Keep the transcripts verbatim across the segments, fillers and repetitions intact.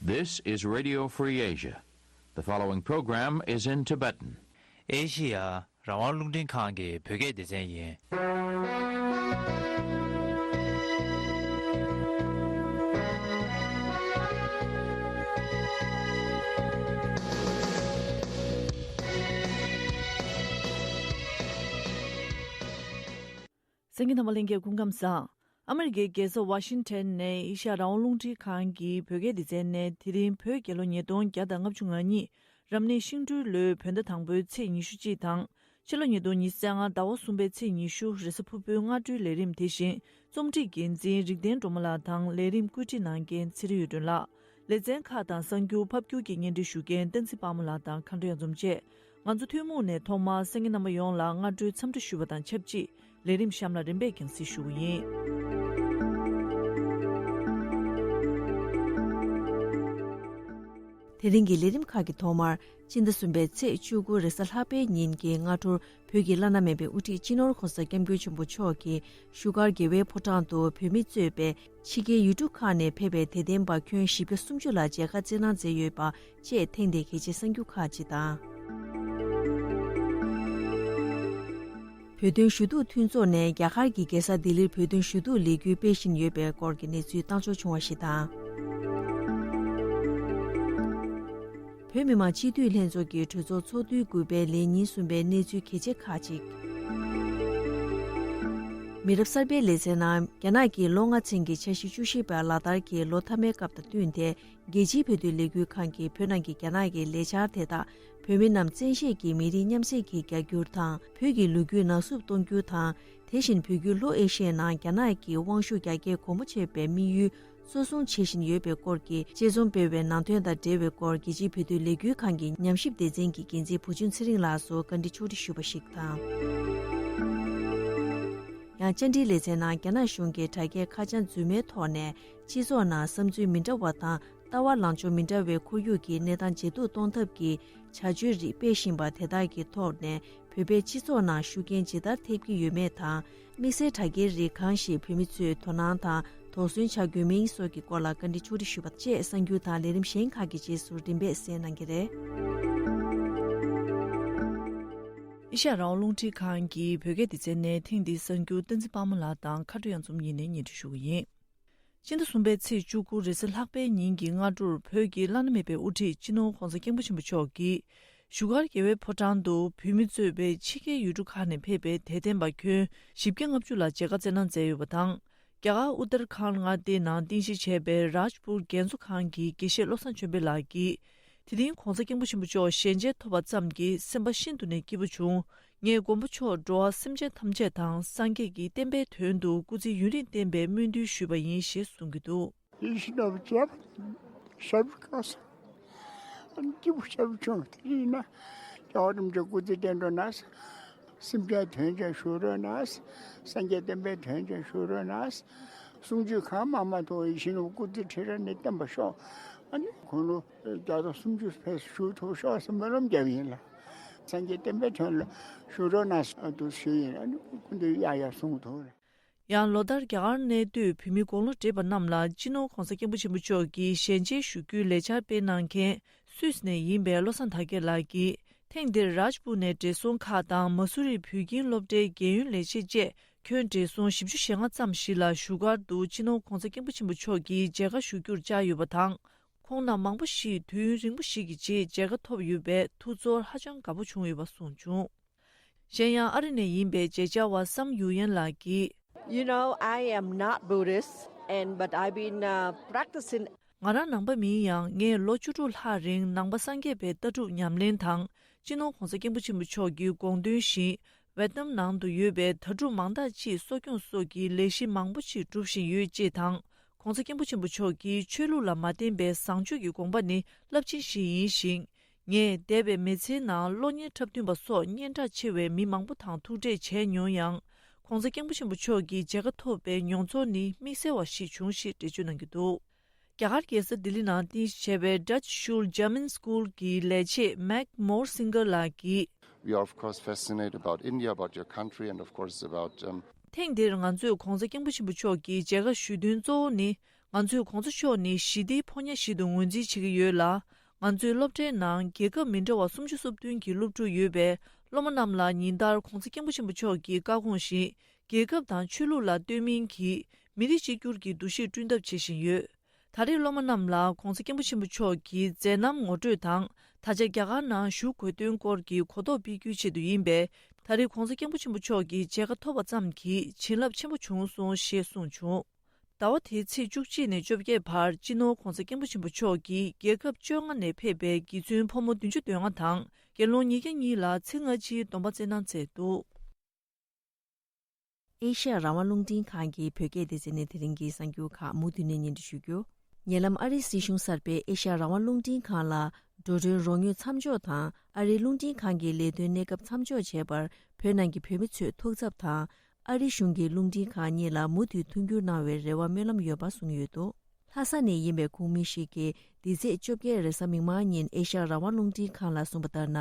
This is Radio Free Asia. The following program is in Tibetan. ཨེ་ཤི་ཡ་རང་དབང་རླུང་འཕྲིན་ཁང་གི་བོད་སྐད་སྡེ་ཚན་ཡིན། གསན་མཁན་རྣམ་པ་ལྷན་རྒྱས་སྐུ་ཁམས་བཟང་། ཨ་མི་རི་ཀའི་རྒྱལ་ས་ཝ་ཤིང་ཊོན་ནས་ཨེ་ཤ་ཡ་རང་དབང་རླུང་འཕྲིན་ཁང་གི་བོད་སྐད་སྡེ་ཚན་ནས་དེ་རིང་བོད་རྒྱལ་ལོ་ཉིས་སྟོང་བརྒྱ་དང་ལྔ་བཅུ་ང་གཉིས་རབ་གནས་ཤིང་སྦྲུལ་ལོའི་བོད་ཟླ་དང་པོའི་ཚེས་ཉི་ཤུ་གཅིག་དང་། ཕྱི་ལོ་ཉིས་སྟོང་ཉི་ཤུ་རྩ་ལྔ་ཟླ་བ་གསུམ་པའི་ཚེས་ཉི་ཤུ་རེས་གཟའ་ཕུར་བུའི་སྔ་དྲོའི་ལས་རིམ་དེ་བཞིན་རྩོམ་སྒྲིག་འགན་འཛིན་རིག་ལྡན་སྒྲོལ་མ་ལགས་དང་ལས་རིམ་བཀོད་སྒྲིག་གནང་མཁན་ཚེ་རིང་གཡུ་སྒྲོན་ལགས། ལེ་ཚན་ཁག་དང་གསར་འགྱུར་ཕབ་སྒྱུར་གྱི་སྙན་སྒྲོན་ཞུ་མཁན་བསྟན་འཛིན་དཔལ་མོ་ལགས་དང་མཁའ་འགྲོ་གཡང་འཛོམས་བཅས། ང་ཚོ་ཐུན་མོང་ནས་ཐོག་མར་གསན་མཁན་རྣམ་པ་ཡོངས་ལ་སྔ་དྲོའི་འཚམས་འདྲི་ཞུ་བ་དང་ཆབས་ཅིག་ལས་རིམ་གཤམ་ལ་རིམ་པས་རྒྱང་སྲིང་ཞུ་གི་ཡིན། དེ་རིང་གི་ལས་རིམ་ཁག་གི་ཐོག་མར་སྤྱི་ཟླ་གསུམ་པའི་ཚེས་བཅུ་དགུ་རེས་གཟའ་ལྷག་པའི་ཉིན་གྱི་སྔ་དྲོར་བོད་ཀྱི་བླ་ན་མེད་པའི་དབུ་ཁྲིད་སྤྱི་ནོར་༧གོང་ས་༧སྐྱབས་མགོན་ཆེན་པོ་མཆོག་གིས་བཞུགས་སྒར་རྒྱལ་བའི་ཕོ་བྲང་དུ་བོད་མི་གཙོས་པའི་ཕྱི་རྒྱལ་ཡུལ་གྲུ་ཁག་ནས་ཕེབས་པའི་དད་ལྡན་པ་ཁྱོན་བཞི་བརྒྱ་སུམ་ཅུ་ལ་མཇལ་ཁ་བསྩལ་གནང་མཛད་ཡོད་པ་བཅས་ཐེངས་འདིའི་གལ་ཆེའི་གསར་འགྱུར་ཁག་ཅིག་དང་། བོད་དོན་ཞུ་གཏུག་མཐུན་ཚོགས་ནས་རྒྱ་གར་གྱི་རྒྱལ་ས་ལྡི་ལིར་བོད་དོན་ཞུ་གཏུག་ལས་འགུལ་སྤེལ་བཞིན་ཡོད་པའི་སྐོར་གྱི་གནས་ཚུལ་བཏང་འབྱོར་བྱུང་བ་ཞིག་དང་། བོད་མི་མང་སྤྱི་འཐུས་ལྷན་ཚོགས་ཀྱི་གྲོས་ཚོགས་ཚོགས་དུས་དགུ་པའི་ལས་ཉིན་གསུམ་པའི་གནས་ཚུལ་གལ་ཆེ་ཁག་ཅིག་མི་རབས་གསར་པའི་ལེ་ཚན་ནང་རྒྱ་ནག་གི་ལོ་ལྔ་ཚན་གྱི་འཆར་གཞི་བཅུ་བཞི་པ་ལག་བསྟར་གྱི་ལོ་མཐའ་མའི་སྐབས་དང་བསྟུན་ཏེ། རྒྱལ་སྤྱིའི་བོད་དོན་ལས་འགུལ་ཁང་གིས་བོད་ནང་གི་རྒྱ་ནག་གི་ལས་འཆར་དེ་དག་བོད་མི་རྣམས་བཙན་ཤེད་ཀྱིས་མི་རིགས་མཉམ་བསྲེས་ཀྱི་རྒྱ་སྒྱུར་དང་། བོད་ཀྱི་ལོ་རྒྱུས་ནག་བསུབ་གཏོང་རྒྱུ་དང་། དེ་བཞིན་བོད་བརྒྱུད་ལྷོ་ཨེ་ཤི་ཡའི་ནང་རྒྱ་ནག་གི་དབང་ཤུགས་རྒྱ་སྐྱེད་གོང་འཕེལ་ཆེ་བའི་དམིགས་ཡུལ་གཙོ་བཟུང་བྱེད་བཞིན་ཡོད་པའི་སྐོར་གྱི་དཔྱད་རྩོམ་སྤེལ་བའི་ནང་དོན་དང་འབྲེལ་བའི་སྐོར་རྒྱལ་སྤྱིའི་བོད་དོན་ལས་འགུལ་ཁང་གི་ཉམས་ཞིབ་སྡེ་ཚན་གྱི་འགན་འཛིན་བུ་ཆུང་ཚེ་རིང་ལགས་སུ་བཀའ་འདྲི་ཕྱོགས་སྒྲིག་ཞུས་པ་ཞིག་དང་། ཡང་བཅར་འདྲིའི་ལེ་ཚན་ནང་རྒྱ་ནག་གཞུང་གིས་དྲ་རྒྱའི་ཁ་བྱང་རྫུན་མའི་ཐོག་ནས་སྤྱི་ཚོགས་ནང་བསམ་ཚུལ་མི་འདྲ་བ་དང་། ལྟ་བ་ལངས་ཕྱོགས་མི་འདྲ་བའི་ཁོར་ཡུག་གི་གནས་སྟངས་ཇེ་སྡུག་གཏོང་ཐབས་ཀྱི་བྱ་སྤྱོད་རིགས་སྤེལ་བཞིན་པ་དེ་དག་གི་ཐོག་ནས་བོད་པའི་སྤྱི་ཚོགས་ནང་ཤུགས་རྐྱེན་ཇི་ལྟར་ཐེབས་ཀྱི་ཡོད་མེད་དང་། དམིགས་བསལ་དྲ་རྒྱའི་རིགས་གང་ཞིག་བོད་མི་ཚོས་དོ་སྣང་དང་དོགས་ཟོན་བྱ་དགོས་མིན་སོགས་ཀྱི་སྐོར་ལ་བཀའ་འདྲི་ཕྱོགས་སྒྲིག་ཞུས་པ་བཅས་གསར་འགྱུར་དང་ལས་རིམ་གཞན་ཁག་གི་རྗེས་སུ་རིམ་པས་གསན་གནང་གི་རེད། ཨེ་ཤ་ཡ་རང་དབང་རླུང་འཕྲིན་ཁང་གི་བོད་སྐད་སྡེ་ཚན་ནས་ཐེངས་འདིའི་གསར་འགྱུར་བསྟན་འཛིན་དཔལ་མོ་ལགས་དང་མཁའ་འགྲོ་གཡང་འཛོམས་གཉིས་ནས་སྙན་སྒྲོན་ཞུ་གི་ཡིན། སྤྱི་ཟླ་གསུམ་པའི་ཚེས་བཅུ་དགུ་རེས་གཟའ་ལྷག་པའི་ཉིན་གྱི་སྔ་དྲོར་བོད་ཀྱི་བླ་ན་མེད་པའི་དབུ་ཁྲིད་སྤྱི་ནོར་༧གོང་ས་༧སྐྱབས་མགོན་ཆེན་པོ་མཆོག་གིས་བཞུགས་སྒར་རྒྱལ་བའི་ཕོ་བྲང་དུ་བོད་མི་གཙོས་པའི་ཕྱི་རྒྱལ་ཡུལ་གྲུ་ཁག་ནས་ཕེབས་པའི་དད་ལྡན་པ་ཁྱོན་བཞི་བརྒྱ་ལྔ་བཅུ་ལ་མཇལ་ཁ་བསྩལ་གནང་མཛད་ཡོད་པ་དང་། རྒྱ་གར་ཨུ་ཏར་ཁཱན་མངའ་སྡེའི་ནང་རྟེན་གཞི་བྱས་པའི་རཱཇ་པུར་རྒྱ་མཚོ་ཁང་གི་དགེ་བཤེས་བློ་བཟང་ཆོས་འཕེལ་ལགས་ཀྱིས། དེ་རིང་༧གོང་ས་༧སྐྱབས་མགོན་ཆེན་པོ་མཆོག་ཞལ་མཇལ་ཐོབ་པ་ཙམ་གྱིས་སེམས་པ་ཤིན་ཏུ་ནས་སྐྱིད་པོ་བྱུང་། ངས་མགོན་པོ་མཆོག་འགྲོ་བ་སེམས་ཅན་ཐམས་ཅད་དང་སངས་རྒྱས་ཀྱི་བསྟན་པའི་དོན་དུ་སྐུ་ཚེ་ཡུན་རིང་བརྟན་པའི་སྨོན་འདུན་ཞུས་པ་ཡིན་ཞེས་གསུངས་ཀྱི་འདུག། ཡིད་བཞིན་ནོར་བུ་མཇལ་བ་ཞབས་སྐྱོང་སོང་། སྐྱིད་པོ་ཞབས་བྱུང་། དེ་ཡིན་ན་རྒྱལ་བ་རིན་པོ་ཆེ་སྐུ་ཚེ་བརྟན་རོགས་གནང་། སེམས་ཅན་དོན་ཅན་བཞུགས་རོགས་གནང་། སངས་རྒྱས་བསྟན་པའི་དོན་ཅན་བཞུགས་རོགས་གནང་། གསུང་ཆོས་གང་མང་མང་ཐོས། ཡིད་བཞིན་ནོར་བུ་སྐུ་ཚེ་ཁྲི་རལ་ནས་བརྟན་པར་ཤོག། ཨ་ནི་དགུང་ལོ་བརྒྱ་དང་སུམ་ཅུ་ཕེབས་བཞུགས་ཐུབ་ཤོག་ཟེར་སྨོན་ལམ་བརྒྱབ་ཡིན་ལ། སངས་རྒྱས་བསྟན་པའི་དོན་ལ་བཞུགས་རོགས་གནང་ཟེར་དུ་ཞུས་ཡིན། ཨ་ནི་སྐུ་མདུན་ཡར་ཡར་གསུང་ཐུབ་ལ། ཡང་ལོ་ལྟར་རྒྱ་གར་གནས་སྡོད་བོད་མི་དགུང་ལོ་བགྲེས་པ་རྣམས་ལ་སྤྱི་ནོར་༧གོང་ས་༧སྐྱབས་མགོན་ཆེན་པོ་མཆོག་གིས་ཞལ་མཇལ་ཞུ་རྒྱུའི་ལས་འཆར་སྤེལ་གནང་མཁན་སུད་སི་ནས་ཡིན་པའི་བློ་བཟང་དར་རྒྱས་ལགས་ཀྱིས། ཐེངས་འདིར་རཱཇ་པུར་ནས་བགྲེས་སོང་ཁག་དང་མ་སུ་རི་བོད་ཁྱིམ་སློབ་གྲྭའི་རྒན་ཡོལ་ལས་བྱེད་བཅས་ཁྱོན་བགྲེས་སོང་བཞི་བཅུ་ཞེ་ལྔ་ཙམ་ཞིག་ལ་བཞུགས་སྒར་དུ་སྤྱི་ནོར་༧གོང་ས་༧སྐྱབས་མགོན་ཆེན་པོ་མཆོག་གིས་མཇལ་ཁ་ཞུ་རྒྱུར་བཅར་ཡོད་པ་དང་། ཁོང་རྣམས་མང་པོ་ཞིག་དུས་ཡུན་རིང་པོ་ཞིག་གི་རྗེས་མཇལ་ཁ་ཐོབ་ཡོད་པས་ཐུགས་ཚོར་ཧ་ཅང་དགའ་པོ་བྱུང་ཡོད་པ་གསུངས་བྱུང་། གཞན་ཡང་ཨ་རི་ནས་ཡིན་པའི་མཇལ་བཅར་བ་སམ་ཡུ་ཡན་ལགས་ཀྱིས། You know, I am not Buddhist, and but I've been uh, practicing. ང་རང་ནང་པ་མིན་ཡང་ངས་ལོ་བཅུ་དྲུག་ལྷག་རིང་ནང་པ་སངས་རྒྱས་པའི་ལྟ་གྲུབ་ཉམས་ལེན་དང་། སྤྱི་ནོར་༧གོང་ས་༧སྐྱབས་མགོན་ཆེན་པོ་མཆོག་གི་དགོངས་དོན་བཞིན། ཝེ་ཏི་ནམ་ནང་དུ་ཡོད་པའི་དྭ་ཕྲུག་མང་དག་ཅིག་གསོ་སྐྱོང་སོགས་ཀྱི་ལས་གཞི་མང་པོ་ཞིག་སྒྲུབ་བཞིན་ཡོད་ཅེས་དང་། ༧གོང་ས་༧སྐྱབས་མགོན་ཆེན་པོ་མཆོག་གིས་ཆོས་ལུགས་ལ་མ་བརྟེན་པའི་བཟང་སྤྱོད་ཀྱི་དགོངས་པ་ནི་རླབས་ཆེན་ཞིག་ཡིན་ཞིང་། ངས་འདས་པའི་མི་ཚེའི་ནང་གློག་བརྙན་འཁྲབ་སྟོན་པ་སོགས་སྙན་གྲགས་ཆེ་བའི་མི་མང་པོ་དང་ཐུག་འཕྲད་བྱས་མྱོང་ཡང་། ༧གོང་ས་༧སྐྱབས་མགོན་ཆེན་པོ་མཆོག་གི་མཇལ་ཁ་ཐོབ་པའི་མྱོང་ཚོར་ནི་དམིགས་བསལ་བ་ཞིག་བྱུང་ཞེས་འགྲེལ་བརྗོད་གནང་གི་འདུག། རྒྱ་གར་རྒྱལ་ས་ལྡི་ལི་ནང་རྟེན་གཞི་བྱས་པའི་Dutch School German School གྱི་ལས་བྱེད་Mac Morsinger ལགས་ཀྱིས། We are of course fascinated about India, about your country, and of course about um, ཐེངས་འདིར་ང་ཚོས་༧གོང་ས་༧སྐྱབས་མགོན་ཆེན་པོ་མཆོག་གི་མཇལ་ཁ་ཞུ་དོན་གཙོ་བོ་ནི། ང་ཚོས་གོང་ས་མཆོག་ནི་ཞི་བདེའི་ཕོ་ཉ་ཞིག་ཏུ་ངོས་འཛིན་བྱེད་ཀྱི་ཡོད་ལ། ང་ཚོའི་སློབ་གྲྭའི་ནང་རྒྱལ་ཁབ་མི་འདྲ་བ་སུམ་ཅུ་སོ་བདུན་གྱི་སློབ་ཕྲུག་ཡོད་པས། སློབ་མ་རྣམས་ལ་ཉིན་ལྟར་གོང་ས་སྐྱབས་མགོན་ཆེན་པོ་མཆོག་གི་བཀའ་དགོངས་བཞིན། རྒྱལ་ཁབ་དང་ཆོས་ལུགས་ལ་ལྟོས་མིན་གྱིས་མི་རིགས་གཅིག་གྱུར་གྱི་འདུ་ཤེས་བསྐྲུན་ཐབས་བྱེད་བཞིན་ཡོད། ད་རེས་སློབ་མ་རྣམས་ལ་གོང་ས་སྐྱབས་མགོན་ཆེན་པོ་མཆོག་གི་མཛད་རྣམ་ངོ་སྤྲོད་དང་། ད་ཆ་རྒྱ་གར་ནང་བཞུགས་དགོས་དོན་སྐོར་གྱི་གོ་རྟོགས་སྤེལ་རྒྱུའི་ཆེད་དུ་ཡིན་པས། ད་རེས་གོང་ས་སྐྱབས་མགོན་ཆེན་པོ་མཆོག་གི་མཇལ་ཁ་ཐོབ་པ་ཙམ་གྱིས་བྱིན་རླབས་ཆེན་པོ་བྱུང་སོང་ཞེས་གསུངས་བྱུང་། ཟླ་བ་དེའི་ཚེས་བཅུ་གཅིག་ནས་བཅོ་བརྒྱད་བར་སྤྱི་ནོར་༧གོང་ས་༧སྐྱབས་མགོན་ཆེན་པོ་མཆོག་གིས་རྒྱལ་ཁབ་བཅོ་ལྔ་ནས་ཕེབས་པའི་དགེ་བཙུན་ཕོ་མོ་བདུན་ཅུ་དོན་ལྔ་དང་། དགེ་སློང་ཉིས་བརྒྱ་གཉིས་ལ་ཚེ་སྔ་ཕྱིའི་སྡོམ་པ་སྩལ་གནང་མཛད་འདུག། ཨེ་ཤ་ཡ་རང་དབང་རླུང་འཕྲིན་ཁང་གི་བོད་སྐད་སྡེ་ཚན་ནས་དེ་རིང་གི་གསར་འགྱུར་ཁག་མུ་མཐུད་ནས་སྙན་སྒྲོན་ཞུ་རྒྱུ། ཉེ་ལམ་ཨ་རིའི་སྲིད་གཞུང་གསར་པས་ཨེ་ཤ་ཡ་རང་དབང་རླུང་འཕྲིན་ཁང་ལ་འགྲོ་གྲོན་རོགས་དངུལ་མཚམས་འཇོག་དང་ཨ་རིའི་རླུང་འཕྲིན་ཁང་གི་ལས་དོན་གནས་སྐབས་མཚམས་འཇོག་བྱས་པར་བོད་ནང་གི་བོད་མི་ཚོས་ཐུགས་འཚབ་དང་། ཨ་རི་གཞུང་གིས་རླུང་འཕྲིན་ཁང་གཉིས་ལ་མུ་མཐུད་མཐུན་འགྱུར་གནང་བའི་རེ་བ་སྨོན་ལམ་ཡོད་པ་གསུངས་ཡོད་འདུག། ལྷ་ས་ནས་ཡིན་པའི་ཁོངས་མི་ཞིག་གིས་འདི་ཚེས་བཅོ་བརྒྱད་རེས་གཟའ་མིག་དམར་ཉིན་ཨེ་ཤ་ཡ་རང་དབང་རླུང་འཕྲིན་ཁང་ལ་གསུངས་པ་ལྟར་ན།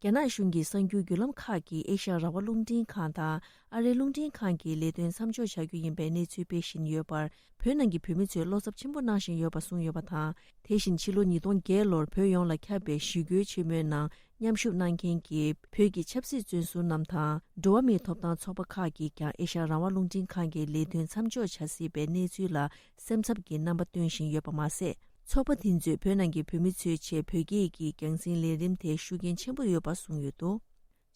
རྒྱ་ནག་གཞུང་གི་གསར་འགྱུར་བརྒྱུད་ལམ་ཁག་གིས་ཨེ་ཤ་ཡ་རང་དབང་རླུང་འཕྲིན་ཁང་དང་ཨ་རིའི་རླུང་འཕྲིན་ཁང་གི་ལས་དོན་མཚམས་འཇོག་བྱ་རྒྱུ་ཡིན་པའི་གནས་ཚུལ་སྤེལ་བཞིན་ཡོད་པར། བོད་ནང་གི་བོད་མི་ཚོས་བློ་འཚབ་ཆེན་པོ་གནང་བཞིན་ཡོད་པ་གསུངས་ཡོད་པ་དང་། དེ་བཞིན་ཕྱི་ལོ་ཉིས་སྟོང་བརྒྱད་ལོར་བོད་ཡོངས་ལ་ཁྱབ་པའི་ཞི་རྒོལ་ཆེན་མོའི་ནང་མཉམ་ཞུགས་གནང་མཁན་གྱི་བོད་ཀྱི་ཆབ་སྲིད་བཙོན་ཟུར་རྣམས་དང་། འགྲོ་བ་མིའི་ཐོབ་ཐང་ཚོགས་པ་ཁག་གིས་ཀྱང་ཨེ་ཤ་ཡ་རང་དབང་རླུང་འཕྲིན་ཁང་གི་ལས་དོན་མཚམས་འཇོག་བྱ་སྲིད་པའི་གནས་ཚུལ་ལ་སེམས་འཚབ་ཀྱི་རྣམ་པ་སྟོན་བཞིན་ཡོད་པ་མ་ཟད། ཚོགས་པ་དེ་ཚོས་བོད་ནང་གི་བོད་མི་ཚོའི་ཆེད་བོད་སྐད་ཀྱི་རྒྱང་སྲིང་ལས་རིམ་དེ་ཤུགས་རྐྱེན་ཆེན་པོ་ཡོད་པ་གསུངས་ཡོད་འདུག།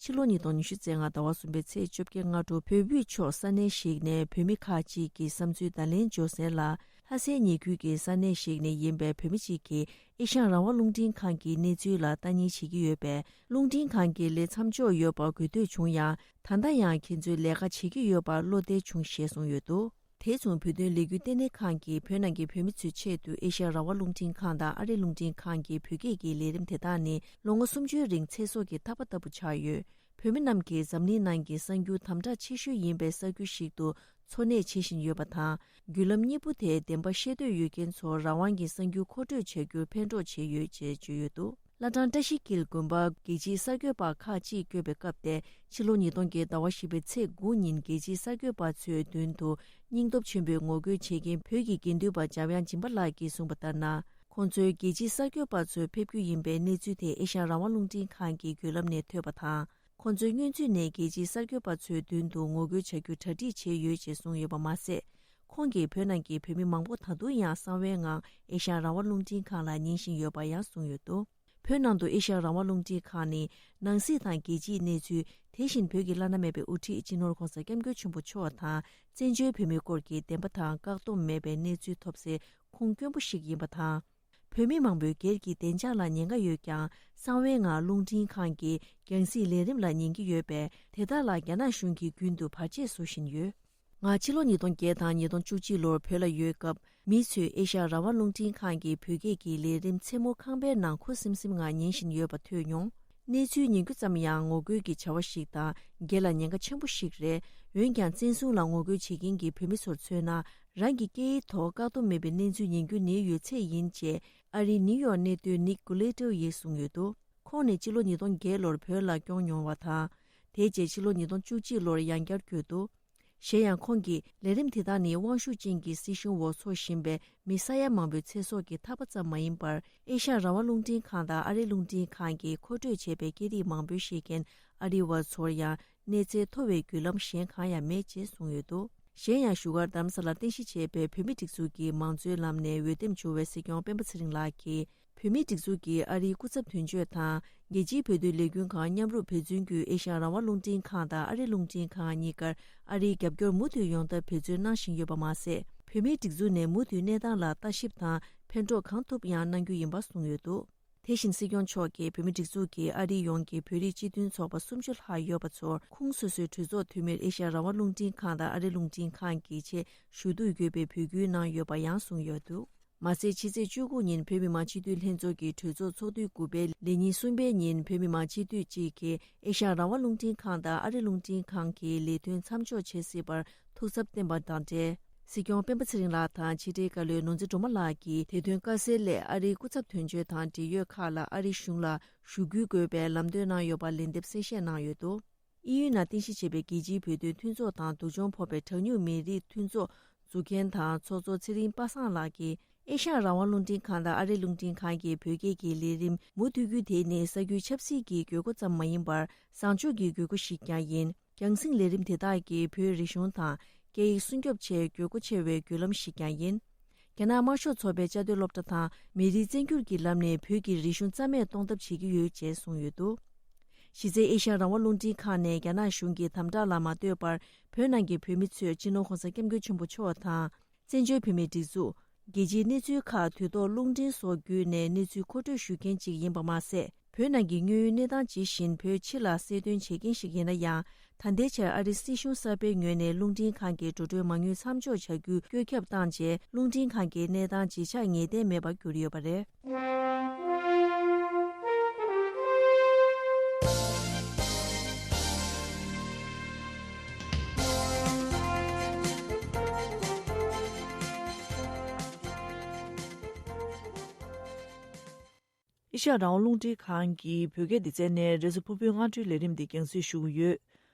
ཕྱི་ལོ་ཉིས་སྟོང་ཉི་ཤུ་རྩ་ལྔ་ཟླ་བ་གསུམ་པའི་ཚེས་བཅོ་བརྒྱད་སྔ་དྲོ་བོད་ཕྱོགས་ས་གནས་ཤིག་ནས་བོད་མི་ཁག་ཅིག་གི་བསམ་ཚུལ་བརྡ་ལན་འབྱོར་གསལ་ལ། ལྷ་སའི་ཉེ་ཁུལ་གྱི་ས་གནས་ཤིག་ནས་ཡིན་པའི་བོད་མི་ཅིག་གིས་ཨེ་ཤ་ཡ་རང་དབང་རླུང་འཕྲིན་ཁང་གི་གནས་ཚུལ་ལ་ལྟ་རྙིང་བྱེད་ཀྱི་ཡོད་པས། རླུང་འཕྲིན་ཁང་གི་ལས་མཚམས་འཇོག་ཡོད་པ་དགོས་འདོད་བྱུང་ཡང་། ད་ལྟ་ཡང་ཁྱེད་ཚོས་ལས་ཀ་བྱེད་ཀྱི་ཡོད་པར་བློ་བདེ་བྱུང་ཞེས་གསུངས་ཡོད་འདུག། དེ་མཚུངས་བོད་དོན་ལས་འགུལ་ལྟེ་གནས་ཁང་གིས་བོད་ནང་གི་བོད་མི་ཚོའི་ཆེད་དུ་ཨེ་ཤ་ཡ་རང་དབང་རླུང་འཕྲིན་ཁང་དང་ཨ་རིའི་རླུང་འཕྲིན་ཁང་གི་བོད་སྐད་ཀྱི་ལས་རིམ་དེ་དག་ནི་ལོ་ངོ་སུམ་ཅུའི་རིང་ཚེ་སྲོག་གི་ཐག་པ་ལྟ་བུ་ཆགས་ཡོད། བོད་མི་རྣམས་ཀྱིས་འཛམ་གླིང་ནང་གི་གསར་འགྱུར་དམ་དྲག་ཆེ་ཤོས་ཡིན་པའི་ས་ཁུལ་ཞིག་ཏུ་འཚོ་གནས་བྱེད་བཞིན་ཡོད་པ་དང་། བརྒྱུད་ལམ་གཉིས་པོ་དེས་བདེན་པ་ཤེས་འདོད་ཡོད་མཁན་ཚོར་རང་དབང་གི་གསར་འགྱུར་མཁོ་སྤྲོད་བྱ་རྒྱུར་ཕན་གྲོགས་བྱས་ཡོད་ཅེས་བརྗོད་ཡོད་འདུག། བླ་བྲང་བཀྲ་ཤིས་འཁྱིལ་དགོན་པར་རྒྱལ་སྤྱིའི་གསར་འགོད་པ་ཁག་ཅིག་བསྐྱོད་པའི་སྐབས་ཏེ། ཕྱི་ལོ་ཉིས་སྟོང་བརྒྱད་ཟླ་བ་བཞི་པའི་ཚེས་དགུ་ཉིན་རྒྱལ་སྤྱིའི་གསར་འགོད་པ་ཚོའི་མདུན་དུ་སྙིང་སྟོབས་ཆེན་པོས་ངོ་རྒོལ་བྱེད་མཁན་བོད་ཀྱི་དགེ་འདུན་པ་འཇམ་དབྱངས་སྦྱིན་པ་ལགས་ཀྱིས་གསུངས་པ་ལྟར་ན། ཁོང་ཚོའི་རྒྱལ་སྤྱིའི་གསར་འགོད་པ་ཚོ་ཕེབས་རྒྱུ་ཡིན་པའི་གནས་ཚུལ་དེ་ཨེ་ཤ་ཡ་རང་དབང་རླུང་འཕྲིན་ཁང་གི་བརྒྱུད་ལམ་ནས་ཐོས་པ་དང་། ཁོང་ཚོས་སྔོན་ཚུད་ནས་རྒྱལ་སྤྱིའི་གསར་འགོད་པ་ཚོའི་མདུན་དུ་ངོ་རྒོལ་བྱ་རྒྱུ་གྲ་སྒྲིག་བྱས་ཡོད་ཅེས་གསུངས་ཡོད་པ་མ་ཟད། ཁོང་གིས་བོད་ནང་གི་བོད་མི་མང་པོ་ད་དུང་ཡང་གསང་བའི་ངང་ཨེ་ཤ་ཡ་རང་དབང་རླུང་འཕྲིན་ཁང་ལ་ཉན་བཞིན་ཡོད་པ་ཡང་གསུངས་ཡོད་འདུག། བོད་ནང་དུ་ཨེ་ཤ་ཡ་རང་དབང་རླུང་འཕྲིན་ཁང་ནི་ནང་སྲིད་དང་རྒྱལ་སྤྱིའི་གནས་ཚུལ། དེ་བཞིན་བོད་ཀྱི་བླ་ན་མེད་པའི་དབུ་ཁྲིད་སྤྱི་ནོར་༧གོང་ས་༧སྐྱབས་མགོན་ཆེན་པོ་མཆོག་དང་བཙན་བྱོལ་བོད་མིའི་སྐོར་གྱི་བདེན་པ་དང་བཀག་སྡོམ་མེད་པའི་གནས་ཚུལ་ཐོབ་སའི་ཁུངས་དཀོན་པོ་ཞིག་ཡིན་པ་དང་། བོད་མི་མང་པོས་སྒེར་གྱི་བདེ་འཇགས་ལ་ཉེན་ཁ་ཡོད་ཀྱང་། གསང་བའི་ངང་རླུང་འཕྲིན་ཁང་གི་རྒྱང་སྲིང་ལས་རིམ་ལ་ཉན་གྱི་ཡོད་པས། དེ་དག་ལ་རྒྱ་ནག་གཞུང་གིས་རྒྱུན་དུ་བར་ཆད་བཟོ་བཞིན་ཡོད། ང་ཕྱི་ལོ་ཉིས་སྟོང་བརྒྱད་དང་ཉིས་སྟོང་བཅུ་གཅིག་ལོར་བོད་ལ་ཡོད་སྐབས། མི་ཚོས་ཨེ་ཤ་ཡ་རང་དབང་རླུང་འཕྲིན་ཁང་གི་བོད་སྐད་ཀྱི་ལས་རིམ་མཚན་མོ་ཁང་པའི་ནང་ཁུ་སིམ་སིམ་ངང་ཉན་བཞིན་ཡོད་པ་ཐོས་མྱོང་། གནས་ཚུལ་ཉན་རྒྱུ་ཙམ་ཡང་ངོ་རྒོལ་གྱི་བྱ་བ་ཞིག་དང་སྒེར་ལ་ཉེན་ཁ་ཆེན་པོ་ཞིག་རེད། འོན་ཀྱང་བཙན་བཟུང་ལ་ངོ་རྒོལ་བྱེད་མཁན་གྱི་བོད་མི་ཚོར་མཚོན་ན། རང་གི་སྐད་ཡིག་ཐོག་བཀག་སྡོམ་མེད་པའི་གནས་ཚུལ་ཉན་རྒྱུ་ནི་ཡོད་ཚད་ཡིན་ཅེས་ཨ་རིའི་ནིའུ་ཡོག་གནས་སྡོད་ནིག་གུ་ལེ་ཏོ་ཡིས་གསུངས་ཡོད་འདུག། ཁོང་ནི་ཕྱི་ལོ་ཉིས་སྟོང་བརྒྱད་ལོར་བོད་ལ་བསྐྱོད་མྱོང་བ་དང་། དེ་རྗེས་ཕྱི་ལོ་ཉིས་སྟོང་བཅུ་གཅིག་ལོར་ཡང་བསྐྱར་བསྐྱོད་འདུག། གཞན་ཡང་ཁོང་གིས་ལས་རིམ་དེ་དག་ནི་དབང་ཤུགས་ཅན་གྱི་སྲིད་གཞུང་འོག་འཚོ་བཞིན་པའི་མི་ས་ཡ་མང་པོའི་ཚེ་སྲོག་གི་ཐག་པ་ཙམ་མ་ཡིན་པར། ཨེ་ཤ་ཡ་རང་དབང་རླུང་འཕྲིན་ཁང་དང་ཨ་རིའི་རླུང་འཕྲིན་ཁང་གིས་མཁོ་སྤྲོད་བྱས་པའི་སྐད་རིགས་མང་པོའི་ཤེས་མཁན་ཨ་རི་བ་ཚོར་ཡང་གནས་ཚད་མཐོ་བའི་བརྒྱུད་ལམ་གཞན་གང་ཡང་མེད་ཅེས་གསུངས་ཡོད་འདུག། གཞན་ཡང་བཞུགས་སྒར་རྡ་རམ་ས་ལར་རྟེན་གཞི་བྱས་པའི་བོད་མིའི་སྒྲིག་འཛུགས་ཀྱི་མང་གཙོའི་ལམ་ནས་འོས་འདེམས་བྱུང་བའི་སྲིད་སྐྱོང་སྤེན་པ་ཚེ་རིང་ལགས་ཀྱིས། བོད་མིའི་སྒྲིག་འཛུགས་ཀྱི་ཨ་རིའི་སྐུ་ཚབ་དོན་གཅོད་དང་། རྒྱལ་སྤྱིའི་བོད་དོན་ལས་འགུལ་ཁང་མཉམ་རུབ་འབད་བརྩོན་བརྒྱུད་ཨེ་ཤ་ཡ་རང་དབང་རླུང་འཕྲིན་ཁང་དང་ཨ་རིའི་རླུང་འཕྲིན་ཁང་གཉིས་ཀར་ཨ་རིའི་རྒྱབ་སྐྱོར་མུ་མཐུད་ཡོང་ཐབས་འབད་བརྩོན་གནང་བཞིན་ཡོད་པ་མ་ཟད། བོད་མིའི་སྒྲིག་འཛུགས་ནས་མུ་མཐུད་གནས་སྟངས་ལ་ལྟ་ཞིབ་དང་ཕན་གྲོགས་གང་ཐུབ་ཡང་གནང་རྒྱུ་ཡིན་པ་གསུངས་ཡོད་འདུག། དེ་བཞིན་སྲིད་སྐྱོང་མཆོག་གིས་བོད་མིའི་སྒྲིག་འཛུགས་ཀྱིས་ཨ་རི་ཡོངས་ཀྱི་བོད་རིགས་སྤྱི་མཐུན་ཚོགས་པ་སུམ་ཅུ་ལྷག་ཡོད་པ་ཚོར་ཁོངས་སོ་སོའི་གྲོས་ཚོགས་འཐུས་མིར་ཨེ་ཤ་ཡ་རང་དབང་རླུང་འཕྲིན་ཁང་དང་ཨ་རིའི་རླུང་འཕྲིན་ཁང་གི་ཆེད་ཞུ་གཏུག་དགོས་པའི་འབོད་སྐུལ་གནང་ཡོད་པ་ཡང་གསུངས་ཡོད་འདུག། མ་ཟད་ཕྱི་ཚེས་བཅུ་དགུ་ཉིན་བོད་མི་མང་སྤྱི་འཐུས་ལྷན་ཚོགས་ཀྱི་གྲོས་ཚོགས་ཚོགས་དུས་དགུ་པའི་ལས་ཉིན་གསུམ་པའི་ཉིན་བོད་མི་མང་སྤྱི་འཐུས་གཅིག་གིས་ཨེ་ཤ་ཡ་རང་དབང་རླུང་འཕྲིན་ཁང་དང་ཨ་རིའི་རླུང་འཕྲིན་ཁང་གི་ལས་དོན་མཚམས་འཇོག་བྱེད་སྲིད་པར་ཐུགས་འཚབ་བསྟན་པ་དང་འབྲེལ། སྲིད་སྐྱོང་སྤེན་པ་ཚེ་རིང་ལགས་དང་ཕྱི་དྲིལ་བཀའ་བློན་ནོར་འཛིན་སྒྲོལ་མ་ལགས་ཀྱིས་དེ་དོན་དཀའ་སེལ་སླད་ཨ་རིའི་སྐུ་ཚབ་དོན་གཅོད་དང་འབྲེལ་ཡོད་ཁག་ལ་ཨ་རིའི་གཞུང་ལ་ཞུ་སྐུལ་དགོས་པའི་ལམ་སྟོན་གནང་ཡོད་པ་ལན་འདེབས་གསལ་བཤད་གནང་ཡོད་འདུག། དབྱིན་ཡུལ་ནང་རྟེན་གཞི་བྱས་པའི་རྒྱལ་སྤྱིའི་བོད་དོན་མཐུན་ཚོགས་དང་སྡུག་སྦྱོང་ཕོག་པའི་གྲངས་ཉུང་མི་རིགས་མཐུན་ཚོགས་ འཛུགས་མཁན་དང་ཚོགས་གཙོ་ཚེ་རིང་པ་སངས་ལགས་ཀྱིས། ཨེ་ཤ་ཡ་རང་དབང་རླུང་འཕྲིན་ཁང་དང་ཨ་རིའི་རླུང་འཕྲིན་ཁང་གིས་བོད་སྐད་ཀྱི་ལས་རིམ་མུ་མཐུད་རྒྱུ་དེ་ནི་ས་རྒྱུས་ཆབ་སྲིད་ཀྱི་དགོས་མཁོ་ཙམ་མ་ཡིན་པར། བཟང་སྤྱོད་ཀྱི་དགོས་མཁོ་ཞིག་ཀྱང་ཡིན། རྒྱང་སྲིང་ལས་རིམ་དེ་དག་གིས་བོད་རིག་གཞུང་དང་སྐད་ཡིག་སྲུང་སྐྱོབ་ཆེད་དགོས་མཁོ་ཆེ་བའི་བརྒྱུད་ལམ་ཞིག་ཀྱང་ཡིན། རྒྱ་ནག་དམར་ཤོག་ཚོགས་པའི་བཅའ་སྡོད་སློབ་གྲྭ་དང་མི་རིགས་བཙན་བསྒྱུར་གྱི་ལམ་ནས་བོད་ཀྱི་རིག་གཞུང་རྩ་མེད་གཏོང་ཐབས་བྱེད་ཀྱི་ཡོད་ཅེས་གསུངས་ཡོད་འདུག་གཞི་རྩའི་ཨེ་ཤ་ཡ་རང་དབང་རླུང་འཕྲིན་ཁང་ནས་རྒྱ་ནག་གཞུང་གི་དམ་དྲག་ལ་མ་ལྟོས་པར། བོད་ནང་གི་བོད་མི་ཚོས་སྤྱི་ནོར་༸གོང་ས་༸སྐྱབས་མགོན་ཆེན་པོ་མཆོག་དང་། བཙན་བྱོལ་བོད་མིའི་སྒྲིག་འཛུགས། རྒྱལ་སྤྱིའི་གནས་ཚུལ་ཁག་དུས་ཐོག་རླུང་འཕྲིན་སོགས་བརྒྱུད་ནས་གནས་ཚུལ་མཁོ་སྤྲོད་ཞུ་མཁན་ཅིག་ཡིན་པ་མ་ཟད། བོད་ནང་གི་དངོས་ཡོད་གནས་སྟངས་ཇི་བཞིན་བོད་ཕྱི་ལ་གསལ་སྟོན་བྱེད་མཁན་ཞིག་ཡིན་ན་ཡང་། ད་ལྟའི་ཆར་ཨ་རིའི་སྲིད་གཞུང་གསར་པའི་ངོས་ནས་རླུང་འཕྲིན་ཁང་གི་འགྲོ་གྲོན་མ་དངུལ་མཚམས་འཇོག་བྱ་རྒྱུ་བཀོད་ཁྱབ་བཏང་རྗེས། རླུང་འཕྲིན་ཁང་གི་གནས་སྟངས་ཇི་ཆགས་ངེས་གཏན་མེད་པར་གྱུར་ཡོད་པ་རེད། ཨེ་ཤ་ཡ་རང་དབང་རླུང་འཕྲིན་ཁང་གི་བོད་སྐད་སྡེ་ཚན་ནས་རེས་གཟའ་ཕུར་བུའི་སྔ་དྲོའི་ལས་རིམ་འདི་རྒྱང་སྲིང་ཞུ་གི་ཡོད།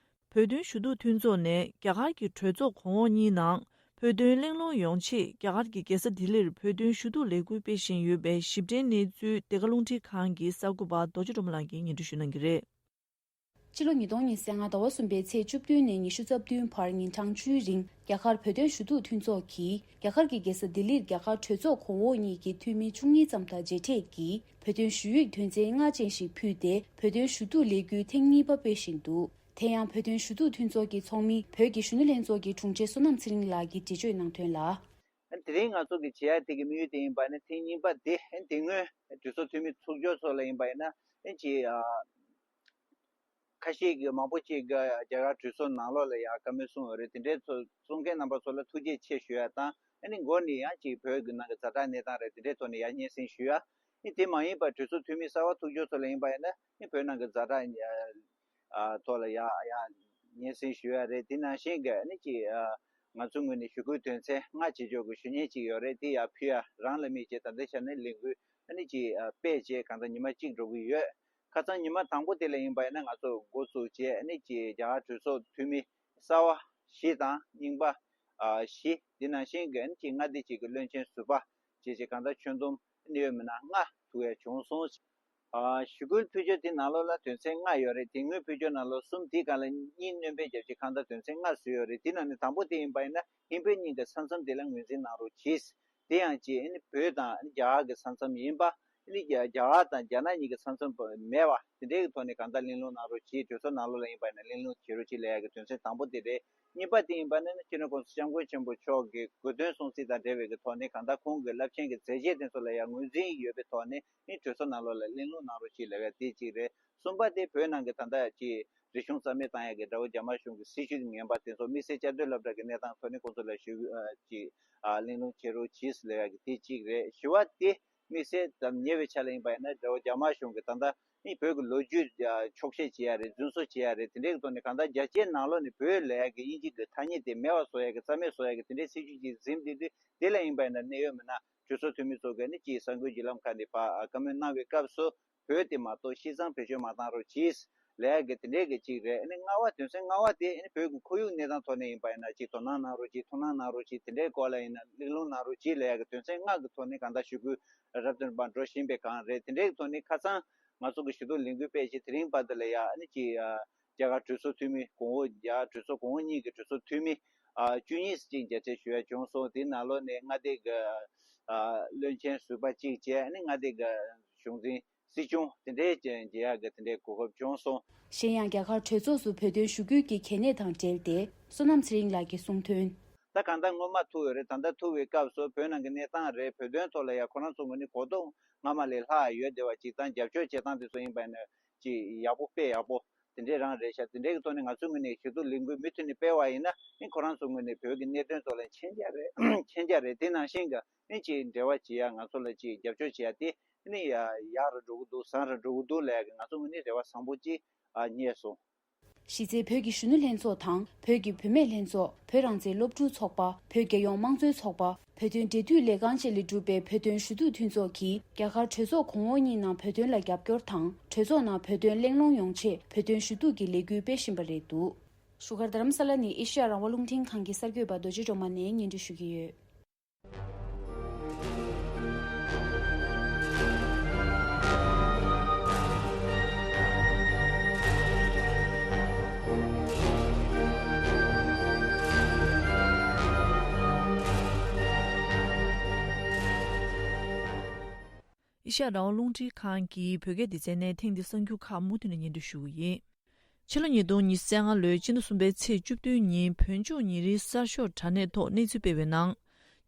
བོད་དོན་ཞུ་གཏུག་མཐུན་ཚོགས་ནས་རྒྱ་གར་གྱི་གྲོས་ཚོགས་གོང་འོག་གཉིས་ནང་བོད་དོན་གླེང་སློང་ཡོང་ཆེད། རྒྱ་གར་གྱི་རྒྱལ་ས་ལྡི་ལིར་བོད་དོན་ཞུ་གཏུག་ལས་འགུལ་སྤེལ་བཞིན་ཡོད་པའི་ཞིབ་ཕྲའི་གནས་ཚུལ་བདེ་དགའ་རླུང་འཕྲིན་ཁང་གི་གསར་འགོད་པ་རྡོ་རྗེ་སྒྲོལ་མ་ལགས་ཀྱིས་སྙན་སྒྲོན་ཞུ་གནང་གི་རེད། ཕྱི་ལོ་ཉིས་སྟོང་ཉི་ཤུ་རྩ་ལྔ་ཟླ་བ་གསུམ་པའི་ཚེས་བཅུ་བདུན་ནས་ཉི་ཤུ་རྩ་བདུན་བར་ཉིན་གྲངས་བཅུའི་རིང་རྒྱ་གར་བོད་དོན་ཞུ་གཏུག་མཐུན་ཚོགས་ཀྱིས་རྒྱ་གར་གྱི་རྒྱལ་ས་ལྡི་ལིར་རྒྱ་གར་གྲོས་ཚོགས་གོང་འོག་གཉིས་ཀྱི་འཐུས་མི་བཅུ་གཉིས་ཙམ་དང་མཇལ་འཕྲད་ཀྱིས་བོད་དོན་ཞུ་ཡིག་དོན་ཚན་ལྔ་ཅན་ཞིག་ཕུལ་ཏེ། བོད་དོན་ཞུ་གཏུག་ལས་འགུལ་ཐེངས་གཉིས་པ་སྤེལ་བཞིན་འདུག་དེ་ཡང་བོད་དོན་ཞུ་གཏུག་མཐུན་ཚོགས་ཀྱི་ཚོགས་མི་བོད་ཀྱི་གཞོན་ནུ་ལྷན་ཚོགས་ཀྱི་དྲུང་ཆེ་བསོད་ནམས་ཚེ་རིང་ལགས་ཀྱིས་འགྲེལ་བརྗོད་གནང་དོན་ལ། དེ་རིང་ང་ཚོ་གི་བྱེད་ཡག་དེ་གི་དམིགས་ཡུལ་དེ་ཡིན་པ་ནི་ཐེངས་གཉིས་པ་དེ་དེ་སྔོན་གྲོས་ཚོགས་འཐུས་མི་ཚོགས་ཆུང་ཚོ་ལ་ཡིན་པ་ཡིན་ན་ཨེ་ཅི་ཨ། ཁ་ཤས་ཀྱི་མང་པོ་ཅིག་གི་རྒྱ་གར་གྲོས་ཚོགས་ནང་ལོགས་ལ་ཡང་བཀའ་མོལ་གསུངས་ཡོད་རེད། དེ་འདྲའི་ཚོ་གསུང་མཁན་རྣམ་པ་ཚོ་ལ་ཐུགས་རྗེ་ཆེ་ཞུ་ཡ་དང་། ཨ་ནི་འགོ་ནས་ཡང་ཅིག་བོད་ཀྱི་ནང་གི་ཛ་དྲག་གནས་སྟངས་རེད། དེ་འདྲའི་ཐོག་ནས་ཡང་སྙན་སེང་ཞུ་ཡ། ཨ་ནི་དེ་མ་ཡིན་པར་གྲོས་ཚོགས་འཐུས་མི་གསར་པ་ཐུགས་སྦྱོར་ཚོ་ལ་ཡིན་པ་ཡིན་ན་ཨ་ནི་བོད་ནང་གི་ཛ་དྲག་ཨ་ཐོག་ལ་ཡང་ཡང་སྙན་སེང་ཞུ་ཡ་རེད། དེ་ནང་བཞིན་གྱི་ཨ་ནི་ཅིག་ཨ་ང་ཚོ་ངོས་ནས་ཞུ་སྐུལ་དོན་ཚན་ལྔ་བྱེད་ཕྱོགས་ཀྱི་ཞུ་སྙན་ཅིག་ཡོད་རེད། དེ་ཡང་ཕུལ་ཡ་རང་ལ་དམིགས་བྱས་ད་ལྟའི་ཆ་ནས་ལས་འགུལ་ཨ་ནི་ཅིག་ཨ་སྤེལ་བྱས་གང་ལྟར་ཉི་མ་གཅིག་འགྲོ་གི་ཡོད། ཁ་སང་ཉི་མ་དང་པོ་དེ་ལ་ཡིན་པ་ཡིན་ན་ང་ཚོ་འགོ་བཙུགས་རྗེས་ཨ་ནི་ཅིག་རྒྱ་གར་གྲོས་ཚོགས་འཐུས་མི་གསར་པ་བཞི་དང་རྙིང་པ་ཨ་བཞི། དེ་ནང་བཞིན་གྱི་ཨ་ནི་ཅིག་མངའ་སྡེ་གཅིག་གི་བློན་ཆེན་ཟུར་པ་བཅས་ཀྱི་གང་ལྟར་ཁྱོན་བསྡོམས་ཨ་ནི་ཡོད་མིན་ན་ལྔ་ཐུག་ཡ་བྱུང་སོང་། ཨ་ཞུ་སྐུལ་ཕུལ་ཕྱོགས་དེ་ནང་ལོགས་ལ་དོན་ཚན་ལྔ་ཡོད་རེད། དེ་སྔོན་ཕུལ་ཕྱོགས་ནང་ལོགས་གསུམ་དེའི་སྒང་ལ་གཉིས་སྣོན་པ་བརྒྱབ་ཀྱི་གང་ལྟར་དོན་ཚན་ལྔ་བཟོས་ཡོད་རེད། དེ་ནང་ནས་དང་པོ་དེ་ཡིན་པ་ཡིན་ན་ཧིན་བོད་གཉིས་ཀྱི་ས་མཚམས་དེ་ལ་ངོས་འཛིན་གནང་རོགས་གྱིས། དེ་ཡང་ཅིག་ཨ་ནི་བོད་དང་ཨ་ནི་རྒྱ་གར་གྱི་ས་མཚམས་ཡིན་པ། ཨ་ནི་རྒྱ་རྒྱ་གར་དང་རྒྱ་ནག་གཉིས་ཀྱི་ས་མཚམས་མེད་པ་དེ་འདྲའི་གི་ཐོག་ནས་གང་ལྟར་གླེང་སློང་གནང་རོགས་གྱིས། གྲོས་ཚོགས་ནང་ལོགས་ལ་ཡིན་པ་ཡིན་ན་གླེང་སློང་བྱེད་རོགས་གྱིས་ལབ་ཡ་གི་དོན་ཚན་དང་པོ་དེ་རེད། གཉིས་པ་དེ་ཡིན་པ་ནི་སྤྱི་ནོར་༸གོང་ས་༸སྐྱབས་མགོན་ཆེན་པོ་མཆོག་གི་དགོས་འདུན་སྲུང་བརྩི་དང་འབྲེལ་བའི་གི་ཐོག་ནས་གང་ལྟར་ཁོང་གི་རླབས་ཆེན་གྱི་མཛད་རྗེས་དེ་ཚོ་ལ་ཡང་ངོས་འཛིན་ཡོད་པའི་ཐོག་ནས་ནི་གྲོས་ཚོགས་ནང་ལོགས་ལ་གླེང་སློང་གནང་རོགས་གྱིས་ལབ་ཡ་དེ་གཅིག་རེད། གསུམ་པ་དེ་བོད་ནང་གི་ད་ལྟ་ཅིག་རིག་གཞུང་རྩ་མེད་བཏང་ཡ་གི་དགྲ་བོ་རྒྱ་དམར་གཞུང་གི་སྲིད་བྱུས་ཀྱི་ངན་པ་དེ་ཚོ་དམིགས་བསལ་བཅའ་སྡོད་སློབ་གྲྭ་གི་གནས་སྟངས་ཐོག་ནས་ཁོང་ཚོ་ལ་ཞུ་ཨ་ཅིག་ཨ་གླེང་སློང་བྱེད་རོགས་གྱིས་ལབ་ཡ་གི་དེ་གཅིག་རེད། བཞི་པ་དེ་དམིགས་བསལ་དང་ཉེ་བའི་ཆ་ལ་ཡིན་པ་ཡིན་ན་དགྲ་བོ་རྒྱ་དམར་གཞུང་གི་ད་ལྟ་ནི་བོད་ཀྱི་ལོ་རྒྱུས་ཨ་འཁྱོག་བཤད་བྱེད་ཡ་རེད། རྫུན་བཟོ་བྱེད་ཡ་རེད། དེ་འདྲའི་གི་ཐོག་ནས་གང་ལྟར་རྒྱལ་སྤྱིའི་ནང་ལོགས་ནས་བོད་ལབ་ཡ་གི་དབྱིན་ཇི་གི་ཐ་སྙད་དེ་མེད་པ་བཟོ་ཡ་གི་རྩ་མེད་བཟོ་ཡ་གི་དེ་འདྲའི་སྲིད་བྱུས་ཅིག་འཛིན་བསྡད་དུས་དེ་ལ་ཡིན་པ་ཡིན་ན་གནད་ཡོད་མིན་ན་གྲོས་ཚོགས་འཐུས་མི་ཚོ་གིས་ནི་ཅིག་གསར་འགོད་བརྒྱུད་ལམ་ཁག་ནས་ཕར་ཨ་བཀའ་མོལ་གནང་བའི་སྐབས་སུ་བོད་དེ་མ་གཏོགས་ཤིས་ཙང་བེད་སྤྱོད་མ་བཏང་རོགས་གྱིས་ལབ་ཡ་གི་དེ་འདྲའི་གི་ཅིག་རེད། ནི་ལྔ་པ་དོན་ཚན་ལྔ་པ་དེ་ནི་བོད་ཀྱི་ཁོར་ཡུག་གནས་སྟངས་ཐོག་ནས་ཡིན་པ་ཡིན་ན་ཅིག་དོ་སྣང་གནང་རོགས་གྱིས། ཐུགས་སྣང་གནང་རོགས་གྱིས། དེ་འདྲའི་སྐོར་ལ་ཡིན་ན་གླེང་སློང་གནང་རོགས་གྱིས་ལབ་ཡ་གི་དོན་ཚན་ལྔ་གི་ཐོག་ནས་གང་ལྟར་ཞུ་སྐུལ་རབ་ཏུ་འགྲོ་བཞིན་པའི་སྒང་རེད། དེ་འདྲའི་གི་ཐོག་ནས་ཁ་སང་ང་ཚོ་གི་ཞུ་གཏུག་ལས་འགུལ་སྤེལ་རྗེས་དེ་རིང་བར་དུ་ལ་ཡ་ཨ་ནི་ཅིག་ཨ་རྒྱ་གར་གྲོས་ཚོགས་འཐུས་མི་གོང་འོག་རྒྱ་གར་གྲོས་ཚོགས་གོང་འོག་གཉིས་ཀྱི་གྲོས་ཚོགས་འཐུས་མི་ཨ་བཅུ་གཉིས་ཅིག་མཇལ་འཕྲད་ཞུ་ཡ་བྱུང་སོང་། དེའི་ནང་ལོགས་ནས་མངའ་སྡེ་གི་ཨ་བློན་ཆེན་ཟུར་པ་གཅིག་བྱས་ཨ་ནི་མངའ་སྡེ་གི་གཞུང་འཛིན་སྲིད་སྐྱོང་དེ་འདྲའི་མཇལ་ཡ་གི་དེ་འདྲའི་གོ་སྐབས་བྱུང་སོང་། གཞན་ཡང་རྒྱ་གར་གྲོས་ཚོགས་སུ་བོད་དོན་ཞུ་སྐུལ་གྱི་གལ་གནད་དང་འབྲེལ་ཏེ་བསོད་ནམས་ཚེ་རིང་ལགས་ཀྱིས་གསུངས་དོན། ད་གང་ལྟར་སྔོན་མ་ཐུག་ཡོད་རེད། ད་ལྟ་ཐུག་པའི་སྐབས་སུ་བོད་ནང་གི་གནས་སྟངས་རེད། བོད་དོན་ཐོག་ལ་ཡང་ཁོ་རང་ཚོ་ངོས་ནས་གོ་རྟོགས་སྔ་མ་ལས་ལྷག་ཡོད་བསྡད་པ་ཅིག་དང་། རྒྱབ་སྐྱོར་བྱེད་སྟངས་དེ་ཚོ་ཡིན་པ་ཡིན་ན་ཅིག་ཡག་པོ་དཔེ་ཡག་པོ་དེ་འདྲའི་རང་རེད་ཤག་དེ་འདྲའི་གི་ཐོག་ནས་ང་ཚོའི་ངོས་ནས་ཞུ་གཏུག་ལས་འགུལ་མུ་མཐུད་ནས་སྤེལ་བ་ཡིན་ན་ནི་ཁོ་རང་ཚོའི་ངོས་ནས་བོད་ཀྱི་གནད་དོན་ཐོག་ལ་མཁྱེན་རྒྱ་རེད། མཁྱེན་རྒྱ་རེད། དེ་ནང་བཞིན་གི་ནི་ཅིག་འབྲེལ་བ་བྱེད་ཡ་ང་ཚོ་ལ་ཅིག་རྒྱབ་སྐྱོར་བྱེད་ཡ་དེ་ནི་ཡག་རུ་འགྲོ་གི་འདུག་བཟང་རུ་འགྲོ་གི་འདུག་ལབ་ཡ་གི་ང་ཚོའི་ངོས་ནས་རེ་བ་བཟང་པོ་ཅིག་རྙེད་སོང་། གཞི་རྩའི་བོད་ཀྱི་གཞོན་ནུ་ལྷན་ཚོགས་དང་། བོད་ཀྱི་བུད་མེད་ལྷན་ཚོགས། བོད་རང་བཙན་སློབ་ཕྲུག་ཚོགས་པ། བོད་རྒྱལ་ཡོངས་དམངས་གཙོའི་ཚོགས་པ། བོད་དོན་འབྲེལ་མཐུད་ལས་ཁང་བཅས་ལས་གྲུབ་པའི་བོད་དོན་ཞུ་གཏུག་མཐུན་ཚོགས་ཀྱིས་རྒྱ་གར་གྲོས་ཚོགས་གོང་འོག་གཉིས་ནང་བོད་དོན་ལ་རྒྱབ་སྐྱོར་དང་། གྲོས་ཚོགས་ནང་བོད་དོན་གླེང་སློང་ཡོང་ཆེད་བོད་དོན་ཞུ་གཏུག་གི་ལས་འགུལ་སྤེལ་བཞིན་པ་རེད་འདུག་བཞུགས་སྒར་རྡ་རམ་ས་ལ་ནས་ཨེ་ཤེ་ཡ་རང་དབང་རླུང་འཕྲིན་ཁང་གི་གསར་འགོད་པ་རྡོ་རྗེ་སྒྲོལ་མ་ནས་སྙན་སྒྲོན་ཞུ་གི་ཡོད། ཨེ་ཤ་ཡ་རང་དབང་རླུང་འཕྲིན་ཁང་གི་བོད་སྐད་སྡེ་ཚན་ནས་ཐེངས་འདིའི་གསར་འགྱུར་ཁག་མུ་མཐུད་ནས་སྙན་སྒྲོན་ཞུ་གི་ཡིན། ཕྱི་ལོ་ཉིས་སྟོང་ཉི་ཤུ་རྩ་ལྔ་ལོའི་སྤྱི་ཟླ་གསུམ་པའི་ཚེས་བཅུ་བདུན་ཉིན་བོད་ལྗོངས་ཉིན་རེའི་གསར་ཤོག་དྲ་གནས་ཐོག་གནས་ཚུལ་སྤེལ་བའི་ནང་།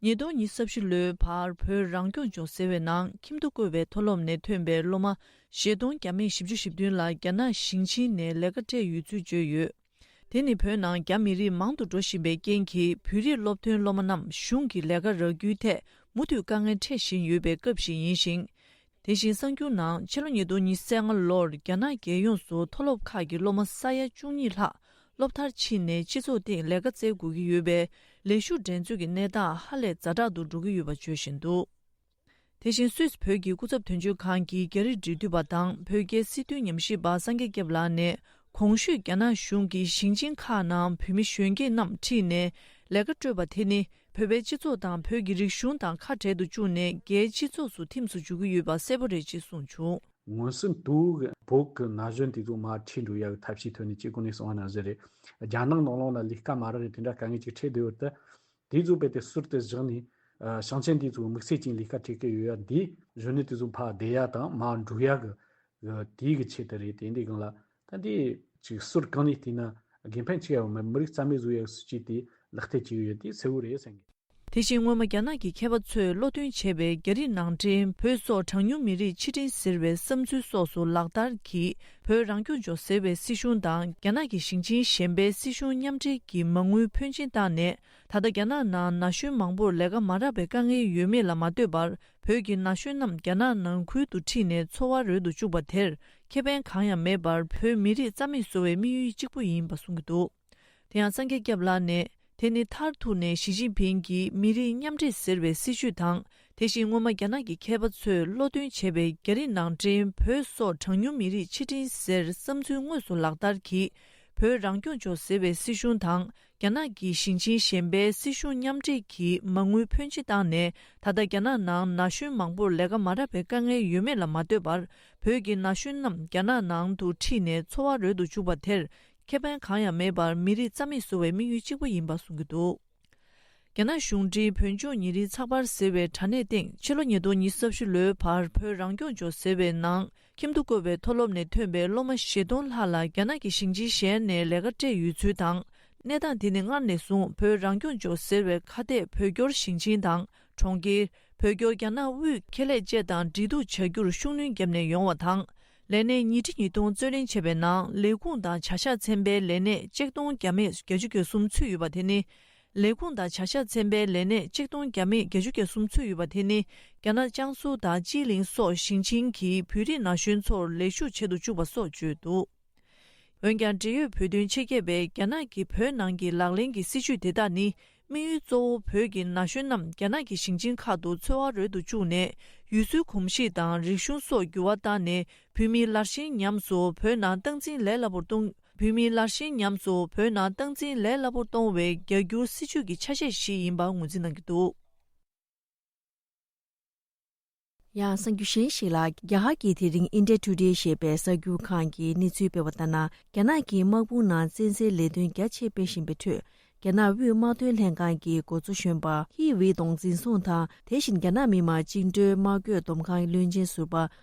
ཉིས་སྟོང་ཉི་ཤུ་རྩ་བཞི་ལོའི་བར་བོད་རང་སྐྱོང་ལྗོངས་ཟེར་བའི་ནང་ཁྱིམ་ཐོ་བཀོད་པའི་མཐོ་སློབ་ནས་ཐོན་པའི་སློབ་མ་བཞི་སྟོང་བརྒྱ་མེད་བཞི་བཅུ་ཞེ་བདུན་ལ་རྒྱ་ནག་ཞིང་ཆེན་ནས་ལས་ཀ་སྤྲད་ཡོད་ཚུལ་བརྗོད་ཡོད། དེ་ནི་བོད་ནང་རྒྱ་མི་རིགས་མང་དུ་འགྲོ་བཞིན་པའི་རྐྱེན་གྱིས་བོད་རིགས་སློབ་ཐོན་སློབ་མ་རྣམས་གཞུང་གི་ལས་ཀ་རག་རྒྱུའི་ཐད་མུ་མཐུད་དཀའ་ངལ་འཕྲད་བཞིན་ཡོད་པའི་སྐབས་ཤིག་ཡིན་ཞིང་། དེ་བཞིན་གསར་འགྱུར་ནང་ཕྱི་ལོ་ཉིས་སྟོང་ཉི་ཤུ་རྩ་ལྔ་ལོར་རྒྱ་ནག་རྒྱལ་ཡོངས་སུ་མཐོ་སློབ་ཁག་གི་སློབ་མ་ས་ཡ་བཅུ་གཉིས་ལྷག་སློབ་མཐར་ཕྱིན་ནས་སྤྱི་ཚོགས་སྟེང་ལས་ཀ་བཙལ་དགོས་ཀྱི་ཡོད་པས། ལས་ཞུགས་འགྲན་རྩོད་ཀྱི་གནས་སྟངས་ཧ་ལས་ཛ་དྲག་ཏུ་འགྲོ་གི་ཡོད་པ་བརྗོད་བཞིན་འདུག་དེ་བཞིན་སུད་སི་བོད་ཀྱི་སྐུ་ཚབ་དོན་གཅོད་ཁང་གི་རྒྱ་རིགས་འབྲེལ་མཐུད་པ་དང་བོད་རྒྱའི་སྲིད་དོན་ཉམས་ཞིབ་པ་སངས་རྒྱས་སྐྱབས་ལགས་ནས། གོང་ཞུས་རྒྱ་ནག་གཞུང་གིས་ཞིང་ཆེན་ཁག་ནང་བོད་མི་གཞོན་སྐྱེས་རྣམས་ཁྲིད་ནས་ལས་ཀ་སྤྲོད་པ་དེ་ནི། བོད་པའི་སྤྱི་ཚོགས་དང་བོད་ཀྱི་རིག་གཞུང་དང་ཁ་བྲལ་དུ་བཅུག་ནས། རྒྱའི་སྤྱི་ཚོགས་སུ་ཐིམ་དུ་འཇུག་གི་ཡོད་པ་གསལ་པོ་རེད་ཅེས་གསུངས་བྱུང་། མངོན་སུམ་དུ་བོད་ཀྱི་ན་གཞོན་དེ་ཚོ་མར་ཁྲིད་འགྲོ་ཡག་གི་ཐབས་ཤེས་ཐོག་ནས་སྤྱི་ཁོག་ནས་གསུངས་པ་ནང་བཞིན་རེད། རྒྱ་ནག་ནང་ལོགས་ལ་ལས་ཀ་མ་རག་རེད། དེ་འདྲ་དཀའ་ངལ་ཅིག་འཕྲད་བསྡད་ཡོད་དུས། དེ་ཚོ་རྦད་དེ་ཟུར་དུ་བཞག་ནས། ཨ། ཞིང་ཆེན་དེ་ཚོ་དམིགས་བསལ་གྱི་ལས་ཀ་སྤྲད་ཀྱི་ཡོད་ཡ་འདི་གཞོན་ནུ་དེ་ཚོ་ཕར་བསྡད་ཡ་དང་མར་འགྲོ་ཡ་གི་དེའི་གི་ཆེད་དུ་རེད། དེ་འདི་སྒང་ལ་ད་འདི་ཅིག་ཟུར་གང་ནས་བལྟས་ན་དགེ་ཕན་ཆེ་ཡ་ཡོད་མེད། མི་རིགས་རྩ་མེད་བཟོ་ཡ་གི་སྲིད་ཇུས་དེ་ལག་བསྟར་བྱེད་ཀྱི་ཡོད་དེ་གསལ་བོ་རེད་བསམ་གི། དེ་བཞིན་སྔོན་མ་རྒྱ་ནག་གི་མཁས་པ་ཚོས་བློ་འདོན་བྱས་པའི་རྒྱ་རིགས་ནང་འདྲེན་བོད་སོགས་གྲངས་ཉུང་མི་རིགས་ཕྱིར་འདྲེན་ཟེར་བའི་བསམ་ཚུལ་སོགས་སུ་ལག་བསྟར་གྱིས་བོད་རང་སྐྱོང་ལྗོངས་ཟེར་བའི་སྲིད་གཞུང་དང་རྒྱ་ནག་གི་ཞིང་ཆེན་གཞན་པའི་སྲིད་གཞུང་མཉམ་འབྲེལ་གྱིས་མ་དངུལ་ཕོན་ཆེན་བཏང་ནས། ད་ལྟ་རྒྱ་ནག་ནང་ན་གཞོན་མང་པོར་ལས་ཀ་མ་རག་པའི་དཀའ་ངལ་ཡོད་མེད་ལ་མ་ལྟོས་པར། བོད་ཀྱི་ན་གཞོན་རྣམས་རྒྱ་ནག་ནང་ཁུལ་དུ་ཁྲིད་ནས་འཚོ་བ་རོལ་དུ་བཅུག་པ་དེར་ཁེ་ཕན་གང་ཡང་མེད་པར། བོད་མི་རིགས་རྩ་མེད་བཟོ་བའི་དམིགས་ཡུལ་གཅིག་པུ་ཡིན་པ་གསུང་གི་འདུག་དེ་ཡང་སངས་རྒྱས་སྐྱབས་ལགས་ནས། དེ་ནི་མཐར་ཐུག་ནས་ཞི་ཅིན་ཕིང་གིས་མི་རིགས་མཉམ་འདྲེས་ཟེར་བའི་སྲིད་བྱུས་དང་། དེ་བཞིན་སྔོན་མ་རྒྱ་ནག་གི་མཁས་པ་ཚོས་བློ་འདོན་བྱས་པའི་རྒྱ་རིགས་ནང་འདྲེན་བོད་སོགས་གྲངས་ཉུང་མི་རིགས་ཕྱིར་འདྲེན་ཟེར་བསམ་ཚུལ་དངོས་སུ་ལག་བསྟར་གྱིས། བོད་རང་སྐྱོང་ལྗོངས་ཟེར་བའི་སྲིད་གཞུང་དང་། རྒྱ་ནག་གི་ཞིང་ཆེན་གཞན་པའི་སྲིད་གཞུང་མཉམ་འབྲེལ་གྱིས་མ་དངུལ་ཕོན་ཆེ་བཏང་ནས། ད་ལྟ་རྒྱ་ནག་ནང་ན་གཞོན་མང་པོར་ལས་ཀ་མ་རག་པའི་དཀའ་ངལ་ཡོད་མེད་ལ་མ་ལྟོས་པར། བོད་ཀྱི་ན་གཞོན་རྣམས་རྒྱ་ནག་ནང་དུ་ཁྲིད་ནས་འཚོ་བ་རོལ་དུ་འཇུག་པ་དེར། ཁེ་ཕན་གང་ཡང་མེད་པར། མི་རིགས་རྩ་མེད་བཟོ་བའི་དམིགས་ཡུལ་གཅིག་པུ་ཡིན་པ་གསུང་གི་འདུག་རྒྱ་ནག་གཞུང་འབྲེལ་བོད་ལྗོངས་ཉིན་རེའི་ཚགས་པར་ཟེར་བའི་དྲ་གནས་སྟེང་ཕྱི་ལོ་ཉིས་སྟོང་ཉི་ཤུ་རྩ་བཞི་ལོའི་བར་བོད་རང་སྐྱོང་ལྗོངས་ཟེར་བའི་ནང་ཁྱིམ་ཐོ་བཀོད་པའི་མཐོ་སློབ་ནས་ཐོན་པའི་སློབ་མ་བཞི་སྟོང་ལྷག་ལ་རྒྱ་ནག་གི་ཞིང་ཆེན་གཞན་ནས་ལས་ཀ་སྤྲད་ཡོད་ཚུལ་དང་། གནས་སྟངས་དེ་ནི་སྔར་ནས་བཟུང་བོད་རང་སྐྱོང་ལྗོངས་ཟེར་བའི་ཁ་གཏད་བོད་སྐྱོར་ཞིང་ཆེན་དང་གྲོང་ཁྱེར། བོད་སྐྱོར་རྒྱ་ནག་དབུས་ཁེ་ལས་བཅས་དང་འབྲེལ་གཏུག་བྱ་རྒྱུར་ཤུགས་སྣོན་བརྒྱབ་ནས་ཡོང་བ་དང་། ལས་གནས་ཉིས་ཁྲི་ཉིས་སྟོང་རྩོད་ལེན་བྱས་པའི་ནང་ལས་ཁུངས་དང་བྱ་གཞག་ཚན་པའི་ལས་གནས་ཆིག་སྟོང་བརྒྱ་མེད་བརྒྱད་ཅུ་གྱ་གསུམ་ཚུད་ཡོད་པ་དེ་ནི། ལས་ཁུངས་དང་བྱ་གཞག་ཚན་པའི་ལས་གནས་ཆིག་སྟོང་བརྒྱ་མེད་བརྒྱད་ཅུ་གྱ་གསུམ་ཚུད་ཡོད་པ་དེ་ནི། རྒྱ་ནག་ཅང་སུའུ་དང་ཅི་ལིང་སོགས་ཞིང་ཆེན་གྱི་བོད་རིགས་ན་གཞོན་ཚོར་ལས་ཞུགས་བྱེད་དུ་བཅུག་པ་སོགས་བརྗོད་འདུག་འོན་ཀྱང་། འབྲེལ་ཡོད་བོད་དོན་ཆེད་མཁས་པས་རྒྱ་ནག་གི་བོད་ནང་གི་ལག་ལེན་གྱི་སྲིད་བྱུས་དེ་དག་ནི། དམིགས་ཡུལ་གཙོ་བོ་བོད་ཀྱི་ན་གཞོན་རྣམས་རྒྱ་ནག་གི་ཞིང་ཆེན་ཁག་ཏུ་འཚོ་བ་རོལ་དུ་བཅུག་ནས། ཡུལ་སྲོལ་གོམས་གཤིས་དང་རིག་གཞུང་སོགས་འགྱུར་བ་བཏང་ནས། བོད་མིའི་ལར་ཞེན་ཉམས་སུ་བོད་ནང་སྟངས་འཛིན་ལས་སླ་པོར་གཏོང་། བོད་མིའི་ལར་ཞེན་ཉམས་སུ་བོད་ནང་སྟངས་འཛིན་ལས་སླ་པོར་གཏོང་བའི་རྒྱ་སྒྱུར་སྲིད་བྱུས་ཀྱི་ཆ་ཤས་ཤིག་ཡིན་པ་ངོས་འཛིན་གནང་གི་འདུག་ཡང་། གསར་འགྱུར་གཞན་ཞིག་ལ། རྒྱ་གར་གྱི་དེ་རིང་India Today ཞེས་པའི་གསར་འགྱུར་ཁང་གིས་གནས་ཚུལ་སྤེལ་བ་ལྟར་ན། རྒྱ་ནག་གི་དམག་དཔུང་ནང་བཙན་འཛུལ་ལས་དོན་རྒྱ་ཆེ་སྤེལ་བཞིན་པའི་ཁྲོད། རྒྱ་ནག་དབུས་དམག་དོན་ལྷན་ཁང་གི་འགོ་གཙོ་གཞོན་པ་ཧི་ཝེ་ཏུང་འཛིན་བཟུང་དང་། དེ་བཞིན་རྒྱ་ནག་མི་དམངས་བཅིངས་འགྲོལ་དམག་བཀོད་བསྡོམས་ཁང་བློན་ཆེན་ཟུར་པ་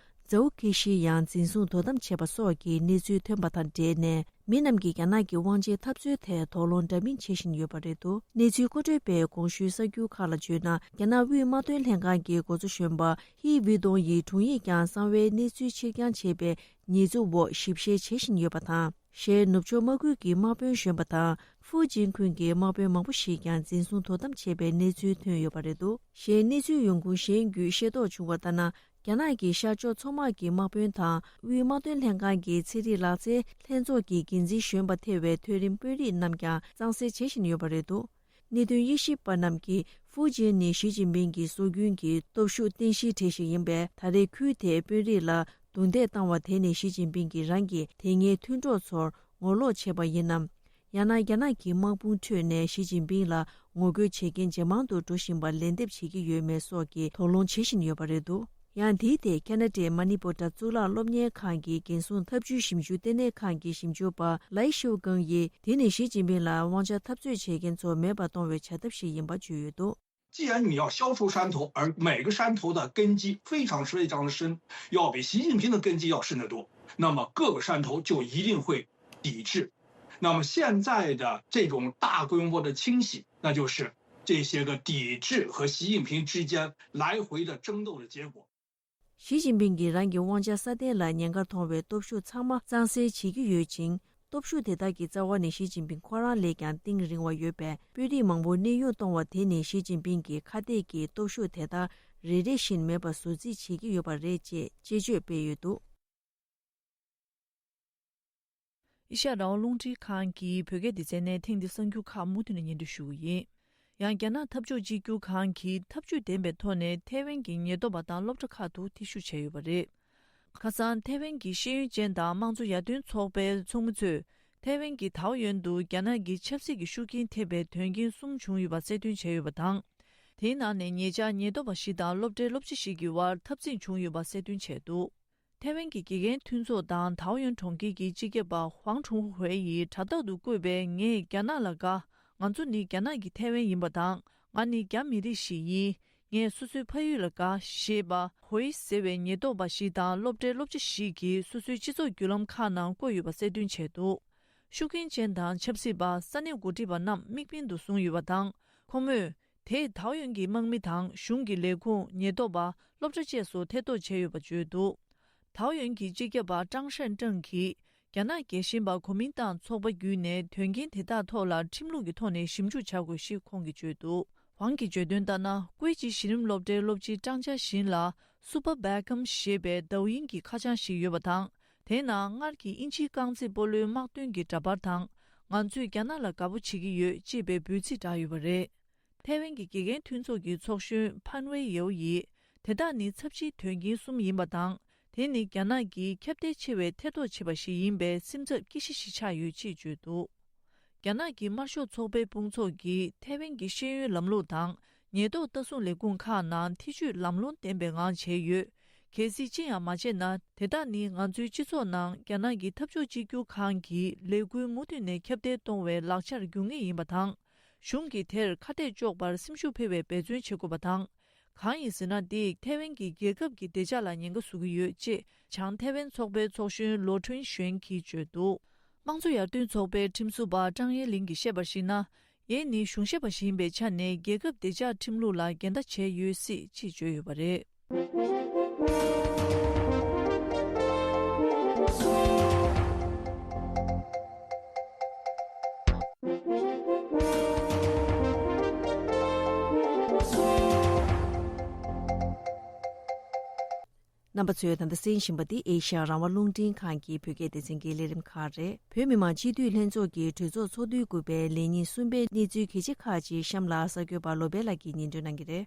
ཛའུ་ཁི་ཤི་ཡང་འཛིན་བཟུང་དོ་དམ་བྱས་པ་སོགས་ཀྱི་གནས་ཚུལ་ཐོན་པ་དང་འབྲེལ་ནས། མི་རྣམས་ཀྱིས་རྒྱ་ནག་གི་དབང་ཆའི་འཐབ་རྩོད་ཐད་དོགས་སློང་འདྲ་མིན་བྱེད་བཞིན་ཡོད་པ་རེད་འདུག་གནས་ཚུལ་མཁོ་སྤྲོད་པས་གོང་ཞུས་གསར་འགྱུར་ཁག་ལ་བརྗོད་ན། རྒྱ་ནག་དབུས་དམག་དོན་ལྷན་ཁང་གི་འགོ་གཙོ་གཞོན་པ་ཧི་ཝི་ཏུང་ཡི་དྲུང་ཡིག་ཀྱང་གསང་བའི་གནས་ཚུལ་ཕྱིར་འགྱངས་བྱས་པའི་ཉེས་འཛུགས་འོག་ཞིབ་བཤེར་བྱེད་བཞིན་ཡོད་པ་དང་། གཞན་ནུབ་ཕྱོགས་དམག་ཁུལ་གྱི་དམག་དཔོན་གཞོན་པ་དང་། ཧྥུའུ་ཅན་ཁུན་གྱི་དམག་དཔོན་མང་པོ་ཞིག་ཀྱང་འཛིན་བཟུང་དོ་དམ་བྱས་པའི་གནས་ཚུལ་ཐོན་ཡོད་པ་རེད་འདུག་གཞན་གནས་ཚུལ་ཡོང་ཁུངས་གཞན་བརྒྱུད་ཤེས་རྟོགས་བྱུང་བ་ལྟར་ན། རྒྱ་ནག་གི་ཤར་ཕྱོགས་མཚོ་དམག་གི་དམག་དཔོན་དང་། དབུས་དམག་དོན་ལྷན་ཁང་གི་ཚན་རིག་ལག་རྩལ་ལྷན་ཚོགས་ཀྱི་འགན་འཛིན་གཞོན་པ་ཐེ་བའི་མཐོ་རིམ་དཔོན་རིགས་རྣམས་ཀྱང་གཙང་སེལ་བྱེད་བཞིན་ཡོད་པ་རེད་འདུག་གནད་དོན་དབྱེ་ཞིབ་པ་རྣམས་ཀྱིས་ཧྥུའུ་ཅན་ནི་ཞི་ཅིན་ཕིང་གི་སྲོལ་རྒྱུན་གྱི་སྟོབས་ཤུགས་རྟེན་གཞིའི་གྲས་ཤིག་ཡིན་པས། ད་རེས་ཁུལ་དེའི་དཔོན་རིགས་ལ་རྡུང་རྡེག་བཏང་བ་དེ་ནི་ཞི་ཅིན་ཕིང་གིས་རང་གི་དེ་སྔའི་མཐུན་གྲོགས་ཚོར་ངོ་ལོག་བྱས་པ་ཡིན་ནམ། ཡང་ན་རྒྱ་ནག་གི་དམག་དཔུང་ཁྲོད་ནས་ཞི་ཅིན་ཕིང་ལ་ངོ་རྒོལ་བྱེད་མཁན་ཇེ་མང་དུ་འགྲོ་བཞིན་པར་ལན་འདེབས་བྱེད་ཀྱི་ཡོད་མེད་སོགས་ཀྱི་དོགས་སློང་བྱེད་བཞིན་ཡོད་པ་རེད་འདུག་ཡང་དེའི་ཐད་ཁ་ན་ཌའི་མ་ནི་པོ་ཊ་གཙུག་ལག་སློབ་གཉེར་ཁང་གི་འགན་སྲུང་ཐབས་ཇུས་ཞིབ་འཇུག་ལྟེ་གནས་ཁང་གི་ཞིབ་འཇུག་པ་ལའི་ཤིའུ་ཀང་ཡིས། དེ་ནི་ཞི་ཅིན་ཕིང་ལ་དབང་ཆ་འཐབ་རྩོད་བྱེད་མཁན་ཚོ་མེད་པར་གཏོང་བའི་བྱ་ཐབས་ཤིག་ཡིན་པ་བརྗོད་ཡོད་འདུག 既然你要消除山头，而每个山头的根基非常非常的深，要比习近平的根基要深得多，那么各个山头就一定会抵制。那么现在的这种大规模的清洗，那就是这些个抵制和习近平之间来回的争斗的结果。 ཞི་ཅིན་ཕིང་གིས་རང་གི་དབང་ཆ་སྲ་བརྟན་ལ་ཉེན་ཁ་མཐོང་བའི་སྟོབས་ཤུགས་ཚང་མ་གཙང་སེལ་བྱེད་ཀྱི་ཡོད་ཅིང་། སྟོབས་ཤུགས་དེ་དག་གི་རྩ་བ་ནི་ཞི་ཅིན་ཕིང་ཁོ་རང་ལས་ཀྱང་གཏིང་རིང་བ་ཡོད་པས། དཔོན་རིགས་མང་པོ་གནས་དབྱུང་གཏོང་བ་དེ་ནི་ཞི་ཅིན་ཕིང་གི་ཁ་གཏད་ཀྱི་སྟོབས་ཤུགས་དེ་དག་རེ་རེ་བཞིན་མེད་པར་བཟོ་རྩིས་བྱེད་ཀྱི་ཡོད་པ་རེད་ཅེས་དཔྱད་བརྗོད་སྤེལ་ཡོད་འདུག་ཨེ་ཤ་ཡ་རང་དབང་རླུང་འཕྲིན་ཁང་གི་བོད་སྐད་སྡེ་ཚན་ནས་ཐེངས་འདིའི་གསར་འགྱུར་ཁག་མུ་མཐུད་ནས་སྙན་སྒྲོན་ཞུ་གི་ཡིན། ཡང་རྒྱ་ནག་འཐབ་ཕྱོགས་གཅིག་གྱུར་ཁང་གིས་ཐབས་ཇུས་ལྡན་པའི་ཐོག་ནས་ཐའེ་ཝན་གྱི་ཉེན་རྟོག་པ་དང་སློབ་གྲྭ་ཁག་ཏུ་འཐེན་ཤུགས་བྱས་ཡོད་པ་རེད། ཁ་སང་ཐའེ་ཝན་གྱི་ཤེས་ཡོན་ཅན་དང་དམངས་གཙོ་ཡར་ཐོན་ཚོགས་པའི་ཚོགས་མི་ཚོས་ཐའེ་ཝན་གྱི་ཐའོ་ཡོན་དུ་རྒྱ་ནག་གི་ཆབ་སྲིད་ཀྱི་ཤུགས་རྐྱེན་ཐེབས་པའི་དོན་རྐྱེན་གསུམ་བྱུང་ཡོད་པ་གསལ་སྟོན་བྱས་ཡོད་པ་དང་། དེའི་ནང་ནས་ཉེ་ཆར་ཉེན་རྟོག་པ་ཞིག་དང་སློབ་གྲྭའི་སློབ་སྤྱི་ཞིག་གི་དབར་འཐབ་འཛིང་བྱུང་ཡོད་པ་གསལ་སྟོན་བྱས་འདུག་ཐའེ་ཝན་གྱི་དགེ་རྒན་མཐུན་ཚོགས་དང་ཐའོ་ཡོན་གྲོང་ཁྱེར་གྱི་སྤྱི་ཁྱབ་པ་ཧུའང་ཁྲུང་ཧུའེ་ཡིས་དྲ་ཐོག་ཏུ་བཀོད་པའི། ངས་རྒྱ་ནག་ལ་དགའ། ང་ཚོ་ནི་རྒྱ་ནག་གི་ཐའེ་ཝན་ཡིན་པ་དང་། ང་ནི་རྒྱ་མི་རིགས་ཤིག་ཡིན། ངས་སོ་སོའི་ཕ་ཡུལ་ལ་དགའ། ཞེས་པ་ཧུའེ་ཟེར་བའི་ཉེན་རྟོག་པ་ཞིག་དང་སློབ་གྲྭའི་སློབ་སྤྱི་ཞིག་གིས་སོ་སོའི་སྤྱི་ཚོགས་བརྒྱུད་ལམ་ཁག་ནང་བཀོད་ཡོད་པ་གསལ་སྟོན་བྱས་འདུག་ཤུགས་རྐྱེན་ཅན་དང་ཆབ་སྲིད་པ། ས་གནས་འགོ་ཁྲིད་པ་རྣམས་དམིགས་འབེན་དུ་བཟུང་ཡོད་པ་དང་། ཁོ་མོས། དེས་ཐའོ་ཡོན་གྱི་དམག་མི་དང་གཞུང་གི་ལས་ཁུངས། ཉེན་རྟོག་པ། སློབ་གྲྭ་བཅས་སུ་ཐེ་གཏོགས་བྱས་ཡོད་པ་བརྗོད་འདུག་ཐའོ་ཡོན་གྱི་སྤྱི་ཁྱབ་པ་ཀྲང་ཧྲན་ཀྲང་གིས། རྒྱ་ནག་རྒྱལ་ཞེན་པ་གོ་མིན་ཏང་ཚོགས་པ་བརྒྱུད་ནས་དོན་རྐྱེན་དེ་དག་ཐོག་ལ་ཁྲིམས་ལུགས་ཀྱི་ཐོག་ནས་ཞིབ་འཇུག་བྱ་དགོས་ཞེས་ཁོང་གིས་བརྗོད་འདུག་ཝང་གིས་བརྗོད་དོན་ལྟར་ན། ཀུའེ་ཅི་གཞི་རིམ་སློབ་གྲྭའི་སློབ་སྤྱི་ཀྲང་ཅཱ་ཞིན་ལ་Super Beckham ཞེས་པའི་ཌའོ་དབྱིན་གྱི་ཁ་བྱང་ཞིག་ཡོད་པ་དང་། དེའི་ནང་སྔར་གྱི་དབྱིན་ཇིའི་རྐང་རྩེད་སྤོ་ལོའི་དམག་དོན་གྱི་འདྲ་པར་དང་། ང་ཚོས་རྒྱ་ནག་ལ་དགའ་པོ་བྱེད་ཀྱི་ཡོད་ཅེས་པའི་འབོད་ཚིག་བསྒྲགས་ཡོད་པ་རེད། ཐའེ་ཝན་གྱི་དགེ་རྒན་མཐུན་ཚོགས་ཀྱི་ཚོགས་གཞོན་ཕན་ཝེ་ཡའོ་ཡིས། དེ་དག་ནི་ཚབས་ཆེའི་དོན་རྐྱེན་གསུམ་ཡིན་པ་དང་། དེ་ནི་རྒྱ་ནག་གིས་ཁྱབ་གདལ་ཆེ་བའི་ཐེ་གཏོགས་བྱས་པ་ཞིག་ཡིན་པས་སེམས་འཚབ་སྐྱེ་གཞི་ཞིག་ཆགས་ཡོད་ཅེས་བརྗོད་འདུག་རྒྱ་ནག་གི་དམར་ཤོག་ཚོགས་པའི་དཔུང་ཚོགས་ཀྱིས་ཐའེ་ཝན་གྱི་ཤེས་ཡོན་ལམ་ལུགས་དང་། ཉེན་རྟོག་ལྟ་སྲུང་ལས་ཁུངས་ཁག་ནང་ཐེ་བྱུས་ལམ་ལྷོང་ལྡན་པའི་ངང་བྱས་ཡོད། གལ་སྲིད་ཅི་ཡང་མ་བྱས་ན། དེ་དག་ནི་ང་ཚོའི་སྤྱི་ཚོགས་ནང་རྒྱ་ནག་གི་འཐབ་ཕྱོགས་གཅིག་གྱུར་ཁང་གི་ལས་འགུལ་མུ་མཐུད་ནས་ཁྱབ་གདལ་གཏོང་བའི་ལག་ཆར་འགྱུར་ངེས་ཡིན་པ་དང་། གཞུང་གིས་དེར་ཁ་གཏད་གཅོག་པར་སེམས་ཤུགས་འཕེལ་བའི་འབད་བརྩོན་བྱེད་དགོས་པ་དང་། གང་ཡིན་ཟེར་ན། དེས་ཐའེ་ཝན་གྱི་རྒྱལ་ཁབ་ཀྱི་བདེ་འཇགས་ལ་ཉེན་ཁ་བཟོ་གི་ཡོད་ཅེས་བྱང་ཐའེ་ཝན་ཚོགས་པའི་ཚོགས་གཞོན་ལོ་ཁྲུན་ཞོན་གྱིས་བརྗོད་འདུག་དམངས་གཙོ་ཡར་ཐོན་ཚོགས་པའི་ཁྲིམས་བཟོ་པ་ཀྲང་ཡེ་ལིང་གིས་བཤད་པར་གཞིགས་ན། ཡས་ནི་གཞུང་ཞབས་པ་ཞིག་ཡིན་པའི་ཆ་ནས་རྒྱལ་ཁབ་བདེ་འཇགས་ཁྲིམས་ལུགས་ལ་འགལ་ཟླ་བྱས་ཡོད་སྲིད་ཅེས་བརྗོད་ཡོད་པ་རེད། རྣམ་པ་ཚོས་ད་ལྟ་གསན་བཞིན་པ་འདི་ཨེ་ཤ་ཡ་རང་དབང་རླུང་འཕྲིན་ཁང་གི་བོད་སྐད་སྡེ་ཚན་གྱི་ལས་རིམ་ཁག་རེད། བོད་མི་མང་སྤྱི་འཐུས་ལྷན་ཚོགས་ཀྱི་གྲོས་ཚོགས་ཚོགས་དུས་དགུ་པའི་ལས་ཉིན་གསུམ་པའི་གནས་ཚུལ་གལ་ཆེ་ཁག་ཅིག་གཤམ་ལ་གསར་འགོད་པ་བློ་བྷེ་ལགས་ཀྱིས་སྙན་སྒྲོན་གནང་གི་རེད།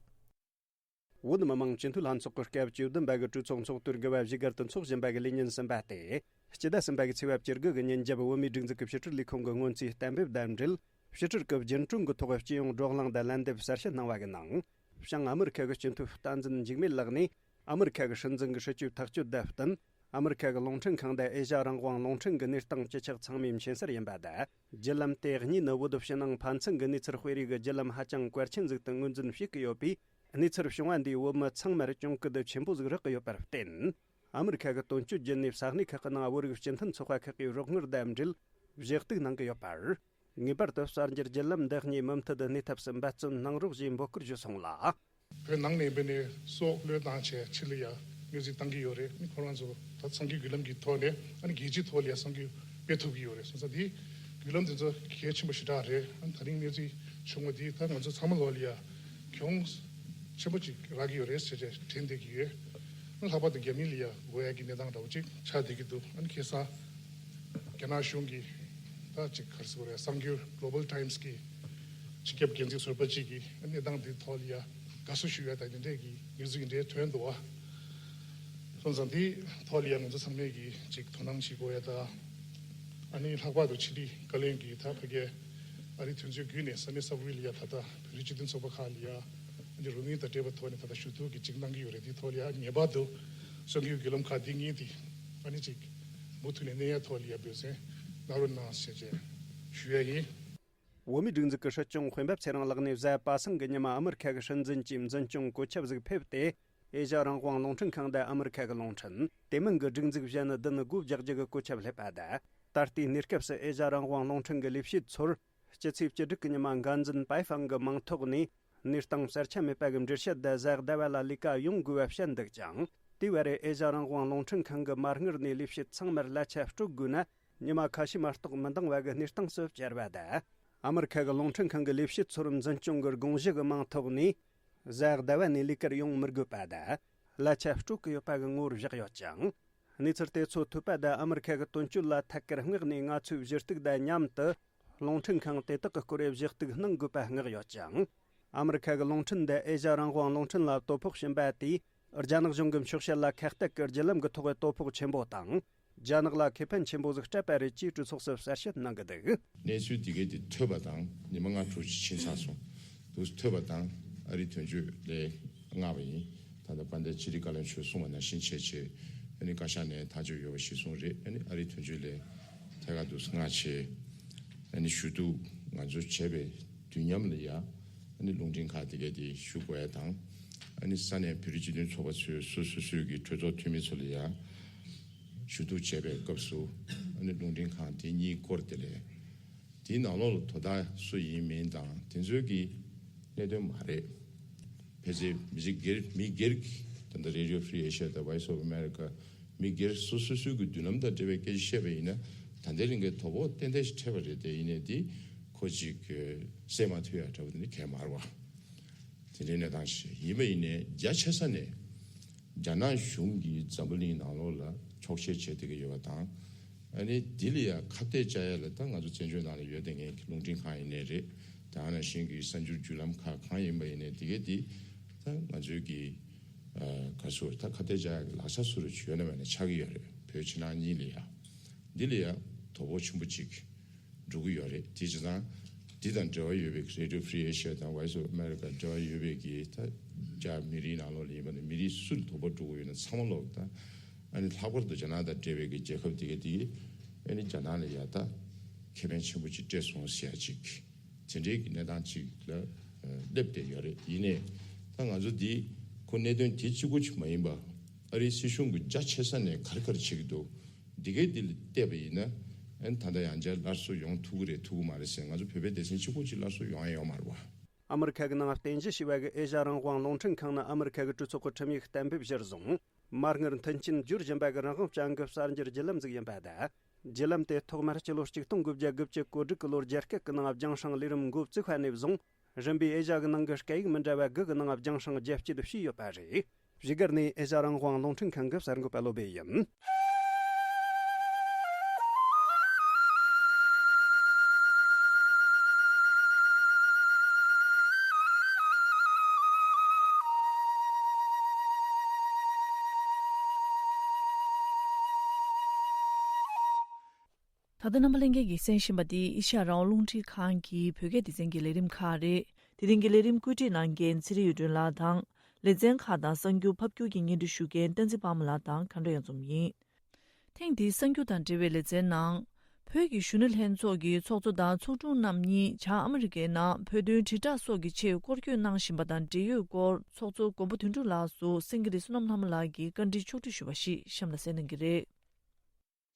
བོད་མི་མང་སྤྱི་འཐུས་ལྷན་ཚོགས་ཀྱི་སྐབས་བཅུ་བདུན་པ་གི་གྲོས་ཚོགས་ཚོགས་དུས་དགུ་པ་བཞུགས་སྒར་དུ་འཚོགས་བཞིན་པ་གི་ལས་ཉིན་གསུམ་པ་སྟེ། སྤྱི་ཟླ་གསུམ་པ་གི་ཚེས་པ་བཅུ་དགུ་གི་ཉིན་རྒྱབ་བོད་མིའི་སྒྲིག་འཛུགས་ཀྱི་ཕྱི་དྲིལ་ལས་ཁུངས་ཀྱི་སྔོན་རྩིས་གཏན་འབེབས་དང་འབྲེལ། ཕྱི་དྲིལ་གྱི་རྒྱུན་གྲོན་གྱི་ཐོག་སྤྱི་ཡོངས་བགྲོ་གླེང་དང་ལན་འདེབས་གསལ་བཤད་གནང་བ་གི་ནང་། བྱང་ཨ་མི་རི་ཁ་གི་སྤྱི་འཐུས་བསྟན་འཛིན་འཇིགས་མེད་ལགས་ནས། ཨ་མི་རི་ཁ་གི་སྲིད་འཛིན་གྱི་སྲིད་ཇུས་ཐག་གཅོད་དང་བསྟུན། ཨ་མི་རི་ཁ་གི་རླུང་འཕྲིན་ཁང་དང་ཨེ་ཤ་ཡ་རང་དབང་རླུང་འཕྲིན་གྱི་གནས་སྟངས་ཇི་ཆགས་ཚང་མའི་མཁྱེན་གསལ་ཡིན་པ་དང་། བརྒྱུད་ལམ་དེ་གཉིས་ནི་བོད་ཕྱི་ནང་ཕན་ཚུན་གྱི་གནས་ཚུལ་སྤེལ་རེས་ཀྱི་བརྒྱུད་ལམ་ཧ་ཅང་གལ་ཆེན་ཟིག་ཏུ་ངོས་འཛིན་བྱེད་ཀྱི་ཡོད་པས། གནས་ཚུལ་བྱུང་བ་འདིས་བོད་མི་ཚང་མར་གྱོང་གུད་ཆེན་པོ་ཟིག་རག་གི་ཡོད་པར་བརྟེན། ཨ་མི་རི་ཁ་གི་དོན་གཅོད་བརྒྱུད་ནས་ས་གནས་ཁག་གི་ནང་བོད་རིགས་སྤྱི་མཐུན་ཚོགས་པ་ཁག་གིས་རོགས་དངུལ་དང་འབྲེལ་བཞེས་གཏུག་གནང་གི་ཡོད་པར། ངེས་པར་དུ་གསར་འགྱུར་བརྒྱུད་ལམ་འདི་གཉིས་མུ་མཐུད་དུ་གནས་ཐབས་སུ་འབད་བརྩོན་གནང་རོགས་ཞེས་འབོད་སྐུལ་ཞུས་སོང་ལ། བོད་ནང་ནས་འབད་ནས་སྲོག་བློས་བཏང་བྱས་ཕྱི་ལ་ཡ་དངོས་རྫས་བཏང་གི་ཡོད་རེད། ཁོ་རང་ཚོ་ད་གསར་འགྱུར་བརྒྱུད་ལམ་གྱི་ཐོག་ནས་ཨ་ནི་རྒྱལ་སྤྱིའི་ཐོག་ལ་ཡ་གསར་འགྱུར་སྤེལ་ཐུབ་ཀྱི་ཡོད་རེད། སོང་ཙང་འདི་བརྒྱུད་ལམ་དེ་ཚོ་གལ་ཆེན་པོ་ཞེ་དྲག་རེད། ཨ་ནི་ད་རིང་གནས་ཚུལ་བྱུང་བ་འདི་ད་ང་ཚོ་ཚང་མ་ལོག་ལ་ཡ་གྱོང་ཆེན་པོ་ཅིག་རག་གི་ཡོད་རེད་ཟེར་བྱས་དྲན་བསྡད་ཀྱི་ཡོད། ཨ་ནི་ལྷག་པར་དུ་རྒྱ་མི་ལ་ཡ་དགོས་ཡ་གི་གནས་སྟངས་འདྲ་བོ་ཅིག་ཆགས་བསྡད་ཀྱི་འདུག་ཨ་ནི་ཁ་སང་རྒྱ་ནག་གཞུང་གིས་ད་ཅིག་ག་རེ་ཟེར་དགོས་རེད། གསར་འགྱུར་Global Times གི་སྤྱི་ཁྱབ་འགན་འཛིན་ཟུར་པ་ཅིག་གིས་ཨ་ནི་གནས་སྟངས་འདི་ཐོག་ལ་ཡ་དགའ་བསུ་ཞུ་ཡ་ད་འདི་འདྲས་ཀྱི་གནས་ཚུལ་འདི་འདྲས་ཐོན་འདུག་བ། སོང་ཙང་འདི་ཐོག་ལ་ཡ་ང་ཚོ་ཚང་མས་ཀྱིས་ཅིག་དོ་སྣང་བྱེད་དགོས་ཡ་ད། ཨ་ནི་ལྷག་པར་དུ་ཕྱི་དྲིལ་བཀའ་བློན་གྱིས་ད་ཕ་གིའི་ཨ་རིའི་དོན་གཅོད་བརྒྱུད་ནས་ས་གནས་ས་ཁུལ་ལ་ཡ་ད་ལྟ་བོད་རིགས་སྤྱི་མཐུན་ཚོགས་པ་ཁག་ལ་ཡ་ཨ་ནི་རོགས་དངུལ་དང་འབྲེལ་བའི་ཐོག་ནས་ད་ལྟ་ཞུ་གཏུག་གི་ཅིག་གནང་གི་ཡོད་རེད། དེའི་ཐོག་ལ་ཡ་ཨ་ནི་ངེས་པར་དུ་གསར་འགྱུར་བརྒྱུད་ལམ་ཁག་འདི་གཉིས་དེ་ཨ་ནི་ཅིག་མུ་མཐུད་ནས་གནས་ཡ་ཐོག་ལ་ཡ་འབད་བརྩོན་གནང་རོགས་གནང་ཞེས་བཅས་ཞུ་ཡ་ཡིན། བོད་མིའི་སྒྲིག་འཛུགས་ཀྱི་སྲིད་སྐྱོང་དཔོན་འབབ་ཚེ་རིང་ལགས་ནས་གཟའ་པ་སངས་ཀྱི་ཉི་མ་ཨ་མི་རི་ཁ་གི་སྲིད་འཛིན་གྱི་འཛིན་སྐྱོང་གོ་ཁྱབ་ཟིག་ཕེབས་ཏེ། ཨེ་ཤ་རང་དབང་རླུང་འཕྲིན་ཁང་དང་ཨ་མི་རི་ཁ་གི་རླུང་འཕྲིན། དེ་མིན་གྱི་སྒྲིག་འཛུགས་གཞན་བདུན་སྒོ་རྒྱག་རྒྱུ་གི་གོ་ཁྱབ་སླེབས་པ་དང་། ད་ལྟའི་གནས་སྐབས་སུ་ཨེ་ཤ་རང་དབང་རླུང་འཕྲིན་གྱི་ལས་བྱེད་ཚོར་སྤྱི་ཚེས་བཅུ་དྲུག་གི་ཉི་མ་འགན་འཛིན་པའེ་ཧྥང་གི་མིང་ཐོག་ནས་གནས་སྟངས་གསལ་ཆ་མེད་པ་གི་འགྲེལ་བཤད་དང་གཟའ་ཟླ་བ་ལ་ལས་ཀ་ཡོང་དགོས་པ་བཤད་འདུག་ཅིང་། དེ་བར་ཨེ་ཤ་རང་དབང་རླུང་འཕྲིན་ཁང་གི་མ་དངུལ་ནས་ལས་བྱེད་ཚང་མར་གླ་ཆ་སྤྲོད་དགོས་ན། ཉི་མ་ཁ་ཤས་མ་གཏོགས་མི་འདང་བ་གི་གནས་སྟངས་སུ་གྱར་བ་དང་། ཨ་མི་རི་ཁ་གི་རླུང་འཕྲིན་ཁང་གི་ལས་བྱེད་ཚོར་འཛིན་སྐྱོང་གི་དགོངས་གཞི་གི་མིང་ཐོག་ནས། གཟའ་ཟླ་བ་ནས་ལས་ཀར་ཡོང་མི་དགོས་པ་དང་། གླ་ཆ་སྤྲོད་ཀྱི་ཡོད་པ་གི་ངོ་བོར་བཞག་ཡོད་ཅིང་། གནས་ཚུལ་དེ་ཚོ་ཐོས་པ་དང་ཨ་མི་རི་ཁ་གི་དོན་གཅོད་ལ་ཐད་ཀར་མངགས་ནས་ང་ཚོས་ཞུ་གཏུག་དང་མཉམ་དུ། རླུང་འཕྲིན་ཁང་དེ་དག་གི་སྐོར་ཞུ་གཏུག་གནང་དགོས་པ་བསྔགས་ཡོད་ཅིང་། ཨ་མི་རི་ཁ་གི་རླུང་འཕྲིན་དང་ཨེ་ཤ་རང་དབང་རླུང་འཕྲིན་ལ་དོ་ཕོག་བྱིན་པ་དེས། རྒྱ་ནག་གཞུང་གི་འཁྱོག་བཤད་ལ་ཁ་གཏད་ཀྱི་བརྒྱུད་ལམ་གྱི་ཐོག་གི་དོ་ཕོག་ཆེན་པོ་དང་། རྒྱ་ནག་ལ་ཁེ་ཕན་ཆེན་པོ་ཟིག་སྤྲད་པ་རེད་ཅེས་གྲོས་ཚོགས་སུ་གསལ་བཤད་གནང་གི་འདུག། གནས་ཚུལ་འདི་གའི་དེ་ཐོས་པ་དང་ཉི་མ་ལྔ་དྲུག་ཅིག་ཕྱིན་ཚར་སོང་། འདུག་ཐོས་པ་དང་ཨ་རིའི་དོན་གཅོད་ལས་མངགས་པ་ཡིན། ད་ལྟ་དཔལ་ལྡན་ཕྱི་དྲིལ་བཀའ་བློན་མཆོག་གསུངས་པ་ནང་བཞིན་བྱས་བྱས་ཨ་ནི་བཀའ་ཤག་ནས་ཐག་གཅོད་ཡོད་པ་ཞིག་གསུངས་རེད། ཨ་ནི་ཨ་རིའི་དོན་གཅོད་ལས་ཐད་ཀར་དུ་མངགས་བྱས་ཨ་ནི་ཞུ་གཏུག་ང་ཚོ་བྱས་པའི་དུས་མཉམ་ལ་ཡ། ཨ་ནི་རླུང་འཕྲིན་ཁག་དེ་གས་དེ་ཞུ་དགོས་ཡ་དང་། ཨ་ནི་ས་གནས་བོད་རིགས་སྤྱི་མཐུན་ཚོགས་པ་ཚོས་སོ་སོ་སོའི་གི་གྲོས་ཚོགས་འཐུས་མི་ཚོ་ལ་ཡ་ཞུ་གཏུག་བྱས་པའི་སྐབས་སུ་ཨ་ནི་རླུང་འཕྲིན་ཁང་དེ་གཉིས་སྐོར་དེ་ལས་དེའི་ནང་ལོགས་ལ་དོ་བདག་སུ་ཡིན་མིན་དང་དེ་ཚོའི་གི་གནད་དོན་མ་རེད། ཕལ་ཆེར་མི་སྒེར་མི་སྒེར་གྱི་ད་ལྟ་Radio Free Asia་དང་Voice of America་མི་སྒེར་སོ་སོ་སོའི་གི་མདུན་ལམ་དང་འབྲེལ་བའི་སྐད་ཆ་བཤད་པ་ཡིན་ན་ད་ལྟའི་རིང་གི་དོ་ཕོག་ཏན་ཏན་ཞིག་འཕྲད་པ་རེད། དེ་ཡིན་ནའི་དེ་ཁོ་ཅིག་གི་སེམས་མ་ཐུབ་ཡ་འདྲ་བོ་དེ་ནི་གལ་མ་རེད་བ། དེ་འདྲའི་གནས་སྟངས་ཤིག་ཡིན་པ་ཡིན་ནའི་རྒྱ་ཆེ་ས་ནས་རྒྱ་ནག་གཞུང་གིས་འཛམ་བུ་གླིང་ནང་ལོགས་ལ་འཁྱོག་བཤད་བྱེད་བསྡད་ཀྱི་ཡོད་པ་དང་། ཨ་ནི་འདི་ལ་ཡང་ཁ་གཏད་བཅག་ཡ་ལ་ད་ང་ཚོ་བཙན་བྱོལ་ནང་ལ་ཡོད་བསྡད་མཁན་གྱི་རླུང་འཕྲིན་ཁང་ཡིན་ནའི་རེད། དེ་ནང་བཞིན་གྱི་གསར་འགྱུར་བརྒྱུད་ལམ་ཁག་གང་ཡིན་པ་ཡིན་ནའི་འདི་གས་འདི་ད་ང་ཚོའི་གི་ཨ་ག་ཚོད་ད་ཁ་གཏད་བཅག་ཡ་གི་ལག་ཆ་སུ་རུ་ཡོད་ན་མེད་ན་ཆགས་ཀྱི་ཡོད་རེད། བོད་ཕྱི་ནང་གཉིས་ལ་ཡ། འདི་ལ་ཡ་དོ་ཕོག་ཆེན་པོ་གཅིག་འགྲོ་གི་ཡོད་རེད། དེ་བྱས་ཙང་འདི་དང་འབྲེལ་བ་ཡོད་པའི་Radio Free Asia་དང་Voice of America་འབྲེལ་བ་ཡོད་པའི་གི་ད་རྒྱ་མི་རིགས་ནང་ལོགས་ལ་ཡིན་པ་ནི་མི་རིགས་སུ་ལ་དོ་ཕོག་འགྲོ་གི་ཡོད་ན་ཚང་མ་ལོག་ད་ཨ་ནི་ལྷག་པར་དུ་རྒྱ་ནག་དང་འབྲེལ་བའི་གི་རྒྱལ་ཁབ་དེ་ག་དེ་ཨ་ནི་རྒྱ་ནག་ལ་ཡ་ད་ཁེ་ཕན་ཆེན་པོ་གཅིག་སྤྲད་སོང་ཟེར་ཡ་གཅིག་དེ་འདྲའི་གི་གནས་སྟངས་གཅིག་ལ་སླེབས་བསྡད་ཡོད་རེད། ཡིན་ནའི་ད་ང་ཚོ་འདི་ཁོ་གནད་དོན་དེ་གཅིག་པོ་གཅིག་མ་ཡིན་པ་ཨ་རིའི་སྲིད་གཞུང་གི་རྒྱ་ཆེ་ས་ནས་ག་རེ་ག་རེ་བྱེད་ཀྱི་འདུག་འདི་གའི་འདི་ལ་བལྟས་པ་ཡིན་ན། ཨན་ད་ལྟ་ཡང་བསྐྱར་སླར་གསོ་ཡོང་ཐུབ་ཀྱི་རེད་ཐུབ་ཀྱི་མ་རེད་ཟེར་ང་ཚོ་བོད་པའི་སྡེ་ཚན་གཅིག་པོ་གཅིག་སླར་གསོ་ཡོང་ཡ་ཡོད་མ་རེད་བ། ཨ་མི་རི་ཁ་གི་ནང་རྟེན་གཞི་བྱས་པ་གི་ཨེ་ཤ་རང་དབང་རླུང་འཕྲིན་ཁང་ནི་ཨ་མི་རི་ཁ་གི་གྲོས་ཚོགས་ཀྱི་ཁྲིམས་ཡིག་གཏན་འབེབས་གཞིར་བཟུང་། མ་དངུལ་མཐུན་རྐྱེན་བསྒྱུར་བཞིན་པ་གི་རང་དབང་ཅན་གྱི་གསར་འགྱུར་བརྒྱུད་ལམ་ཟིག་ཡིན་པ་དང་། བརྒྱུད་ལམ་དེ་ཐོག་མར་སྤྱི་ལོ་ཆིག་སྟོང་དགུ་བརྒྱ་དགུ་བཅུ་གོ་དྲུག་གི་ལོར་རྒྱ་སྐད་ཀྱི་ནང་རྒྱང་སྲིང་ལས་རིམ་འགོ་བཙུགས་པ་ནས་བཟུང་རིམ་པས་ཨེ་ཤ་གི་ནང་གི་སྐད་ཡིག་མི་འདྲ་བ་དགུ་གི་ནང་རྒྱང་སྲིང་རྒྱ་སྐྱེད་བྱས་ཡོད་པ་རེད། བཞུགས་སྒར་ནས་ཨེ་ཤ་རང་དབང་རླུང་འཕྲིན་ཁང་གི་གསར་འགོད་པ་བློ་བྷེ་ཡིན། ད་ལྟ་རྣམ་པ་ལྷན་རྒྱས་ཀྱིས་གསན་བཞིན་པ་འདི་ཨེ་ཤ་ཡ་རང་དབང་རླུང་འཕྲིན་ཁང་གི་བོད་སྐད་སྡེ་ཚན་གྱི་ལས་རིམ་ཁག་རེད། དེ་རིང་གི་ལས་རིམ་བཀོད་སྒྲིག་གནང་མཁན་ཚེ་རིང་གཡུ་སྒྲོན་ལགས་དང་། ལེ་ཚན་ཁག་དང་གསར་འགྱུར་ཕབ་སྒྱུར་གྱིས་སྙན་སྒྲོན་ཞུ་མཁན་བསྟན་འཛིན་དཔལ་མོ་ལགས་དང་མཁའ་འགྲོ་གཡང་འཛོམས་ཡིན། ཐེངས་འདིའི་གསར་འགྱུར་དང་འབྲེལ་བའི་ལེ་ཚན་ནང་། བོད་ཀྱི་གཞོན་ནུ་ལྷན་ཚོགས་ཀྱི་ཚོགས་གཙོ་དང་ཚོགས་དྲུང་རྣམ་གཉིས་བྱང་ཨ་མི་རི་ཀའི་ནང་བོད་དོན་དྲིལ་བསྒྲགས་སོགས་ཀྱི་ཆེད་སྐོར་སྐྱོད་གནང་བཞིན་པ་དང་འབྲེལ་ཡོད་སྐོར་ཚོགས་གཙོ་མགོན་པོ་དོན་གྲུབ་ལགས་སུ་སེང་གེ་རི་བསོད་ནམས་ལྷ་མོ་ལགས་ཀྱིས་བཀའ་འདྲི་ཕྱོགས་བསྒྲིགས་ཞུས་པ་ཞིག་གཤམ་ལ་གསན་གནང་གི་རེད།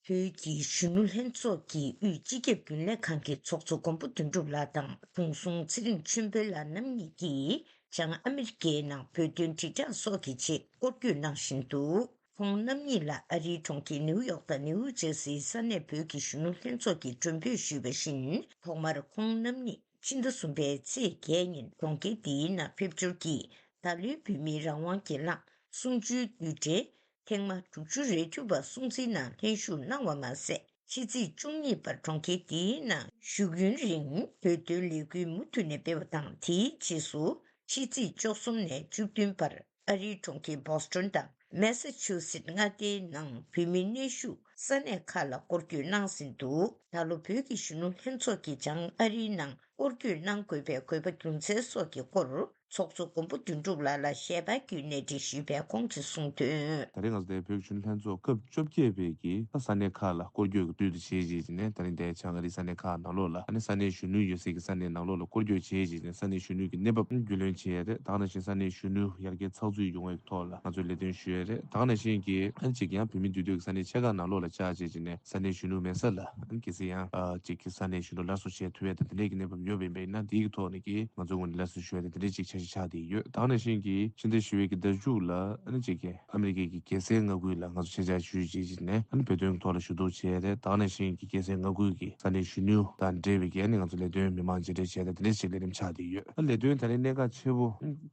བོད་ཀྱི་གཞོན་ནུ་ལྷན་ཚོགས་ཀྱི་དབུས་སྤྱི་ཁྱབ་རྒྱུན་ལས་ཁང་གི་ཚོགས་གཙོ་མགོན་པོ་དོན་གྲུབ་ལགས་དང་དྲུང་སྲུང་ཚེ་རིང་ཆོས་འཕེལ་ལགས་རྣམ་གཉིས་ཀྱིས་བྱང་ཨ་མི་རི་ཀའི་ནང་བོད་དོན་དྲིལ་བསྒྲགས་སོགས་ཀྱི་ཆེད་སྐོར་སྐྱོད་གནང་བཞིན་འདུག་ཁོང་རྣམ་གཉིས་ལ་ཨ་རིའི་གྲོང་ཁྱེར་ནེའུ་ཡོག་དང་ནེའུ་ཇར་སིའི་ས་གནས་བོད་ཀྱི་གཞོན་ནུ་ལྷན་ཚོགས་ཀྱིས་མགྲོན་འབོད་ཞུས་པ་བཞིན། ཐོག་མར་ཁོང་རྣམ་གཉིས་ཕྱི་ཟླ་གསུམ་པའི་ཚེས་བརྒྱད་ཉིན་གྲོང་ཁྱེར་འདིའི་ནང་ཕེབས་འབྱོར་གྱིས། ད་ལོའི་བོད་མིའི་རང་དབང་སྒེར་ལངས་གསུམ་བཅུའི་དུས་དྲན་ཐེངས་མ་དྲུག་ཅུ་རེ་བཅུ་པ་སྲུང་བརྩིའི་ནང་ལྷན་ཞུགས་གནང་བ་མ་ཟད། ཕྱི་ཚེས་བཅུ་གཉིས་བར་གྲོང་ཁྱེར་འདིའི་ནང་བཞུགས་ཡུན་རིང་བོད་དོན་ལས་འགུལ་མུ་མཐུད་ནས་སྤེལ་བ་དང་། དེའི་རྗེས་སུ་ཕྱི་ཚེས་བཅུ་གསུམ་ནས་བཅུ་བདུན་བར་ཨ་རིའི་གྲོང་ཁྱེར་བོ་སི་ཊོན་དང་མེ་ས་ཆུ་སེད་མངའ་སྡེའི་ནང་བོད་མིའི་གནས་བཞུགས་ ས་གནས་ཁག་ལ་སྐོར་སྐྱོད་གནང་ཟིན་འདུག་ད་ལོ་བོད་ཀྱི་གཞོན་ནུ་ལྷན་ཚོགས་ཀྱིས་བྱང་ཨ་རིའི་ནང་སྐོར་སྐྱོད་གནང་དགོས་པའི་དགོས་པ་རྒྱུ་མཚན་སོགས་ཀྱི་སྐོར། ཚོགས་གཙོ་མགོན་པོ་དོན་གྲུབ་ལགས་ལ་ཞལ་པར་བརྒྱུད་གནས་འདྲི་ཞུས་པའི་ཁོང་གིས་གསུངས་དོན། ད་རེས་ང་ཚོ་དེ་བོད་ཀྱི་གཞོན་ནུ་ལྷན་ཚོགས་སྐབས་བཅོ་བརྒྱད་པའི་གི་ས་གནས་ཁག་ལ་སྐོར་སྐྱོད་ཀྱི་དུས་དང་ཞེས་བྱས་ནས། ད་རིང་དེ་བྱང་ཨ་རིའི་ས་གནས་ཁག་ནང་ལོགས་ལ་ཨ་ནི་ས་གནས་གཞོན་ནུ་ཡོད་སའི་གི་ས་གནས་ནང་ལོགས་ལ་སྐོར་སྐྱོད་བྱས་བྱས་ནས་ས་གནས་གཞོན་ནུ་གི་གནས་བབ་རྒྱུས་ལོན་བྱས་ཡ་རེད། ད་ག་ནང་བཞིན་ས་གནས་གཞོན་ནུ་ཡར་རྒྱས་ཚགས་ཚུད་ཡོང་བའི་ཐོག་ལ་ང་ཚོས་ལས་དོན་ཞུ་ཡ་རེད། ད་ག་ནང་བཞིན་གི་ཨ་ནི་གཅིག་ཡང་བོད་མི་འདུས་སྡོད་ཀྱི་ས་གནས་ཆེ་ཁག་ནང་ལོགས་ལ་བཅར་བྱས་བྱས་ནས་ས་གནས་གཞོན་ནུ་མེད་ས་ལ་ཨ་ནི་གལ་སྲིད་ཡང་ཨ་གཅིག་གི་ས་གནས་གཞོན་ནུ་སླར་གསོ་བྱེད་ཐུབ་ཡ་དང་དེ་འདྲའི་གི་གནས་བབ་ཡོད་པ་ཡིན་པ་ཡིན་ན། དེའི་གི་ཐོག་ནས་གི་ང་ཚོའི་ངོས་ནས་སླར་གསོ་ཞུ་ཡ་དེ་དེ་འདྲའི་ཅིག་འཆར་གཞི་ཆགས་བསྡད་ཡོད། ད་ག་ནང་བཞིན་གྱི་ཕྱི་འབྲེལ་ཞུ་བའི་གི་བརྡ་བརྒྱུད་ལ་ཨ་ནི་གཅིག་གི་ཨ་མི་རི་ཀའི་གི་རྒྱལ་སའི་མངའ་ཁུལ་ལ་ང་ཚོ་ཆེད་བཅར་ཞུས་བྱས་བྱས་ནས་ཨ་ནི་བོད་དོན་གྱི་ཐོག་ལ་ཞུ་གཏུག་བྱས་རེད། ད་ག་ནང་བཞིན་གྱི་རྒྱལ་སའི་མངའ་ཁུལ་གྱི་ས་གནས་གཞོན་ནུ་དང་འབྲེལ་བའི་གི་ཨ་ནི་ང་ཚོ་ལས་དོན་མི་མང་མཇལ་འཕྲད་བྱས་ཏེ་དེ་འདྲའི་ཞིག་ལས་རིམ་ཆགས་བསྡད་ཡོད། ཨ་ལས་དོན་ད་རིང་གནད་འགག་ཆེ་བོ་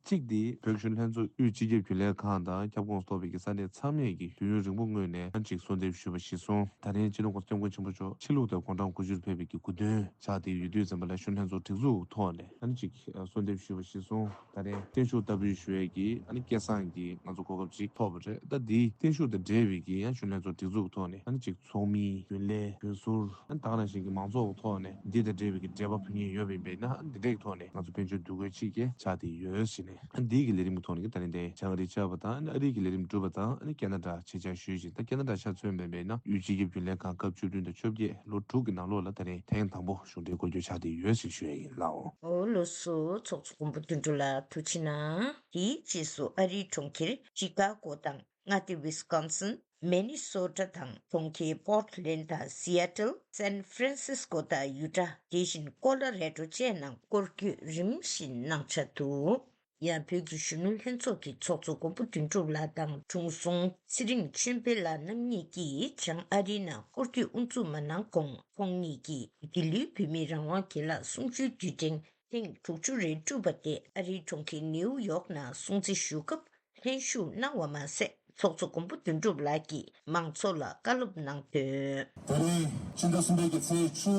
གཅིག་དེ་བོད་ཀྱི་གཞོན་ནུ་ལྷན་ཚོགས་དབུས་སྤྱི་ཁྱབ་རྒྱུན་ལས་ཁང་དང་ཁྱབ་ཁོངས་སུ་གཏོགས་པའི་གི་ས་གནས་ཚང་མས་གི་དུས་ཡུན་རིང་པོ་སྔོན་ནས་ཨ་ནི་གཅིག་གསོལ་འདེབས་ཞུས་པ་གཞིར་བཟུང་། ད་རིང་སྤྱི་ནོར་༸གོང་ས་༸སྐྱབས་མགོན་ཆེན་པོ་མཆོག་ཕྱི་ལུགས་དང་དགུང་གྲངས་དགུ་བཅུར་ཕེབས་པའི་གི་སྐུ་མདུན་ཆགས་བསྡད་ཡོད་དུས་ཙམ་པ་ལ་གཞོན་ལྷན་ཚོགས་སྒྲིག་འཛུགས་ཐོག་ནས་ཨ་ནི་གཅིག་གསོལ་འདེབས་ཞུས་པ་གཞིར་བཟུང་། ད་རིང་བརྟན་བཞུགས་བསྟར་འབུལ་ཞུ་ཡས་ཀྱི་ཨ་ནི་སྐལ་བཟང་གི་ང་ཚོ་གོ་སྐབས་ཅིག་ཐོབ་པ་རེད། ད་འདིའི་བརྟན་བཞུགས་དང་འབྲེལ་བའི་གི་ཡང་གཞོན་ལྷན་ཚོགས་སྒྲིག་འཛུགས་ཐོག་ནས་ཨ་ནི་གཅིག་ཚོགས་མི་རྒྱུན་ལས་མགོན་ཟུར་ཨ་ནི་ད་ག་ནང་བཞིན་གྱི་མང་ཚོགས་ཀྱི་ཐོག་ནས་འདི་དང་འབྲེལ་བའི་གི་འབྲེལ་བ་ཕུལ་མཁན་ཡོད་པ་ཡིན་པས་ན་ཨ་ནི་འདི་འདྲའི་ཐོག་ནས་ང་ཚོ་དཔལ་འབྱོར་འདུ་འགོད་ཅིག་གི་ཆགས་བསྡད་ཡོད་ཟེར་ནས། ཨ་ནི་འདིའི་གི་ལས་རིམ་གྱི་ཐོག་ནས་གི་ད་རིང་དེ་བྱང་ཨ་རིའི་བཅར་བ་དང་ཨ་ནི་ཨ་རིའི་གི་ལས་རིམ་བསྒྲུབས་པ་དང་ཨ་ནི་ཁེ་ན་ཌ་ཆེད་བཅར་ཞུས་ཤིང་། ད་ཁེ་ན་ཌ་ཆ་མཚོན་པ་ཡིན་པས་ན་དབུས་སྤྱི་ཁྱབ་རྒྱུན་ལས་ཁང་སྐབས་བཅུ་བདུན་དང་བཅོ་བརྒྱད་ལོ་དྲུག་གི་ནང་ལོགས་ལ་ད་རིང་ཐེངས་དང་པོ་གཞུང་འབྲེལ་སྐོར་སྐྱོད་ཆགས་བསྡད་ཡོད་ཟེར་ཞུ་ཡ་ཡིན་ལགས། འོ་ལགས་སོ། ཚོགས་གཙོ་མགོན་པོ་དོན་གྲུབ་ལགས་ཐུགས་རྗེ་གནང་། དེའི་རྗེས་སུ་ཨ་རིའི་གྲོང་ཁྱེར་ཅི་ཀ་གོ་དང་མངའ་སྡེ་ཝི་སི་ཀོན་སིན། མེ་ནི་སོ་ཊ་དང་གྲོང་ཁྱེར་པོར་ཊི་ལེན་ཌ་དང་སི་ཨེ་ཊལ། སན་ཧྥ་རན་སིས་ཀོ་དང་ཡུ་ཊ། དེ་བཞིན་ཀོ་ལོ་རེ་ཌོ་བཅས་ནང་སྐོར་སྐྱོད་རིམ་བཞིན་གནང་འཆར་འདུག་ཡང་བོད་ཀྱི་གཞོན་ནུ་ལྷན་ཚོགས་ཀྱི་ཚོགས་གཙོ་མགོན་པོ་དོན་གྲུབ་ལགས་དང་དྲུང་སྲོང་ཚེ་རིང་ཆོས་འཕེལ་ལགས་རྣམ་གཉིས་ཀྱིས་བྱང་ཨ་རིའི་ནང་སྐོར་སྐྱོད་དབུ་འཛུགས་མ་གནང་གོང་ཁོང་གཉིས་ཀྱིས་དགེ་ལུགས་བོད་མིའི་རང་དབང་སྒེར་ལངས་གསུང་ཆོས་དུས་དྲན་ཐེངས་དྲུག་ཅུ་རེ་དྲུག་པ་དེ་ཨ་རིའི་གྲོང་ཁྱེར་ནིའུ་ཡོག་ནང་སྲུང་བརྩི་ཞུ་སྐབས་ལྷན་ཞུགས་གནང་བ་མ་ཟད། ཚོགས་གཙོ་མགོན་པོ་དོན་གྲུབ་ལགས་ཀྱིས་མང་ཚོགས་ལ་བཀའ་སློབ་གནང་དོན། ད་རེས་ཕྱི་ཟླ་གསུམ་པའི་གི་ཚེས་བཅུ་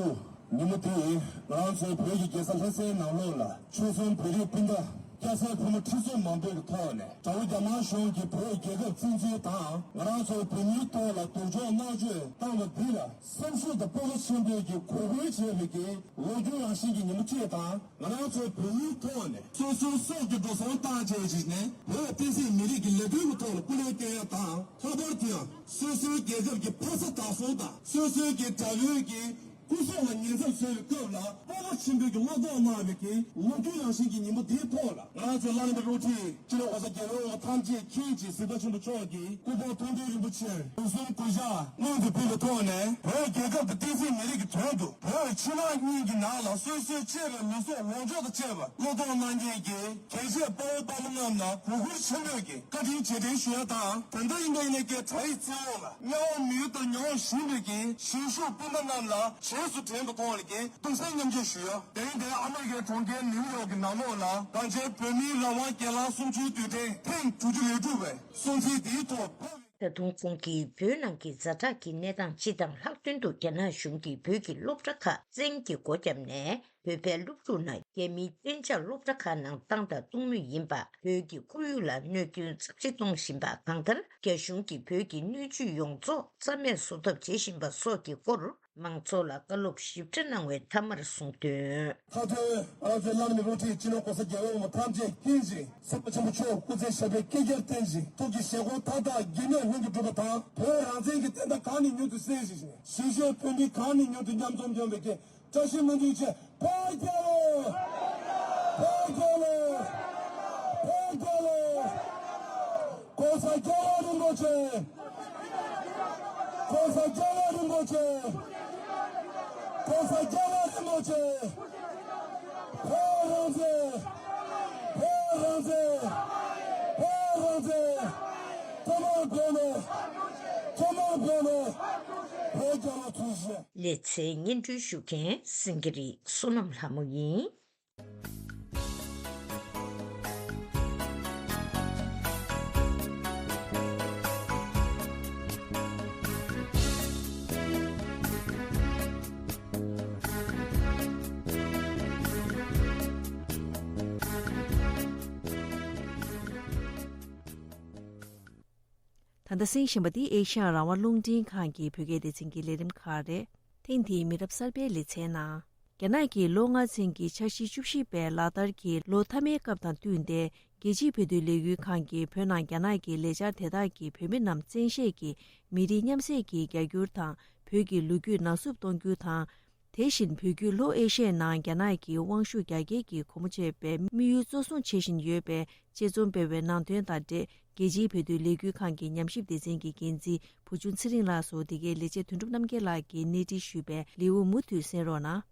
ཉིན་མོ་དེ་ང་རང་ཚོའི་བོད་ཀྱི་རྒྱལ་ས་ལྷ་སའི་ནང་ལོགས་ལ་ཆོལ་གསུམ་བོད་རིགས་སྤུན་ཟླ་སྐྱ་སེར་ཕོ་མོ་ཁྲི་ཚོ་མང་པོའི་གི་ཐོག་ནས་དགྲ་བོ་རྒྱ་དམར་གཞུང་གིས་བོད་རྒྱལ་ཁབ་བཙན་འཛུལ་དང་ང་རང་ཚོ་བོད་མིའི་ཐོག་ལ་སྡུག་སྦྱོང་མནར་གཅོད་བཏང་བ་འདི་ལ་སེམས་ཤུགས་དང་སྤོབས་པ་ཆེན་པོས་ཀྱི་གུས་བཀུར་བྱེད་པའི་གི་ལོ་རྒྱུས་རང་བཞིན་གྱི་ཉིན་མོ་གཅིག་དང་། ང་རང་ཚོའི་བོད་མིའི་ཐོག་ནས་སོ་སོའི་སྲོག་གི་འགྲོ་སོང་བཏང་བྱས་བྱས་ནས་བོད་བསྟན་སྲིད་མི་རིགས་ཀྱི་ལས་དོན་གྱི་ཐོག་ལ་སྐུ་ལས་བསྐྱོན་ཡ་དང་། ལྷག་པར་དུ་ཡང་སོ་སོའི་རྒྱལ་ཁབ་ཀྱི་ཕ་ས་བདག་སྲུང་དང་སོ་སོའི་གི་དགྲ་བོའི་གི་སྐུ་སྲོག་ལ་ཉེན་ཚབས་བཟོ་བའི་སྐབས་ལ་སྤོབས་པ་ཆེན་པོའི་གི་བློ་སྟོབས་གནང་བའི་གི་ལོ་རྒྱུས་རང་བཞིན་གྱི་ཉིན་མོ་འདིའི་ཐོག་ལ་ང་རང་ཚོའི་བླ་ན་མེད་པའི་སློབ་ཁྲིད། སྤྱི་ནོར་༸གོང་ས་༸རྒྱལ་བའི་དབང་པོ་ཐམས་ཅད་མཁྱེན་ཅིང་གཟིགས་པ་ཆེན་པོ་མཆོག་གིས་སྐུ་ཕུང་མཐོང་གྲོལ་རིན་པོ་ཆེར་དུས་གསུམ་གུས་ཕྱག་སྔོན་དུ་ཕུལ་བའི་ཐོག་ནས་བོད་རྒྱལ་ཁབ་དང་བསྟན་སྲིད་མི་རིགས་ཀྱི་དོན་དུ་བོད་ཕྱི་ནང་གཉིས་ཀྱི་ནང་ལ་སོ་སོའི་གཅེས་པའི་ལུས་སྲོག་ལོངས་སྤྱོད་དང་བཅས་པ་བློས་གཏོང་གནང་མཁན་གྱི་རྒྱལ་གཅེས་དཔའ་བོ་དཔའ་མོ་རྣམས་ལ་གུས་བཀུར་ཆེན་པོས་ཀྱི་བཀའ་དྲིན་རྗེས་དྲན་ཞུ་ཡ་དང་། ད་ལྟ་ཡིན་པ་ཡིན་ནའི་ཀྱི་དྲ་ཡི་བཙན་འོག་ལ་དམྱལ་བ་མི་ཡུལ་དུ་མྱོང་བཞིན་པའི་ཀྱི་གཞིས་བཞུགས་སྤུན་ཟླ་རྣམས་ལ་རྗེས་སུ་དྲན་པའི་ཐོག་ལ་ཀྱི་གདུང་སེམས་མཉམ་སྐྱེད་ཞུ་ཡ། དེ་རིང་འདིར་ཨ་མི་རི་ཀའི་གྲོང་ཁྱེར་ནིའུ་ཡོག་གི་ནང་ལོགས་ལ་གངས་ཅན་བོད་མིའི་རང་དབང་སྒེར་ལངས་གསུང་ཆོས་དུས་དྲན་ཐེངས་དྲུག་ཅུ་རེ་དྲུག་པའི་སྲུང་བརྩི་འདིའི་ཐོག་ཕེབས། ད་དུང་ཁོང་གིས་བོད་ནང་གི་ཛ་དྲག་གི་གནས་སྟངས་སྤྱི་དང་ལྷག་དོན་དུ་རྒྱ་ནག་གཞུང་གིས་བོད་ཀྱི་སློབ་གྲྭ་ཁག་བཙན་གྱིས་སྒོ་བརྒྱབ་ནས་བོད་པའི་སློབ་ཕྲུག་རྣམས་རྒྱ་མིའི་གཏན་འཇགས་སློབ་གྲྭ་ཁག་ནང་བཏང་དང་གཏོང་མུས་ཡིན་པ། བོད་ཀྱི་ཁོར་ཡུག་ལ་གནོད་སྐྱོན་ཚབས་ཆེ་གཏོང་བཞིན་པ། གང་ལྟར་རྒྱ་གཞུང་གིས་བོད་ཀྱི་སྣོད་བཅུད་ཡོངས་རྫོགས་རྩ་མེད་བཟོ་ཐབས་བྱེད་བཞིན་པ་སོགས་ཀྱི་སྐོར། མང་ཚོགས་ལ་བཀའ་སློབ་ཞིབ་ཕྲ་གནང་བའི་མཐའ་མར་གསུངས་དོན། མཐའ་དོན། ང་ཚོའི་བླ་ན་མེད་པའི་སློབ་ཁྲིད་སྤྱི་ནོར་༸གོང་ས་༸རྒྱལ་བའི་དབང་པོ་ཐམས་ཅད་མཁྱེན་ཅིང་གཟིགས་པ་ཆེན་པོ་མཆོག་སྐུ་ཚེ་ཞབས་པད་བསྐལ་བརྒྱར་བརྟན་ཅིང་ཐུགས་ཀྱི་བཞེད་དགོངས་མཐའ་དག་དགེ་གནས་ལྷུན་གྱིས་གྲུབ་པ་དང་། བོད་རང་བཙན་གྱི་བསྟན་མཐའ་གང་ནས་མྱུར་དུ་གསལ་ཞིང་། གཞིས་བྱེས་བོད་མི་གང་ནས་མྱུར་དུ་མཉམ་འཛོམས་ཡོང་བའི་ཆེད། བཀྲ་ཤིས་སྨོན་འདུན་ཆེད། བོད་རྒྱལ་ལོ། བོད་རྒྱལ་ལོ། བོད་རྒྱལ་ལོ། ༸གོང་ས་རྒྱལ་བ་རིན་པོ་ཆེ། ༸གོང་ས་རྒྱལ་བ་རིན་པོ་ཆེ། ༸གོང་ས་རྒྱལ་བ་རིན་པོ་ཆེ། བོད་རང་བཙན། བོད་རང་བཙན། བོད་རང་བཙན། ཐུན་མོང་བོད་མི། ཐུན་མོང་བོད་མི། བོད་རྒྱལ་ལོ། ཐུགས་རྗེ་ཆེ། ལེ་ཚན་སྙན་སྒྲོན་ཞུ་མཁན་སེང་གེ་རི་བསོད་ནམས་ལྷ་མོ་ཡིན། ད་ ད་ལྟ་གསན་བཞིན་པ་འདི་ཨེ་ཤ་ཡ་རང་དབང་རླུང་འཕྲིན་ཁང་གི་བོད་སྐད་སྡེ་ཚན་གྱི་ལས་རིམ་ཁག་རེད། ཐེངས་འདིའི་མི་རབས་གསར་པའི་ལེ་ཚན་ནང་། རྒྱ་ནག་གི་ལོ་ལྔ་ཚན་གྱི་འཆར་གཞི་བཅུ་བཞི་པའི་ལག་བསྟར་གྱི་ལོ་མཐའ་མའི་སྐབས་དང་བསྟུན་ཏེ། རྒྱལ་སྤྱིའི་བོད་དོན་ལས་འགུལ་ཁང་གིས་བོད་ནང་རྒྱ་ནག་གི་ལས་འཆར་དེ་དག་གིས་བོད་མི་རྣམས་བཙན་ཤེད་ཀྱིས་མི་རིགས་མཉམ་བསྲེས་ཀྱི་རྒྱ་སྒྱུར་དང་། བོད་ཀྱི་ལོ་རྒྱུས་ནག་བསུབ་གཏོང་རྒྱུ་དང་། དེ་བཞིན་བོད་བརྒྱུད་ལྷོ་ཨེ་ཤི་ཡའི་ནང་རྒྱ་ནག་གི་དབང་ཤུགས་རྒྱ་སྐྱེད་ཀྱི་སྒོ་མོ་ཕྱེ་བའི་དམིགས་ཡུལ་གཙོ་བཟུང་བྱེད་བཞིན་ཡོད་པའི་དཔྱད་རྩོམ་སྤེལ་བའི་ནང་དོན་དང་འབྲེལ། རྒྱལ་སྤྱིའི་བོད་དོན་ལས་འགུལ་ཁང་གི་ཉམས་ཞིབ་སྡེ་ཚན་གྱི་འགན་འཛིན་བུ་ཆུང་ཚེ་རིང་ལགས་སུ། འདི་གའི་ལས་བྱེད་དོན་གྲུབ་རྣམ་རྒྱལ་ལགས་ཀྱིས་གནས་འདྲི་ཞུས་པའི་ལེའུ་མུ་མཐུད་གསན་རོགས་གནང་།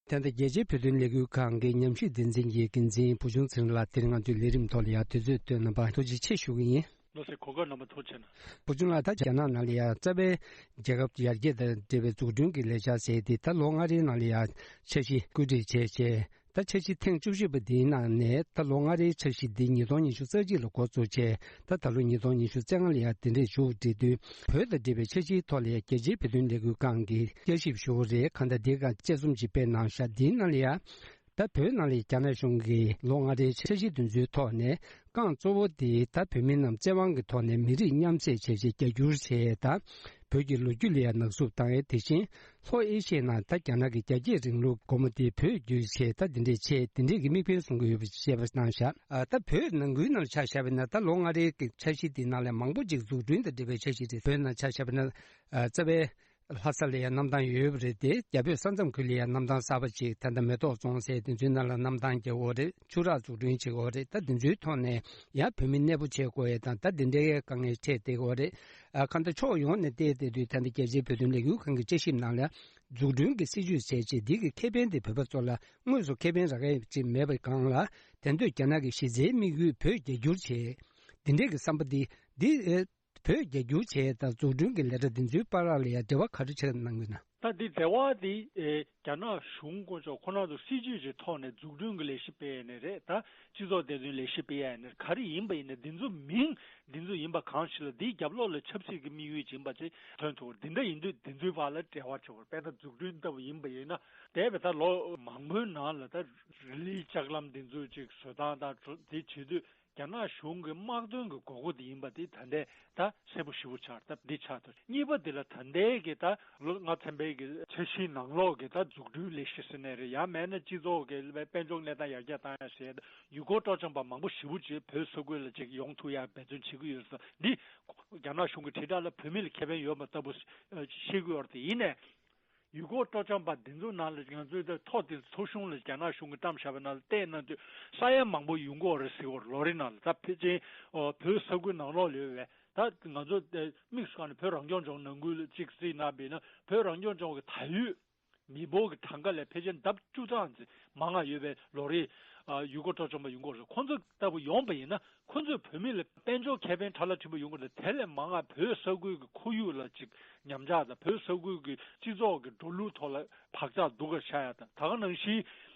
དེ་ལྟར་རྒྱལ་སྤྱིའི་བོད་དོན་ལས་འགུལ་ཁང་གི་ཉམས་ཞིབ་སྡེ་ཚན་གྱི་འགན་འཛིན་བུ་ཆུང་ཚེ་རིང་ལགས། དེ་རིང་ང་ཚོའི་ལས་རིམ་ཐོག་ལ་ཡང་དུས་ཚོད་བཏོན་གནང་བར་ཐུགས་རྗེ་ཆེ་ཞུ་གི་ཡིན། ལགས་སོ། གོ་སྐབས་གནང་བར་ཐུགས་རྗེ་གནང་། བུ་ཆུང་ལགས། ད་རྒྱ་ནག་ནང་ལ་ཡང་རྩ་བའི་རྒྱལ་ཁབ་ཡར་རྒྱས་དང་འབྲེལ་བའི་འཛུགས་སྐྲུན་གྱི་ལས་འཆར་ཟེར་ཏེ། ད་ལོ་ལྔ་རེའི་ནང་ལ་ཡང་འཆར་གཞི་བཀོད་སྒྲིག་བྱས་བྱས། ད་འཆར་གཞི་ཐེངས་བཅུ་བཞི་པ་འདིའི་ནང་ནས། ད་ལོ་ལྔ་རེའི་འཆར་གཞི་འདི་ཉིས་སྟོང་ཉི་ཤུ་རྩ་གཅིག་ལ་འགོ་བཙུགས་བྱས། ད་ད་ལོ་ཉིས་སྟོང་ཉི་ཤུ་རྩ་ལྔ་ལ་ཡང་དེ་འདྲས་མཇུག་སྒྲིལ་དུས། བོད་དང་འབྲེལ་བའི་འཆར་གཞིའི་ཐོག་ལ་ཡང་རྒྱལ་སྤྱིའི་བོད་དོན་ལས་འགུལ་ཁང་གིས་བསྐྱར་ཞིབ་ཞུ་བ་རེད། གང་ལྟར་འདི་ག་དཔྱད་རྩོམ་ཅིག་སྤེལ་གནང་ཤག་འདིའི་ནང་ལ་ཡང་། ད་བོད་ནང་ལ་རྒྱ་ནག་གཞུང་གིས་ལོ་ལྔ་རེའི་འཆར་གཞི་འདི་ཚོའི་ཐོག་ནས། རྐང་གཙོ་བོ་དེ་ད་བོད་མི་རྣམས་བཙན་དབང་གི་ཐོག་ནས་མི་རིགས་མཉམ་བསྲེས་བྱས་བྱས་རྒྱ་སྒྱུར་བྱས་དང་། བོད་ཀྱི་ལོ་རྒྱུས་ལ་ཡང་ནག་བསུབ་བཏང་ཡས། དེ་བཞིན་ལྷོ་ཨེ་ཤི་ཡའི་ནང་ད་རྒྱ་ནག་གི་རྒྱ་སྐྱེད་རིང་ལུགས་སྒོ་མོ་དེ་བོད་བསྒྱུར་བྱས། ད་འདི་འདྲས་བྱས། འདི་འདྲས་ཀྱི་དམིགས་འབེན་བཟུང་གི་ཡོད་པ་བཤད་པ་གནང་ཤག་ཨ། ད་བོད་ནང་ཁུལ་ནང་ཆ་བཞག་པ་ཡིན་ན། ད་ལོ་ལྔ་རེའི་གི་འཆར་གཞི་དེའི་ནང་ལ་མང་པོ་ཅིག་འཛུགས་སྐྲུན་དང་འབྲེལ་བའི་འཆར་གཞི་རེད། བོད་ནང་ཆ་བཞག་པ་ཡིན་ན། ཨ། རྩ་བའི་ལྷ་ས་ལ་ཡང་གནམ་ཐང་ཡོད་པ་རེད་དེ། རྒྱ་བོད་ས་མཚམས་ཁུལ་ལ་ཡང་གནམ་ཐང་གསར་པ་ཅིག་ད་ལྟ་མེ་ཏོག་རྫོང་ཟེར་དེ་ཚོའི་ནང་ལ་གནམ་ཐང་རྒྱག་དགོས་རེད། ཆུ་རགས་འཛུགས་སྐྲུན་བྱེད་དགོས་རེད། ད་དེ་ཚོའི་ཐོག་ནས་ཡང་བོད་མི་གནས་སྤོ་བྱེད་དགོས་ཡས་དང་། ད་དེ་འདྲའི་དཀའ་ངལ་འཕྲད་བསྡད་ཡོད་རེད། ཨ། གང་ལྟར་ཕྱོགས་ཡོངས་ནས་བལྟས་བསྡད་དུས། ད་ལྟ་རྒྱལ་སྤྱིའི་བོད་དོན་ལས་འགུལ་ཁང་གི་དཔྱད་ཞིབ་ནང་ལ་འཛུགས་སྐྲུན་གྱི་སྲིད་ཇུས་བྱས་རྗེས། འདི་གི་ཁེ་ཕན་དེ་བོད་པ་ཚོ་ལ་དངོས་སུ་ཁེ་ཕན་རག་ཡས་ཅིག་མེད་པའི་སྒང་ལ། དེ་འདོད་རྒྱ་ནག་གི་གཞི་རྩའི་དམིགས་ཡུལ་བོད་རྒྱ་སྒྱུར་བྱེད། འདི་འདྲས་ཀྱི་བསམ་པ་འདི། འདི། ཨེ། བོད་རྒྱ་སྒྱུར་བྱེད་དང་འཛུགས་སྐྲུན་གྱི་ལས་གྲྭ་འདི་ཚོའི་བར་ལ་ཡང་འབྲེལ་བ་ག་རེ་ཆགས་གནང་གི་ན། ད་འདི་འབྲེལ་བ་འདི། ཨེ། རྒྱ་ནག་གཞུང་དཀོན་མཆོག་ཁོ་རང་ཚོ་སྲིད་ཇུས་ཀྱི་ཐོག་ནས་འཛུགས་སྐྲུན་གྱི་ལས་གཞི་སྤེལ་ཡས་ནས་རེད། ད་སྤྱི་ཚོགས་བདེ་དོན་ལས་གཞི་སྤེལ་ཡས་ནས་ག་རེ་ཡིན་པ་ཡིན་ན། འདི་ཚོ་མིང་འདི་ཚོ་ཡིན་པ་གང་ཞིག་ལ། འདིའི་རྒྱབ་ལོགས་ལ་ཆབ་སྲིད་ཀྱི་དམིགས་ཡུལ་ཡིན་པ་ཅིག་ཐོན་ཐུབ། འདི་འདྲ་ཡིན་དུས་འདི་ཚོའི་བར་ལ་འབྲེལ་བ་ཆགས་པར། དཔེར་ན་འཛུགས་སྐྲུན་ལྟ་བུ་ཡིན་པ་ཡིན་ན། འདས་པའི་ད་ལོ་མང་པོའི་ནང་ལ་ད་རི་ལིའི་ལྕགས་ལམ་འདི་ཚོ་ཅིག་བཟོ་སྟངས་དང་འདི་བྱེད་དུས། རྒྱ་ནག་གཞུང་གི་དམག་དོན་གྱི་དགོས་མཁོ་དེ་ཡིན་པ་དེ་ད་ལྟའི་ད་གསལ་པོ་ཞེ་པོ་ཆགས། ད་འདི་ཆགས་ཐུབ། གཉིས་པ་དེ་ལ་ད་ལྟའི་གི་ད་ལོ་ལྔ་ཚན་པའི་གི་འཆར་གཞིའི་ནང་ལོགས་ཀྱི་ད་འཛུགས་སྐྲུན་ལས་གཞི་ཟེར་ནའི་རེད། ཡང་མིན་ན་སྤྱི་ཚོགས་ཀྱི་དཔལ་འབྱོར་གནས་སྟངས་ཡར་རྒྱས་བཏང་ཡ་ཟེར། ཡུལ་སྐོར་སྤྲོ་འཆམ་པ་མང་པོ་ཞེ་པོ་ཅིག་བོད་ས་ཁུལ་ལ་ཅིག་ཡོང་ཐུབ་ཡ་འབད་བརྩོན་བྱེད་ཀྱི་ཡོད་ཟེར། འདི་རྒྱ་ནག་གཞུང་གི་དྲིལ་བསྒྲགས་ལ་བོད་མི་ལ་ཁེ་ཕན་ཡོད་པ་ལྟ་བུ་བཤད་ཀྱི་ཡོད་རེད་དེ། ཡིན་ནའི། ཡུལ་སྐོར་སྤྲོ་འཆམ་པ་འདི་ཚོ་ནང་ལ་ང་ཚོའི་ད་ཐོག་དེ་ཚོ་གཞུང་ལ་རྒྱ་ནག་གཞུང་གིས་བཀྲམ་བཞག་པའི་ནང་ལ་བལྟས་གནང་དུས། ས་ཡ་མང་པོ་ཡོང་གི་ཡོད་རེད་ཟེར་གྱི་ཡོད་རེད། ལོ་རེ་ནང་ལ། ད་ཕལ་ཆེར་ཨོ་བོད་ས་ཁུལ་ནང་ལོགས་ལ་ཡོད་པའི། ད་ང་ཚོ་དམིགས་སུ་བཀར་ནས་བོད་རང་སྐྱོང་ལྗོངས་ནང་ཁུལ་ལ་གཅིག་གཟིགས་གནང་བ་ཡིན་ན། བོད་རང་སྐྱོང་ལྗོངས་ཀྱི་ད་ཡོད་མི་འབོར་གྱི་གྲངས་ཀ་ལས་ཕལ་ཆེར་ལྡབ་བཅུ་ཙམ་ཙམ་མང་ང་ཡོད་པའི་ལོ་རེ། ཨ། ཡུལ་སྐོར་སྤྲོ་འཆམ་པ་ཡོང་གི་ཡོད་རེད། ཁོང་ཚོ་ལྟ་བུ་ཡོང་པ་ཡིན་ན། ཁོ་ཚོས་བོད་མི་ལ་དཔལ་འབྱོར་ཁེ་ཕན་ཕྲ་ལ་ཕྲན་བུ་ཡོང་གི་རེད། དེ་ལས་མང་ང་བོད་ས་ཁུལ་གྱི་ཁོར་ཡུག་ལ་ཅིག་ཉམས་ཆག་དང་། བོད་ས་ཁུལ་གྱི་སྤྱི་ཚོགས་ཀྱི་འགྲོ་ལུགས་ཐོག་ལ་བག་ཆགས་སྡུག་ག་ཆགས་ཡ་དང་། ད་ག་ནང་བཞིན་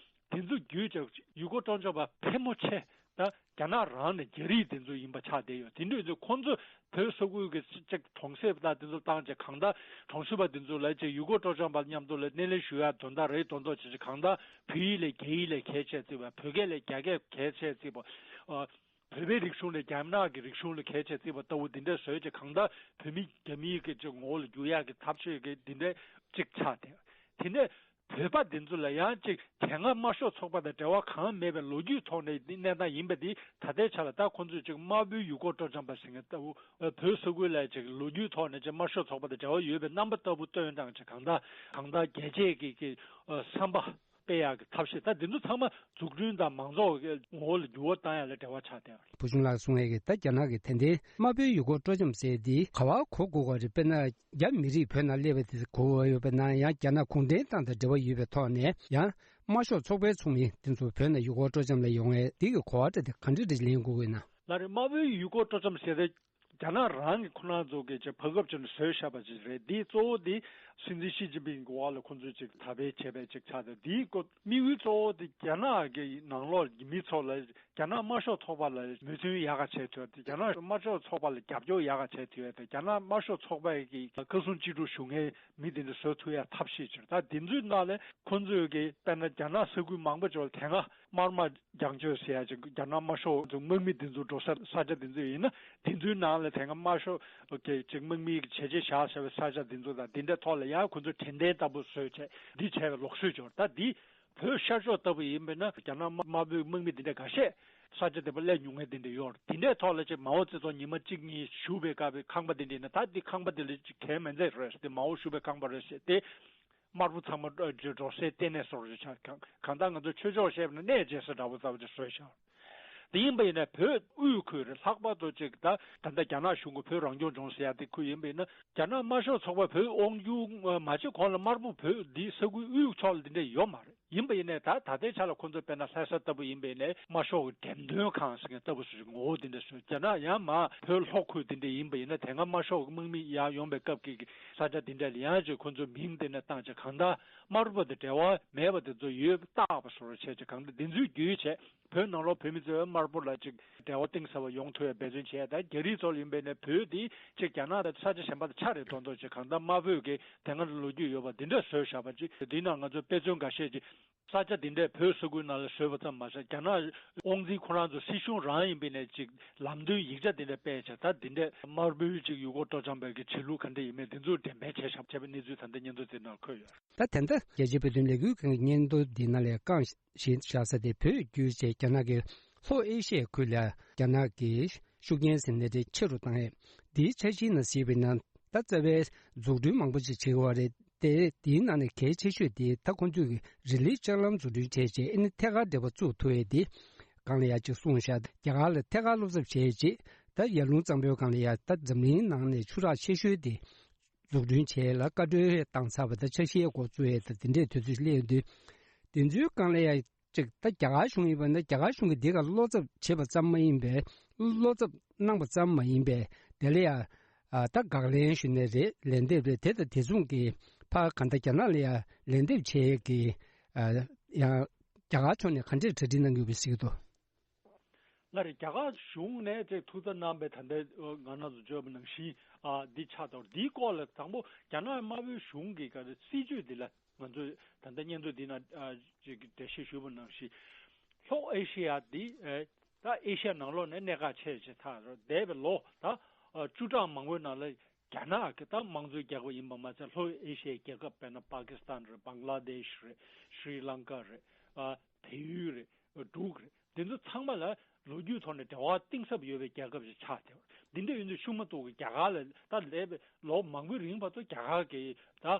དེ་ཚོ་བརྒྱུད་བྱས་ཡུལ་སྐོར་སྤྲོ་འཆམ་པ་ཕལ་མོ་ཆེ་ད་རྒྱ་ནག་རང་ནས་རྒྱ་རིགས་དེ་ཚོ་ཡིན་པ་ཆགས་བསྡད་ཡོད། དེ་འདྲ་ཡིན་དུས་ཁོང་ཚོས་བོད་ས་ཁུལ་གྱི་ཅིག་གྲོང་གསེབ་དང་དེ་ཚོ་བཏང་བྱས། གང་ལྟར་གྲོང་གསེབ་པ་དེ་ཚོ་ལ་ཅིག་ཡུལ་སྐོར་སྤྲོ་འཆམ་པ་མཉམ་དུ་ལ་སྣེ་ལེན་ཞུ་ཡ་དོན་དག་རེད། དོན་དག་ཅིག་ཅིག་གང་ལྟར་བོད་ཡིག་ལས་རྒྱ་ཡིག་ལས་གལ་ཆེ་བརྩི་བ། བོད་སྐད་ལས་རྒྱ་སྐད་གལ་ཆེ་བརྩི་བ། ཨ། བོད་པའི་རིག་གཞུང་ལས་རྒྱ་ནག་གི་རིག་གཞུང་ལ་གལ་ཆེ་བརྩི་བ་ལྟ་བུ་འདི་འདྲ་བཟོས་བྱས། གང་ལྟར་བོད་མི་རྒྱ་མིའི་གི་ཅིག་ངོ་བོ་ལ་འགྱུར་ཡག་གི་ཐབས་ཤེས་ཀྱི་འདི་འདྲ་ཅིག་ཆགས་ཏེ། དེ་ནས་བོད་པ་འདི་ཚོ་ལ་ཡང་ཅིག་དེ་སྔ་དམར་ཤོག་ཚོགས་པ་དང་འབྲེལ་བ་གང་མེད་པའི་ལོ་རྒྱུས་ཐོག་ནས་གནས་སྟངས་ཡིན་པ་འདི། ད་ལྟའི་ཆ་ལ་ད་ཁོང་ཚོས་ཅིག་དམར་པོའི་ཡུལ་སྐོར་སྤྲོ་འཆམ་པ་ཟེར་མཁན་ལྟ་བུ། ཨ། བོད་ས་ཁུལ་ལ་ཅིག་ལོ་རྒྱུས་ཐོག་ནས་ཅིག་དམར་ཤོག་ཚོགས་པ་དང་འབྲེལ་བ་ཡོད་པའི་རྣམ་པ་ལྟ་བུ་སྟོན་སྟངས་ཅིག་གང་ལྟར་གང་ལྟར་རྒྱལ་གཅེས་ཀྱི་གི་ཨ་བསམ་པ་སྤེལ་ཡག་གི་ཐབས་ཤེས། ད་འདི་ཚོ་ཚང་མ་འཛུགས་སྐྲུན་དང་མང་ཚོགས་ཀྱི་ངོ་བོ་ལ་འགྱུར་བ་བཏང་ཡག་ལ་འབྲེལ་བ་ཆགས་བསྡད་པ་རེད། བུ་ཆུང་ལགས་གསུང་ཡག་གི། ད་རྒྱ་ནག་གི་ད་ལྟའི་དམར་པོའི་ཡུལ་སྐོར་སྤྲོ་འཆམ་ཟེར་འདི་ག་བར་གོ་དགོས་པ་རེད། དཔེར་ན། རྒྱ་མི་རིགས་བོད་ནང་སླེབས་པ་དེ་གོ་བ་ཡོད་པ་ན་ཡང་། རྒྱ་ནག་གུང་ཁྲན་ཏང་དང་འབྲེལ་བ་ཡོད་པའི་ཐོག་ནས་ཡང་། དམར་ཤོག་ཚོགས་པའི་ཚོགས་མི་དེ་ཚོ་བོད་ནང་ཡུལ་སྐོར་སྤྲོ་འཆམ་ལ་ཡོང་ཡས་དེ་གི་གོ་བ་འདྲ་དེ་ག་འདྲ་འདྲ་ལེན་དགོས་ཀྱི་ན། ལགས་རེད། དམར་པོའི་ཡུལ་སྐོར་སྤྲོ་འཆམ་ཟེར་ཏེ། རྒྱ་ནག་རང་གི་ཁོ་རང་ཚོ་གི་ཅིག་བར་སྐབས་ཅིག་ནས་བཟོས་བཞག་པ་ཅིག་རེད། འདི་གཙོ་བོ་འདི་སྲིད་འཛིན་ཞི་ཅིན་ཕིང་གི་འོག་ལ་ཁོ་ཚོས་ཅིག་དར་སྤེལ་བྱས་པའི་ཅིག་ཆགས་ཏེ། འདིའི་སྐོར་དམིགས་ཡུལ་གཙོ་བོ་འདི་རྒྱ་ནག་གི་ནང་ལོགས་ཀྱི་མི་ཚོ་ལ། རྒྱ་ནག་དམར་ཤོག་ཚོགས་པ་ལ་མོས་མཐུན་ཡག་ག་བྱས་ཐུབ་ཡ་དེ། རྒྱ་ནག་དམར་ཤོག་ཚོགས་པ་ལ་རྒྱབ་སྐྱོར་ཡག་ག་བྱས་ཐུབ་ཡ་དེ། རྒྱ་ནག་དམར་ཤོག་ཚོགས་པའི་གི་བཀའ་ཟུར་སྤྱི་ཁྲུའི་ཞུ་མཁན་མི་དེ་འདྲ་བཟོ་ཐུབ་ཡ་ཐབས་ཤེས་བྱེད། ད་དེ་ཚོའི་ནང་ལས་ཁོང་ཚོས་གི་དཔེར་ན་རྒྱ་ནག་ས་ཁུལ་མང་པོ་ཅིག་ལ་དེ་སྔ་དམར་དམག་རྒྱང་སྐྱོད་ཟེར་ཡ་ཅིག་རྒྱ་ནག་དམར་ཤོག་ཚོ་དམག་མི་དེ་ཚོ་འགྲོ་ས་ས་ཆ་དེ་ཚོ་ཡིན་ན། དེ་ཚོའི་ནང་ལ་དེ་སྔ་དམར་ཤོག་གི་ཅིག་དམག་མིའི་བྱས་རྗེས་བཞག་བཞག་པའི་ས་ཆ་དེ་ཚོ་དང་དེ་འདྲའི་ཐོག་ལ་ཡང་ཁོང་ཚོས་དྲན་རྟེན་ལྟ་བུ་བཟོས་བྱས་འདི་བྱས་པའི་ལོག་སྲོལ་ཅིག་ཡོད། ད་འདི་བོད་ཤར་ཕྱོགས་ལྟ་བུ་ཡིན་པས་ན། རྒྱ་ནག་དམར་པོའི་དམག་མི་དེ་འདྲ་འགའ་ཤས་ས་ཆ་དེ་པར་སླེབས་མྱོང་མཁན་དེ་འདྲ་ཡོད་རེད། དེ་འདྲའི་ཐོག་ལ་ཅིག་མའོ་ཙེ་ཏུང་ཉི་མ་གཅིག་གཉིས་བཞུགས་པའི་སྐབས་པའི་ཁང་པ་དེ་འདྲ་ཡིན་ན། ད་འདི་ཁང་པ་དེ་ལ་ཅིག་གལ་མེད་མཛད་རེད་ཟེར་ཏེ། མའོ་བཞུགས་པའི་ཁང་པ་རེད་ཟེར་ཏེ། དམར་པོ་ཚང་མ་འགྲོ་སའི་ལྟེ་གནས་བཟོ་འདྲ་ཅིག་གང་གང་ལྟར་ང་ཚོ་ཆོས་ཕྱོགས་བཤད་པ་ན་གནས་མཇལ་ས་འདྲ་པོ་རྩ་བ་ཅིག་བཟོས་བཞག་དེ་ཡིན་པ་ཡིན་ན་བོད་དབུས་ཁུལ་རེད། ལྷག་པར་དུ་ཅིག་ད་ད་ལྟ་རྒྱ་ནག་གཞུང་གིས་བོད་རང་སྐྱོང་ལྗོངས་ཟེར་ཡ་དེ་ཁུལ་ཡིན་པ་ཡིན་ན། རྒྱ་ནག་དམར་ཤོག་ཚོགས་པ་བོད་དབང་སྒྱུར་མ་བྱེད་གོང་ལ་དམར་པོ་བོད་འདི་ས་ཁུལ་དབུས་ཕྱོགས་ལ་འདི་འདྲ་ཡོད་མ་རེད། ཡིན་པ་ཡིན་ནའི་ད་ད་ལྟའི་ཆ་ལ་ཁོང་ཚོ་དཔེར་ན་ལྷ་ས་ལྟ་བུ་ཡིན་པ་ཡིན་ནའི་དམར་ཤོག་གི་འགྲེམས་སྟོན་ཁང་ཟེར་མཁན་ལྟ་བུ་སུ་ཞིག་ངོ་བོ་འདི་འདྲ་བཟོས། རྒྱ་ནག་ཡང་མ་བོད་ལྷོ་ཁུལ་འདི་འདྲ་ཡིན་པ་ཡིན་ན། དེ་སྔ་དམར་ཤོག་གི་དམག་མི་ཡར་ཡོང་པའི་སྐབས་ཀྱི་ས་ཆ་འདི་འདྲ་ལ་ཡང་ཅིག་ཁོང་ཚོས་མིང་འདི་འདྲ་བཏགས་བྱས། གང་ལྟར་དམར་པོ་དང་འབྲེལ་བ་མེད་པ་དེ་ཚོ་ཡོད་བཏགས་པ་བཟོ་འདྲ་བྱས་བྱས། གང་ལྟར་འདི་ཚོའི་བརྒྱུད་བྱས་བོད་ནང་ལོགས་བོད་མི་ཚོས་དམར་པོ་ལ་ཅིག་འབྲེལ་བ་གཏིང་ཟབ་པ་ཡོང་ཐུབ་པའི་འབད་བརྩོན་བྱས། ད་རྒྱ་རིགས་ཚོ་ལ་ཡིན་པ་ཡིན་ནའི་བོད་འདི་ཅིག་རྒྱ་ནག་དང་ས་ཆ་གཞན་པ་དང་ཆ་རེ་མཐོང་མཐོང་བྱས། གང་ལྟར་དམར་པོས་ཀྱི་དེ་སྔ་ལོ་རྒྱུས་ཡོད་པ་འདི་འདྲ་བཟོས་བཞག་པ་ཅིག་འདི་ནང་ང་ཚོ་དཔེ་མཚོན་འགའ་ཤས་ཅིག་ས་ཆ་འདི་འདྲས་བོད་ས་ཁུལ་ནང་ལ་བཟོས་པ་ཙམ་མ་ཟད། རྒྱ་ནག་དབང་འཛིན་ཁོ་རང་ཚོ་སྲིད་གཞུང་རང་ཡིན་པའི་ནས་ཅིག་ལམ་སྟོན་ཡིག་ཆ་འདི་འདྲ་སྤེལ་བྱས། ད་འདི་འདྲས་དམར་པོའི་ཅིག་ཡུལ་སྐོར་སྤྲོ་འཆམ་པའི་གི་བྱེད་ལུགས་ག་འདྲ་ཡིན་མིན་འདི་ཚོ་འགྲེམས་སྤེལ་བྱས་བཞག་བྱས་པའི་གནས་ཚུལ་ད་ལྟ་སྙན་ཐོ་འདི་ནང་འཁོད་ཡོད། ད་ད་ལྟ་རྒྱལ་སྤྱིའི་བོད་དོན་ལས་འགུལ་ཁང་གི་སྙན་ཐོ་འདི་ནང་ལ་རྐང་བཞེས་བཞག་ས་དེ། བོད་བརྒྱུད་བྱས་རྒྱ་ནག་གིས་ལྷོ་ཨེ་ཤི་ཡའི་ཁུལ་ལ་རྒྱ་ནག་གི་ཤུགས་རྐྱེན་ཟེར་ནའི་དེ་ཆེ་རུ་བཏང་ཡས། འདིའི་འཆར་གཞིའི་ནང་གཟིགས་པ་ཡིན་ན། ད་རྩ་བའི་འཛུགས་སྐྲུན་མང་པོ་ཞིག་བྱེད་ཀྱི་ཡོད་རེད་དེ། དེའི་ནང་ནས་གལ་ཆེ་ཤོས་དེ་ད་ཁོང་ཚོས་ཀྱི་རི་ལི་ལྕགས་ལམ་འཛུགས་སྐྲུན་བྱས་རྗེས་ཨ་ནི་ཐད་ཀར་འབྲེལ་བ་བཙུགས་ཐུབ་ཡས་དེ་སྒང་ལ་ཡ་གཅིག་གསུངས་བཞག་རྒྱ་གར་ལ་ཐད་ཀར་སློབ་གསོ་བྱས་རྗེས་ད་ཡར་ཀླུང་གཙང་པོའི་སྒང་ལ་ཡ་ད་འཛམ་གླིང་ནང་ནས་ཆུ་རགས་ཆེ་ཤོས་དེ་འཛུགས་སྐྲུན་བྱས་ལ་བཀའ་འཁྲོལ་བཏང་ཚར་བ་དང་འཆར་གཞིའི་འགོ་བཙུགས་ཡས་དང་དེ་འདྲའི་དུས་ཚོད་སླེབས་ཡོང་དུས། དེ་ཚོའི་སྒང་ལ་ཡ། ཅིག་ད་རྒྱ་གར་གཞུང་ཡིན་པ་ན་རྒྱ་གར་གཞུང་གིས་འདི་ག་བློ་འཚབ་བྱེད་པ་ཙམ་མ་ཡིན་པས། བློ་འཚབ་གནང་བ་ཙམ་མ་ཡིན་པས། དེ་ལ་ཡང་ཨ་ད་དགག་ལན་ཞུ་ནི་རེད། ལན་འདེབས་རེད། དེ་དང་དེ་མཚུངས་ཀྱི་ཕར་གང་ལྟར་རྒྱ་ནག་ལ་ཡང་ལན་འདེབས་བྱེད་ཀྱི་ཨ་ཡང་རྒྱ་གར་ཕྱོགས་ནས་ག་འདྲས་གྲ་སྒྲིག་གནང་ཡོད་པའི་གཟིགས་འདུག་ལགས་རེད། རྒྱ་གར་གཞུང་ནས་ཅིག་ཐུགས་བརྩེ་གནང་བའི་ད་ལྟའི་ང་རང་ཚོ་བརྗོད་པ་ནང་བཞིན་ཨ་འདི་ཆགས་འདུག་འདིའི་སྐོར་ལ་དང་པོ་རྒྱ་ནག་དམར་པོའི་གཞུང་གི་ག་རེ་སྲིད་ཇུས་འདི་ལ། ང་ཚོས་ད་ལྟ་སྙན་ཐོ་འདི་ན་ཨ་ཅིག་འགྲེལ་བཤད་ཞུས་པ་ནང་བཞིན། ལྷོ་ཨེ་ཤེ་ཡ་འདི་ཨེ་ད་ཨེ་ཤེ་ཡ་ནང་ལོགས་ནས་གནད་འགག་ཆེ་ཆེ་ཐག་རོ་འདས་པའི་ལོ་ད་ཨ་བཅུ་ཕྲག་མང་པོའི་ནང་ལ་རྒྱ་ནག་གི་ད་དམངས་གཙོའི་རྒྱལ་ཁབ་ཡིན་པ་མ་ཚད། ལྷོ་ཨེ་ཤེ་ཡའི་རྒྱལ་ཁབ་དཔེར་ན་པ་ཀི་སི་ཐན་རེད། བང་ལ་དེཤ་རེད། ཤྲི་ལང་ཀ་རེད། ཨ་བལ་ཡུལ་རེད། འབྲུག་རེད། འདི་ཚོ་ཚང་མ་ལ་ལོ་རྒྱུས་ཐོག་ནས་འབྲེལ་བ་གཏིང་ཟབ་ཡོད་པའི་རྒྱལ་ཁབ་ཅིག་ཆགས་བསྡད་པ་རེད། འདི་འདྲ་ཡིན་དུས་ཤུགས་མ་གཏོགས་ཀྱི་རྒྱ་གར་ལ་ད་འདས་པའི་ལོ་མང་པོའི་རིང་བར་དུ་རྒྱ་གར་གྱི་ད་ཨ་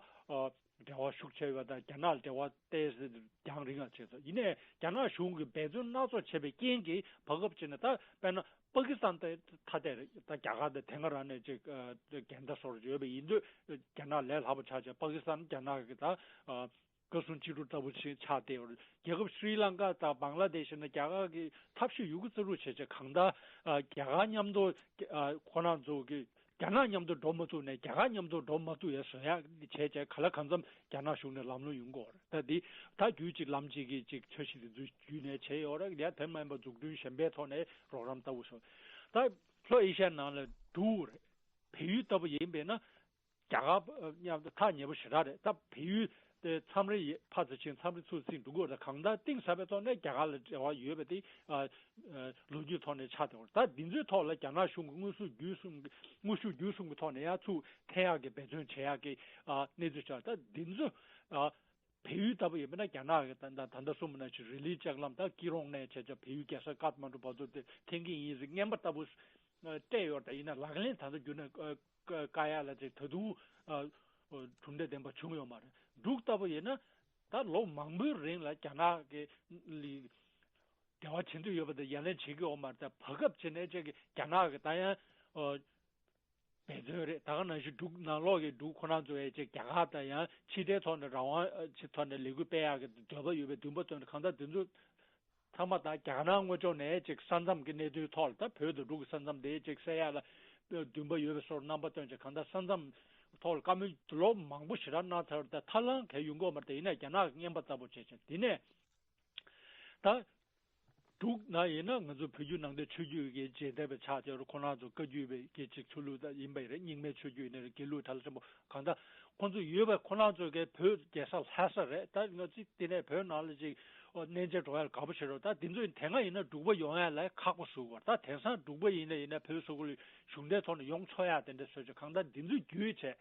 འབྲེལ་བ་ཤུགས་ཆེ་བ་དང་རྒྱ་ནག་ལ་འབྲེལ་བ་ཏོག་ཙམ་རྒྱང་རིང་ང་ཕྱིན་སོང་། ཡིན་ནའི་རྒྱ་ནག་གཞུང་གིས་འབད་བརྩོན་སྣ་ཚོགས་བྱས་པའི་རྐྱེན་གྱིས་བར་སྐབས་ཅིག་ནས་ད་དཔེར་ན་པ་ཀི་སི་ཐན་ད་ཐ་དད་རེད། ད་རྒྱ་གར་དང་དེ་སྔ་རང་ནས་ཅིག་ཨ་འགལ་ཟླ་བཟོ་འདྲ་ཡོད་པ་ཡིན་དུས་རྒྱ་ནག་ལས་སླ་པོ་ཆགས་བྱས། པ་ཀི་སི་ཐན་རྒྱ་ནག་གི་ད་ཨ་བཀའ་ཟུར་སྤྱི་ཁྱབ་ལྟ་བུ་ཞིག་ཆགས་བསྡད་ཡོད་རེད། རྒྱལ་ཁབ་ཤྲི་ལང་ཀ་དང་བང་ལ་དེཤ་ནི་རྒྱ་གར་གྱི་ཐབས་ཤེས་ཡོད་རྒུ་རྩལ་སྤྲུགས་བྱས་བྱས་གང་ལྟར་ཨ་རྒྱ་གར་མཉམ་དུ་ཨ་ཁོ་རང་ཚོ་གི་རྒྱ་ནག་མཉམ་དུ་འགྲོ་མ་ཐུབ་ནས་རྒྱ་གར་མཉམ་དུ་འགྲོ་མ་ཐུབ་ཡ་བཟོ་ཡ་བྱས་བྱས་ག་ལ་གང་འཚམ་རྒྱ་ནག་གཞུང་ནས་ལམ་ལྷོང་ཡོང་གི་ཡོད་རེད། ད་འདི་ད་རྒྱུད་གཅིག་ལམ་གཅིག་གི་ཅིག་འཆར་གཞི་དེ་ཚོ་བརྒྱུད་ནས་བྱས་ཡོད་རེད། ཡ་དེ་མིན་པ་འཛུགས་སྐྲུན་གཞན་པའི་ཐོག་ནས་རོགས་རམ་ལྟ་བུ་སོགས། ད་ལྷོ་ཨེ་ཤ་ཡ་ནང་ལ་འབྲུག་རེད། བལ་ཡུལ་ལྟ་བུ་ཡིན་པས་ན། རྒྱ་གར་མཉམ་དུ་ཐག་ཉེ་པོ་ཞེ་དྲག་རེད། ད་བལ་ཡུལ་དེ་མཚམས་རེ་ཕར་ཚུར་ཕྱིན། མཚམས་རེ་ཚུར་ཕྱིན་འགྲོ་གི་ཡོད་རེད། གང་ལྟར་གཏིང་ཟབ་པའི་ཐོག་ནས་རྒྱ་གར་ལ་འབྲེལ་བ་ཡོད་པ་དེ་ཨ་ལོ་རྒྱུས་ཐོག་ནས་ཆགས་བསྡད་ཡོད་རེད། ད་འདི་ཚོའི་ཐོག་ལ་རྒྱ་ནག་གཞུང་གིས་དངོས་ཤུགས་བརྒྱུད་གསུམ་གྱི་དངོས་ཤུགས་བརྒྱུད་གསུམ་གྱི་ཐོག་ནས་ཡང་ཚུར་འཐེན་ཡག་གི་འབད་བརྩོན་བྱེད་ཡག་གི་ཨ་གནས་ཚུལ་ཆགས། ད་འདི་ཚོ་ཨ་བལ་ཡུལ་ལྟ་བུ་ཡིན་པ་ན་རྒྱ་ནག་གི་ད་ད་ད་ལྟ་གསུངས་པ་ནང་བཞིན་རི་ལི་ལྕགས་ལམ་ད་སྐྱིད་རོང་ནས་བྱས་བྱས་བལ་ཡུལ་རྒྱལ་ས་ཀཏ་མན་ཌུ་བར་དུ་དེ་འཐེན་གྱི་ཡིན་ཟེར་རྔན་པ་ལྟ་བུ་སྤྲད་ཡོད་རེད། ད་ཡིན་ན་ལག་ལེན་ད་ལྟ་བརྒྱུད་ནས་ཨ། བཀག་ཡག་ལ་ཅིག་ད་དུང་ཨ། གྲུབ་འབྲས་ལྡན་པ་བྱུང་ཡོད་མ་རེད། འབྲུག་ལྟ་བུ་ཡིན་ན་ད་ལོ་མང་པོའི་རིང་ལ་རྒྱ་ནག་གི་ལི་འབྲེལ་བ་བྱེད་འདོད་ཡོད་པ་དང་ཡ་ལན་བྱེད་ཀྱི་ཡོད་མ་རེད། ད་བར་སྐབས་བྱས་ནས་ཅིག་རྒྱ་ནག་གི་ད་ཡང་ཨ། འབད་བརྩོན་རེད། ད་ག་ནང་བཞིན་འབྲུག་ནང་ལོགས་ཀྱི་འབྲུག་ཁོ་རང་ཚོ་ཡང་ཅིག་རྒྱ་གར་དང་ཡང་ཕྱི་འབྲེལ་ཐོག་ནས་རང་དབང་ཅིག་ཐོག་ནས་ལས་འགུལ་སྤེལ་ཡག་གི་འདོད་པ་ཡོད་པའི་འདུན་པ་བཏོན་ནས་གང་ལྟར་དེ་ཚོ་ཚང་མ་ད་རྒྱ་ནག་དངོས་ཕྱོགས་ནས་ཅིག་ས་མཚམས་ཀྱི་གནད་དོན་ཐོག་ལ་ད་བོད་དང་འབྲུག་གི་ས་མཚམས་དེ་ཅིག་སེལ་ཡག་ལ་འདུན་པ་ཡོད་པའི་བཟོར་རྣམ་པ་བཏོན་བྱས་གང་ལྟར་ས་མཚམས་ཐོག་ལ་བཀའ་མོལ་ལོ་མང་པོ་ཞེ་དྲག་གནང་ཚར། ད་ཐབས་ལམ་གང་ཡང་ཡོང་གི་ཡོད་མ་རེད། ད་ཡིན་ན་རྒྱ་ནག་གིས་རྔན་པ་ལྟ་བུ་བྱས་བྱས་དེ་ནས་ད་ འབྲུག་ནང་ཡིན་ན་ང་ཚོ་བོད་བརྒྱུད་ནང་བསྟན་ཆོས་བརྒྱུད་ཀྱི་རྗེས་འདེད་པ་ཆགས་བྱས་རུང་ཁོ་རང་ཚོ་བཀའ་བརྒྱུད་པའི་གི་ཅིག་ཆོས་ལུགས་ད་ཡིན་པ་ཡིན་རེད། རྙིང་མའི་ཆོས་བརྒྱུད་ཡིན་ན་རེད། དགེ་ལུགས་དར་ལག་ཆེན་པོ་གང་ལྟར་ཁོང་ཚོ་ཡོད་པ་ཁོ་རང་ཚོ་གི་བོད་རྒྱལ་ས་ལྷ་ས་རེད། ད་ང་ཚོ་དེ་ནས་བོད་ནང་ལ་ཅིག་གནས་མཇལ་འགྲོ་ཡ་ལ་དགའ་པོ་བྱེད་རོགས། ད་དེ་ཚོ་དེ་སྔ་ཡིན་ན་འབྲུག་པ་ཡོང་ཡ་ལ་ཁག་པོ་བཟོ་དགོས། ད་དེང་སང་འབྲུག་པ་ཡིན་ན་ཡིན་ན་བོད་སོག་པོ་ལ་གཞུང་འབྲེལ་ཐོག་ནས་ཡོང་ཆོག་ཡ་དེ་འདྲ་བཟོས་ཆོག་གང་ལྟར་དེ་ཚོ་བརྒྱུད་བྱས།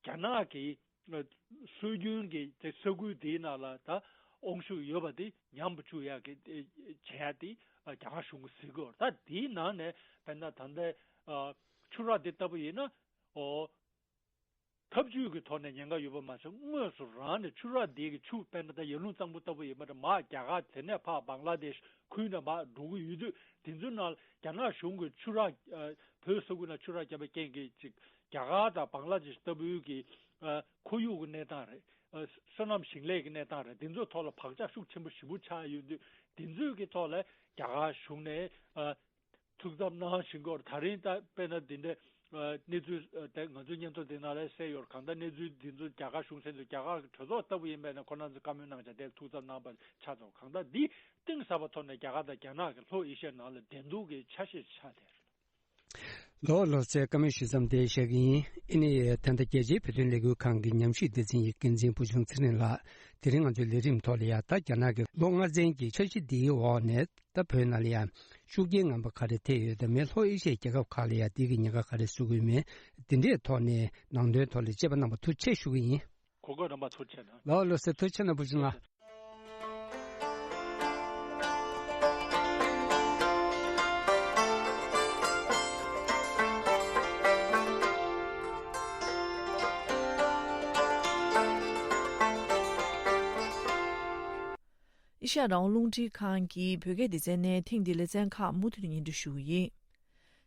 རྒྱ་ནག་གི་སྲོལ་རྒྱུན་གྱི་དེ་ས་ཁུལ་དེའི་ནང་ལ་ད་དབང་ཤུགས་ཡོད་པ་དེ་ཉམས་སུ་བཅུག་ཡག་གི་བྱེད་ཡག་དེ་རྒྱ་གར་གཞུང་གིས་གཟིགས་དགོས། ད་དེའི་ནང་ནས་དཔེར་ན་ད་ལྟའི་ཆུ་རགས་དེ་ལྟ་བུ་ཡིན་ན་ཨོ་ཐབས་ཇུས་ཀྱི་ཐོག་ནས་ཉེན་ཁ་ཡོད་པ་མ་ཟད་དངོས་སུ་རང་ནས་ཆུ་རགས་དེ་གི་ཆུ་དཔེར་ན་ད་ཡར་ཀླུང་གཙང་པོ་ལྟ་བུ་ཡིན་པ་རེད། མར་རྒྱ་གར་དེ་ནས་ཕར་བང་ལ་དེ་ཤི་ཁུལ་ནས་མར་འགྲོ་གི་ཡོད་དུས་དེ་ཚོའི་ནང་རྒྱ་ནག་གཞུང་གིས་ཆུ་རགས་བོད་ས་ཁུལ་ནང་ཆུ་རགས་བརྒྱབ་པའི་རྐྱེན་གྱིས་ཅིག་རྒྱ་གར་དང་བང་ལ་དེཤ་ལྟ་བུའི་གི་ཁོར་ཡུག་གི་གནས་སྟངས་རེད། སོ་ནམ་ཞིང་ལས་ཀྱི་གནས་སྟངས་རེད། དེ་ཚོའི་ཐོག་ལ་བག་ཆགས་ཤུགས་ཆེན་པོ་ཞེ་པོ་ཆགས་ཡོད་དུས་དེ་ཚོའི་གི་ཐོག་ལ་རྒྱ་གར་གཞུང་ནས་ཐུགས་འཚབ་གནང་བཞིན་སྐོར་ད་རིང་ད་དཔེར་ན་འདི་འདྲའི་གནས་ཚུལ་དེ་ང་ཚོའི་སྙན་ཐོ་འདི་ནང་ལ་གསལ་ཡོད། གང་ལྟར་གནས་ཚུལ་འདི་ཚོ་རྒྱ་གར་གཞུང་ཚན་དུ་རྒྱ་གར་གྱི་གྲོས་ཚོགས་ལྟ་བུ་ཡིན་པས་ན་ཁོ་རང་ཚོས་བཀའ་མོལ་གནང་བྱས་དེར་ཐུགས་འཚབ་གནང་བ་ཆགས་ཚར། གང་ལྟར་འདི་གཏིང་ཟབ་པ་ཐོག་ནས་རྒྱ་གར་དང་རྒྱ་ནག་གི་ལྷོ་ཨེ་ཤི་ཡ་ནང་ལ་བདེ་སྡུག་གི་ཆ་ཤས་ཆགས་ཏེ། ལོ་ལོ་ཚོའི་བཀའ་མོལ་ཞུ་མཚམས་དེ་བཞག་གི་ཡིན། ཨ་ནི་ད་ལྟ་རྒྱལ་སྤྱིའི་བོད་དོན་ལས་འགུལ་ཁང་གི་ཉམས་ཞིབ་སྡེ་ཚན་གྱི་འགན་འཛིན་བུ་ཆུང་ཚེ་རིང་ལགས། དེ་རིང་ང་ཚོའི་ལས་རིམ་ཐོག་ལ་ཡ་ད་རྒྱ་ནག་གི་ལོ་ལྔ་ཚན་གྱི་འཆར་གཞི་འདིའི་འོག་ནས་ད་བོད་ནང་ལ་ཡ་ཤུགས་རྐྱེན་ངན་པ་ག་རེ་ཐེབས་ཡོད་དམ། ལྷོ་ཨེ་ཤི་ཡའི་རྒྱལ་ཁབ་ཁག་ལ་ཡ་འདི་གི་ཉེན་ཁ་ག་རེ་བཟོ་གི་ཡོད་མེད། འདི་འདྲའི་ཐོག་ནས་ནང་དོན་ཐོག་ལ་དཔྱད་པ་གནང་བ་ཐུགས་རྗེ་ཆེ་ཞུ་གི་ཡིན། གོ་སྐབས་རིམ་པ་ཚོར་ཆེ་ན། ལོ་ལོ་ཚོའི་ཐུགས་རྗེ་ཆེ་ན་བུ་ཆུང་ལགས། ཨེ་ཤ་ཡ་རང་དབང་རླུང་འཕྲིན་ཁང་གི་བོད་སྐད་སྡེ་ཚན་ནས་ཐེངས་འདིའི་ལེ་ཚན་ཁག་མུ་མཐུད་སྙན་སྒྲོན་ཞུ་གི་ཡིན།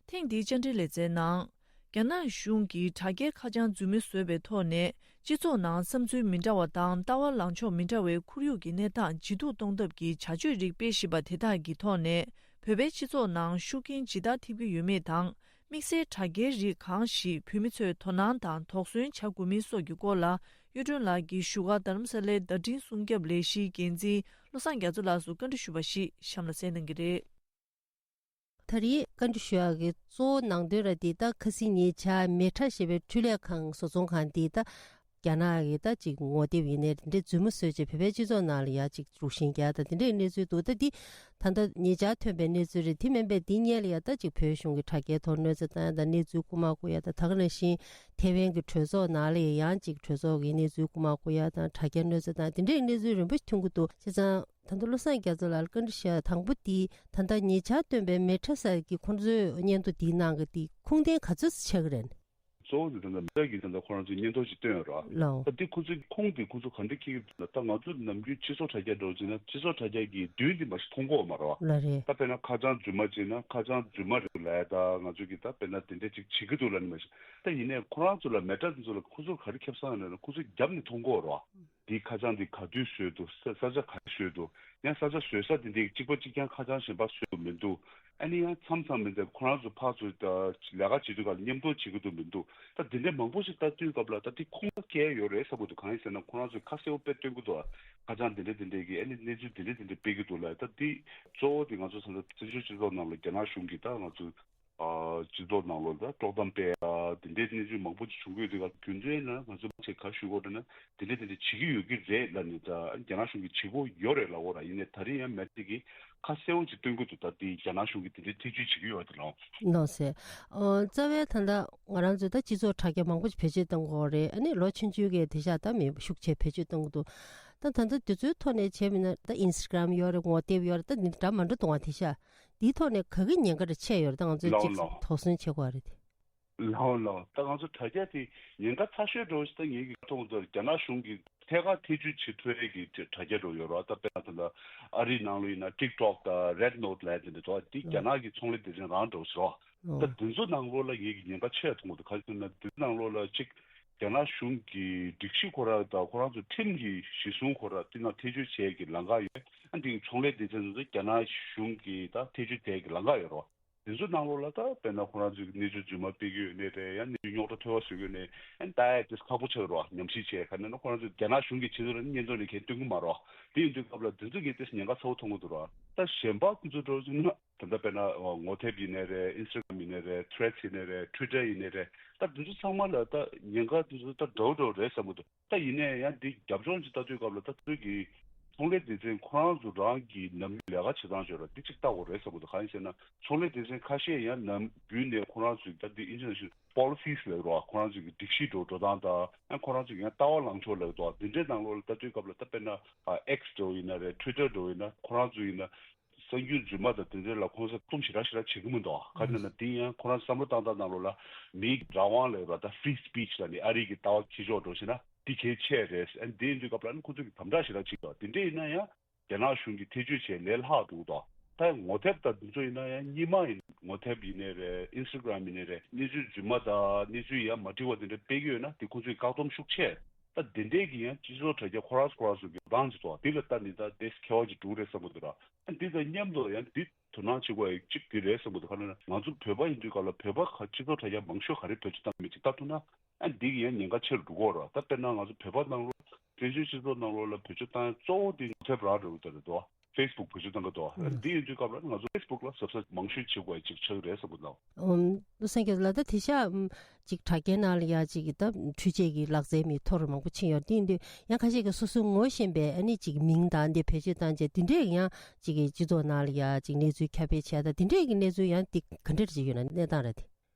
ཐེངས་འདིའི་བཅར་འདྲིའི་ལེ་ཚན་ནང་། རྒྱ་ནག་གཞུང་གིས་དྲ་རྒྱའི་ཁ་བྱང་རྫུན་མ་བཟོས་པའི་ཐོག་ནས་སྤྱི་ཚོགས་ནང་བསམ་ཚུལ་མི་འདྲ་བ་དང་ལྟ་བ་ལངས་ཕྱོགས་མི་འདྲ་བའི་ཁོར་ཡུག་གི་གནས་སྟངས་ཇེ་སྡུག་གཏོང་ཐབས་ཀྱི་བྱ་སྤྱོད་རིགས་སྤེལ་བཞིན་པ་དེ་དག་གི་ཐོག་ནས་བོད་པའི་སྤྱི་ཚོགས་ནང་ཤུགས་རྐྱེན་ཇི་ལྟར་ཐེབས་ཀྱི་ཡོད་མེད་དང་། དམིགས་བསལ་དྲ་རྒྱའི་རིགས་གང་ཞིག་བོད་མི་ཚོས་དོ་སྣང་དང་དོགས་ཟོན་བྱ་དགོས་མིན་སོགས་ཀྱི་སྐོར་ལ་གཡུ་སྒྲོན་ལགས་ཀྱིས་བཞུགས་སྒར་རྡ་རམ་ས་ལའི་བརྡ་འཕྲིན་སྲུང་སྐྱོབ་ལས་གཞིའི་འགན་འཛིན་བློ་བཟང་རྒྱ་མཚོ་ལགས་སུ་བཀའ་འདྲི་ཞུས་པ་ཞིག་གཤམ་ལ་གསན་གནང་གི་རེད། ད་རེས་བཀའ་འདྲི་ཞུ་ཡག་གི་གཙོ་བོ་ནང་དོན་ར་དེ་ད་ཁ་སང་ཉེ་ཆར་མེ་ཁྲ་ཞེས་པའི་འཕྲུལ་ལས་ཁང་བཟོ་ཚོང་ཁང་དེ་ད་རྒྱ་ནག་གི་ད་ཅིག་ངོ་དེབ་ཡིན་ནའི་དེ་འདྲའི་རྫུན་མ་བཟོས་བྱས་བོད་པའི་སྤྱི་ཚོགས་ནང་ལ་ཡ་ཅིག་རུ་ཤན་རྒྱག་ད་དེ་འདྲའི་གནས་ཚུལ་འདུག་ད་འདི་ད་ལྟ་ཉེ་ཆར་ཐོན་པའི་གནས་ཚུལ་རེད། དེ་མིན་པའི་འདི་སྔོན་ལ་ཡ་ད་ཅིག་བོད་གཞུང་གི་དྲ་རྒྱའི་ཐོག་གནོད་འཚེ་བཏང་ཡ་དང་གནས་ཚུལ་རྐུ་མ་རྐུ་ཡ་དང་། ད་ག་ནང་བཞིན་ཐེ་ཝན་གྱི་གྲོས་ཚོགས་ནང་ལ་ཡ་ཡང་ཅིག་གྲོས་ཚོགས་ཀྱི་གནས་ཚུལ་རྐུ་མ་རྐུ་ཡ་དང་དྲ་རྒྱ་གནོད་འཚེ་བཏང་དེ་འདྲའི་གནས་ཚུལ་རིམ་པ་ཞིག་ཐོན་གྱི་འདུག་བྱས་ཙང་། ད་ལྟ་བློ་བཟང་རྒྱ་མཚོ་ལགས་ལ་བཀའ་འདྲི་ཞུ་ཡ་དང་པོ་དེ་ད་ལྟ་ཉེ་ཆར་བཏོན་པའི་མེ་ཁྲ་ཟེར་གྱི་ཁོང་ཚོའི་སྙན་ཐོ་དེའི་ནང་གི་དེ་ཁུངས་ལྡན་ག་ཚོད་ཅིག་ཆགས་ཀྱི་རེད། གཙོ་བོ་དེ་ད་ལྟ་མེ་ཁྲ་གིས་ད་ལྟ་ཁོ་རང་ཚོའི་སྙན་ཐོ་ཞིག་བཏོན་ཡོད་རེད་བ། ལའོ། ད་དེ་ཁོ་ཚོའི་ཁུངས་དེ་ཁོ་ཚོ་ག་འདྲ་འཁྱེར་གྱི་འདུག་ད་ང་ཚོ་ནམ་རྒྱུན་སྤྱི་ཚོགས་དྲ་རྒྱ་འདྲ་བོ་བྱས་ན་སྤྱི་ཚོགས་དྲ་རྒྱ་གི་མདུན་དེ་མ་གཞི་མཐོང་གི་ཡོད་མ་རེད་བ། ལགས་རེད། ད་དཔེར་ན་ཁ་བྱང་རྫུན་མ་བྱས་ན་ཁ་བྱང་རྫུན་མ་རེད་ལབ་ཡ། ད་ང་ཚོ་གིས་ད་དཔེར་ན་དེ་འདྲ་ཅིག་བྱེད་ཀྱི་འདུག་ལབ་ནི་མ་གཞི། ད་ཡིན་ནའི་ཁོ་རང་ཚོ་ལ་མེ་ཁྲ་དེ་ཚོ་ལ་ཁོ་ཚོར་ག་རེ་ཁེ་བཟང་ཡོད་ན་ཁོ་ཚོ་རྒྱབ་ནས་མཐོང་གི་ཡོད་རེད་བ། འདིའི་ཁ་བྱང་འདི་ག་དུས་བཟོས་འདུག་ས་ས་ཆ་ག་རེ་བཟོས་འདུག་ཡང་ས་ཆ་བཟོ་ས་འདི་འདི་གཅིག་པ་གཅིག་རྐྱང་ཁ་བྱང་གཞན་པ་བཟོས་འདུག་མི་འདུག་ཨ་ནི་ཡང་མཚམས་མཚམས་མི་འདུག་ཁོ་རང་ཚོ་ཕར་ཚུར་ད་ལས་ཀ་བྱེད་དུས་སྐབས་ལ་མཉམ་དུ་བྱེད་ཀྱི་འདུག་མི་འདུག་ད་འདི་འདྲའི་མང་པོ་ཞིག་ད་ལྟོས་སྐབས་ལ་ད་འདི་ཁུངས་སྐྱེལ་ཡོད་རེད་བསམ་གྱི་འདུག་གང་ཡིན་ཟེར་ན་ཁོ་རང་ཚོས་ཁ་གསལ་པོ་དཔེ་སྟོན་གྱི་འདུག་ཁ་བྱང་འདི་འདྲ་འདི་འདྲའི་གི་ཨ་ནི་གནས་ཚུལ་འདི་འདྲ་འདི་འདྲ་སྤེལ་གྱི་འདུག་ལ། ད་འདི་གཙོ་བོ་འདི་ང་ཚོ་ས་མཚམས་བཙན་བྱོལ་སྤྱི་ཚོགས་ནང་ལ་རྒྱ་ནག་གཞུང་གིས་ད་ང་ཚོ་སྤྱི་ཚོགས་ནང་ལོགས་ལ་དཀྲོག་གཏམ་སྤེལ་ཡ་དེ་འདྲའི་གནས་ཚུལ་མང་པོ་ཅིག་བྱུང་གི་ཡོད་དུས། རྒྱུ་མཚན་ལ་ང་ཚོ་ཆེད་ག་ཞུ་དགོས་རེད་ན་དེ་འདྲ་དེ་འདྲ་བྱེད་ཀྱི་ཡོད་ཀྱི་རེད་ལབ་ནས། ད་རྒྱ་ནག་གཞུང་གིས་བྱེད་ཀྱི་ཡོད་རེད་ལབ་ཡོད་ར། ཡིན་ནའི་ད་རིང་ཡང་མེ་ཁྲ་གིས་ཁ་གསལ་པོ་ཅིག་སྟོན་གྱི་འདུག་ད་དེ་རྒྱ་ནག་གཞུང་གིས་དེ་འདྲའི་ཐེ་བྱུས་བྱེད་ཀྱི་ཡོད་རེད་ལོ། ལགས་སེ། ཨོ། རྩ་བའི་ད་ལྟ་ང་རང་ཚོ་ད་སྤྱི་ཚོགས་དྲ་རྒྱ་མང་པོ་ཅིག་བེད་སྤྱོད་གཏོང་གི་ཡོད་རེད། ཨ་ནི་ལོ་ཆུང་ཆུང་གིས་དེང་སང་ད་མི་ཤུགས་ཆེ་བེད་སྤྱོད་གཏོང་གི་འདུག་ད་ད་ལྟ་དེ་ཚོའི་ཐོག་ནས་བྱས་པ་ཡིན་ན་ད་ཨིན་སི་ཊ་གྷ་རམ་ཡོད་རེད། ངོ་དེབ་ཡོད་རེད། ད་འདི་འདྲ་མི་འདྲ་འདུག་ག་དེང་སང་འདིའི་ཐོག་ནས་ག་གི་ཉེན་ཁ་རེ་ཆེ་ཡོད་རེད། ད་ང་ཚོས་ལའོ་ཅིག་ལའོ། དོགས་ཟོན་བྱེད་དགོས་རེད་དེ། ལའོ་ལའོ། ད་ང་ཚོ་དྲ་རྒྱ་དེ་ཉེན་ཁ་ཚ་ཤོས་འདྲ་བོ་ཞིག་ད་ངེད་ཀྱིས་མཐོང་དུས་རྒྱ་ནག་གཞུང་གིས་ཐད་ཀར་ཐེ་བྱུས་བྱེད་ཐུབ་ཡས་ཀྱི་དྲ་རྒྱ་འདྲ་བོ་ཡོད་རེད་བ། ད་དཔེར་ན་ད་ལྟ་ཨ་རིའི་ནང་ལ་ཡིན་ན་ཊིག་ཊོག་དང་རེཌ་ནོཊ་ལབ་ཡ་དེ་འདྲ་འདུག་བ། དེ་རྒྱ་ནག་གི་ཚོང་ལས་སྡེ་ཚན་རང་འདྲ་བོ་ཞིག་རེད་བ། ད་དེ་ཚོ་ནང་ལོགས་ལ་ངེད་ཀྱིས་ཉེན་ཁ་ཆེ་ཡ་མཐོང་གི་འདུག་ག་རེ་ཟེར་ན་དེ་ཚོ་ནང་ལོགས་ལ་གཅིག་རྒྱ་ནག་གཞུང་གི་སྒྲིག་གཞི་ཁོ་རང་དང་ཁོ་རང་ཚོ་ཁྲིམས་ཀྱི་གཞི་བཟུང་ཁོ་རང་དེ་ནང་ཐེ་བྱུས་བྱེད་ཀྱི་ལམ་ཁ་ཡོད། ཨ་འདི་ཚོང་ལས་སྡེ་ཚན་ཚོ་རྒྱ་ནག་གཞུང་གི་ད་ཐེ་བྱུས་བྱེད་ཀྱི་ལམ་ཁ་ཡོད་རེད་བ། དེ་ཚོ་ནང་ལོགས་ལ་ད་དཔེར་ན་ཁོ་རང་ཚོའི་གནས་ཚུལ་རྫུན་མ་སྤེལ་གྱི་ཡོད་ནའི་རེད། ཡང་གནས་ཚུལ་རྙོག་དྲ་ཐོལ་བ་བཟོ་གི་ཡོད་ནའི་ཨ་ནི་ད་ཡ་དེ་ཁག་པོ་ཆགས་རོགས། ཉམས་ཞིབ་བྱས་ཁ་ནས་ན་ཁོ་རང་ཚོས་རྒྱ་ནག་གཞུང་གི་ཆེད་དུ་ལ་ནི་སྙན་ཐོ་ནས་གས་སྟོན་གི་མ་རོགས། དེ་ཡིན་དུས་སྐབས་ལ་དེ་ཚོ་གིས་དེ་ཉེན་ཁ་ཚ་བོ་མཐོང་གི་འདུག་རོགས། ད་གཞན་པ་ཁོ་ཚོ་འགྲོ་ཚུལ་ན་ད་ལྟ་དཔེར་ན་ངོ་དེབ་ཡིན་ནའི་རེད། ཨིན་སི་ཊ་གྷ་རམ་ཡིན་ནའི་རེད། ཐུ་རེད་ཡིན་ནའི་རེད། ཊུ་ཝི་ཊར་ཡིན་ནའི་རེད། ད་དེ་ཚོ་ཚང་མ་ལ་ད་ཉེན་ཁ་དེ་ཚོ་ད་འདྲ་བོ་འདྲ་བོ་རེད་བསམ་གི་འདུག་ད་ཡིན་ནའི་ཡང་འདི་རྒྱབ་ལྗོངས་ཅིག་ལྟ་དུས་སྐབས་ལ་ད་ཚོད་ཀྱི་ཚོང་ལས་སྡེ་ཚན་ཁོ་རང་ཚོ་རང་གི་ནམ་རྒྱུན་ལས་ཀ་བྱེད་སྟངས་བརྗོད་ལ་འདི་ཅིག་ལྟ་དགོས་རེད་བསམ་གི་འདུག་གང་ཡིན་ཟེར་ན་ཚོང་ལས་སྡེ་ཚན་ཁ་ཤས་ཡང་ནམ་རྒྱུན་ནས་ཁོ་རང་ཚོའི་ད་འདི་ཨིན་ཇི་ནང་བཞིན་པོ་ལི་སིས་ལབ་རོགས། ཁོ་རང་ཚོའི་སྒྲིག་གཞི་འགྲོ་འགྲོ་སྟངས་དང་ཡང་ཁོ་རང་ཚོའི་ཡང་ལྟ་བ་ལངས་ཕྱོགས་ལབ་འདུག་འདི་འདྲའི་ནང་ལོགས་ལ་ལྟ་དུས་སྐབས་ལ་ད་དཔེར་ན་ཨེག་སི་འགྲོ་ཡིན་ན་རེད། ཐུ་ཝི་ཊར་འགྲོ་ཡིན་ན་ཁོ་རང་ཚོ་ཡིན་ན། གསར་འགྱུར་རྫུན་མ་དང་དེ་འདྲ་ལ་ཁོང་ཚོ་གཏུམ་ཞེ་དྲག་ཞེ་དྲག་བྱེད་ཀྱི་མི་འདུག་ག་རེ་ན་དེ་ཡང་ཁོ་རང་བསམ་བློ་བཏང་སྟངས་ནང་ལོགས་ལ་མིའི་རང་དབང་ལབ་པ་དང་ཕི་རི་སི་པིཆ་ལ་ནི་ཨ་རི་གི་ལྟ་བ་ཁྱི་ཕྱོགས་འགྲོ་ཞེ་ན་དེ་གལ་ཆེ་རེད། ཨ་ནི་དེ་ཡིན་དུས་སྐབས་ལ་ནི་ཁོང་ཚོ་གི་དམ་དྲག་ཞེ་དྲག་བྱེད་ཀྱི་འདུག་དེ་འདྲ་ཡིན་ན་ཡང་རྒྱ་ནག་གཞུང་གི་ཐེ་བྱུས་བྱས་ལས་སླ་འགྲོ་གི་འདུག་ད་ངོ་དེབ་དང་དེ་ཚོ་ཡིན་ན་ཡང་སྔོན་མ་ཡིན་ངོ་དེབ་ཡིན་ནའི་རེད། ཨིན་སི་ཊ་གྷ་རམ་ཡིན་ནའི་རེད། གནས་ཚུལ་རྫུན་མ་དང་གནས་ཚུལ་ཡང་མ་འགྲིག་པ་དེ་འདྲ་སྤེལ་གྱི་ཡོད་ན་དེ་ཁོང་ཚོའི་བཀག་སྡོམ་ཤུགས་ཆེ། ད་དེ་འདྲས་ཀྱི་ཡང་སྤྱི་ཚོགས་དྲ་རྒྱ་ཁོ་རང་ཁོ་རང་ཚོ་གི་རང་ཅིག་ཏོ་དེ་ལ་ལྟ་ནི་ད་དེ་ཁྱད་པར་ཅིག་འགྲོ་རེད་བསམ་གི་འདུག་ར། ཨ་འདི་དང་མཉམ་དུ་ཡང་འདི་དོ་སྣང་བྱེད་དགོས་ཡ་གཅིག་འདི་རེད་བསམ་གི་འདུག་ག་ནི་ང་ཚོ་བོད་པ་ཡིན་དུས་སྐབས་ལ་བོད་པ་ཁ་སྤྱི་ཚོགས་དྲ་རྒྱ་མང་ཤོས་ག་རེ་བེད་སྤྱོད་བཏང་མེད་ཅིག་ལྟ་ཐུབ་ན་ཨ་འདི་གི་ཡང་ཉེན་ཁ་ཆེ་རུ་འགྲོ་གི་ར། ད་དཔེར་ན་ང་ཚོ་བོད་པ་ནང་ལོགས་བཙན་བྱོལ་སྤྱི་ཚོགས་ནང་ལོགས་ལ་བེད་སྤྱོད་བཏང་ཡ་གཙོ་བོ་དེ་ངོ་དེབ་རང་རེད་འདུག་རེད་དོ། ཕེ་སི་བུག་བེད་སྤྱོད་བཏང་གི་འདུག་ཨ་འདི་ཡིན་དུས་སྐབས་ལ་ང་ཚོ་ཕེ་སི་བུག་ལ་གཟབ་གཟབ་མང་ཤོས་བྱེད་དགོས་ཡ་གཅིག་ཆགས་ཀྱི་རེད་བསམ་གི་འདུག་ཨུམ། བློ་བཟང་རྒྱ་མཚོ་ལགས། ད་དེ་ཤག་ཨུམ། ཅིག་དྲ་རྒྱའི་ནང་ལ་ཡ་ཅིག་ད་འཕྲུལ་ཆས་ཀྱི་ལག་རྩལ་མི་མཐོ་རུ་མང་པོ་ཕྱིན་ཡོད་དེ་ཡིན་དུས་ཡང་ཁ་ཤས་ཀྱིས་སོ་སོའི་ངོ་ཤེས་པའི་ཨ་ནི་ཅིག་མིང་དང་དེ་བེད་སྤྱོད་བཏང་རྗེས་དེ་འདྲས་ཡང་ཅིག་གི་སྤྱི་ཚོགས་ནང་ལ་ཡ་ཅིག་གནས་ཚུལ་ཁྱབ་སྤེལ་བྱས་ད་དེ་འདྲས་ཀྱི་གནས་ཚུལ་ཡང་དེ་ག་འདྲས་ཅིག་ཡོད་ན་གནས་སྟངས་རེད་དེ།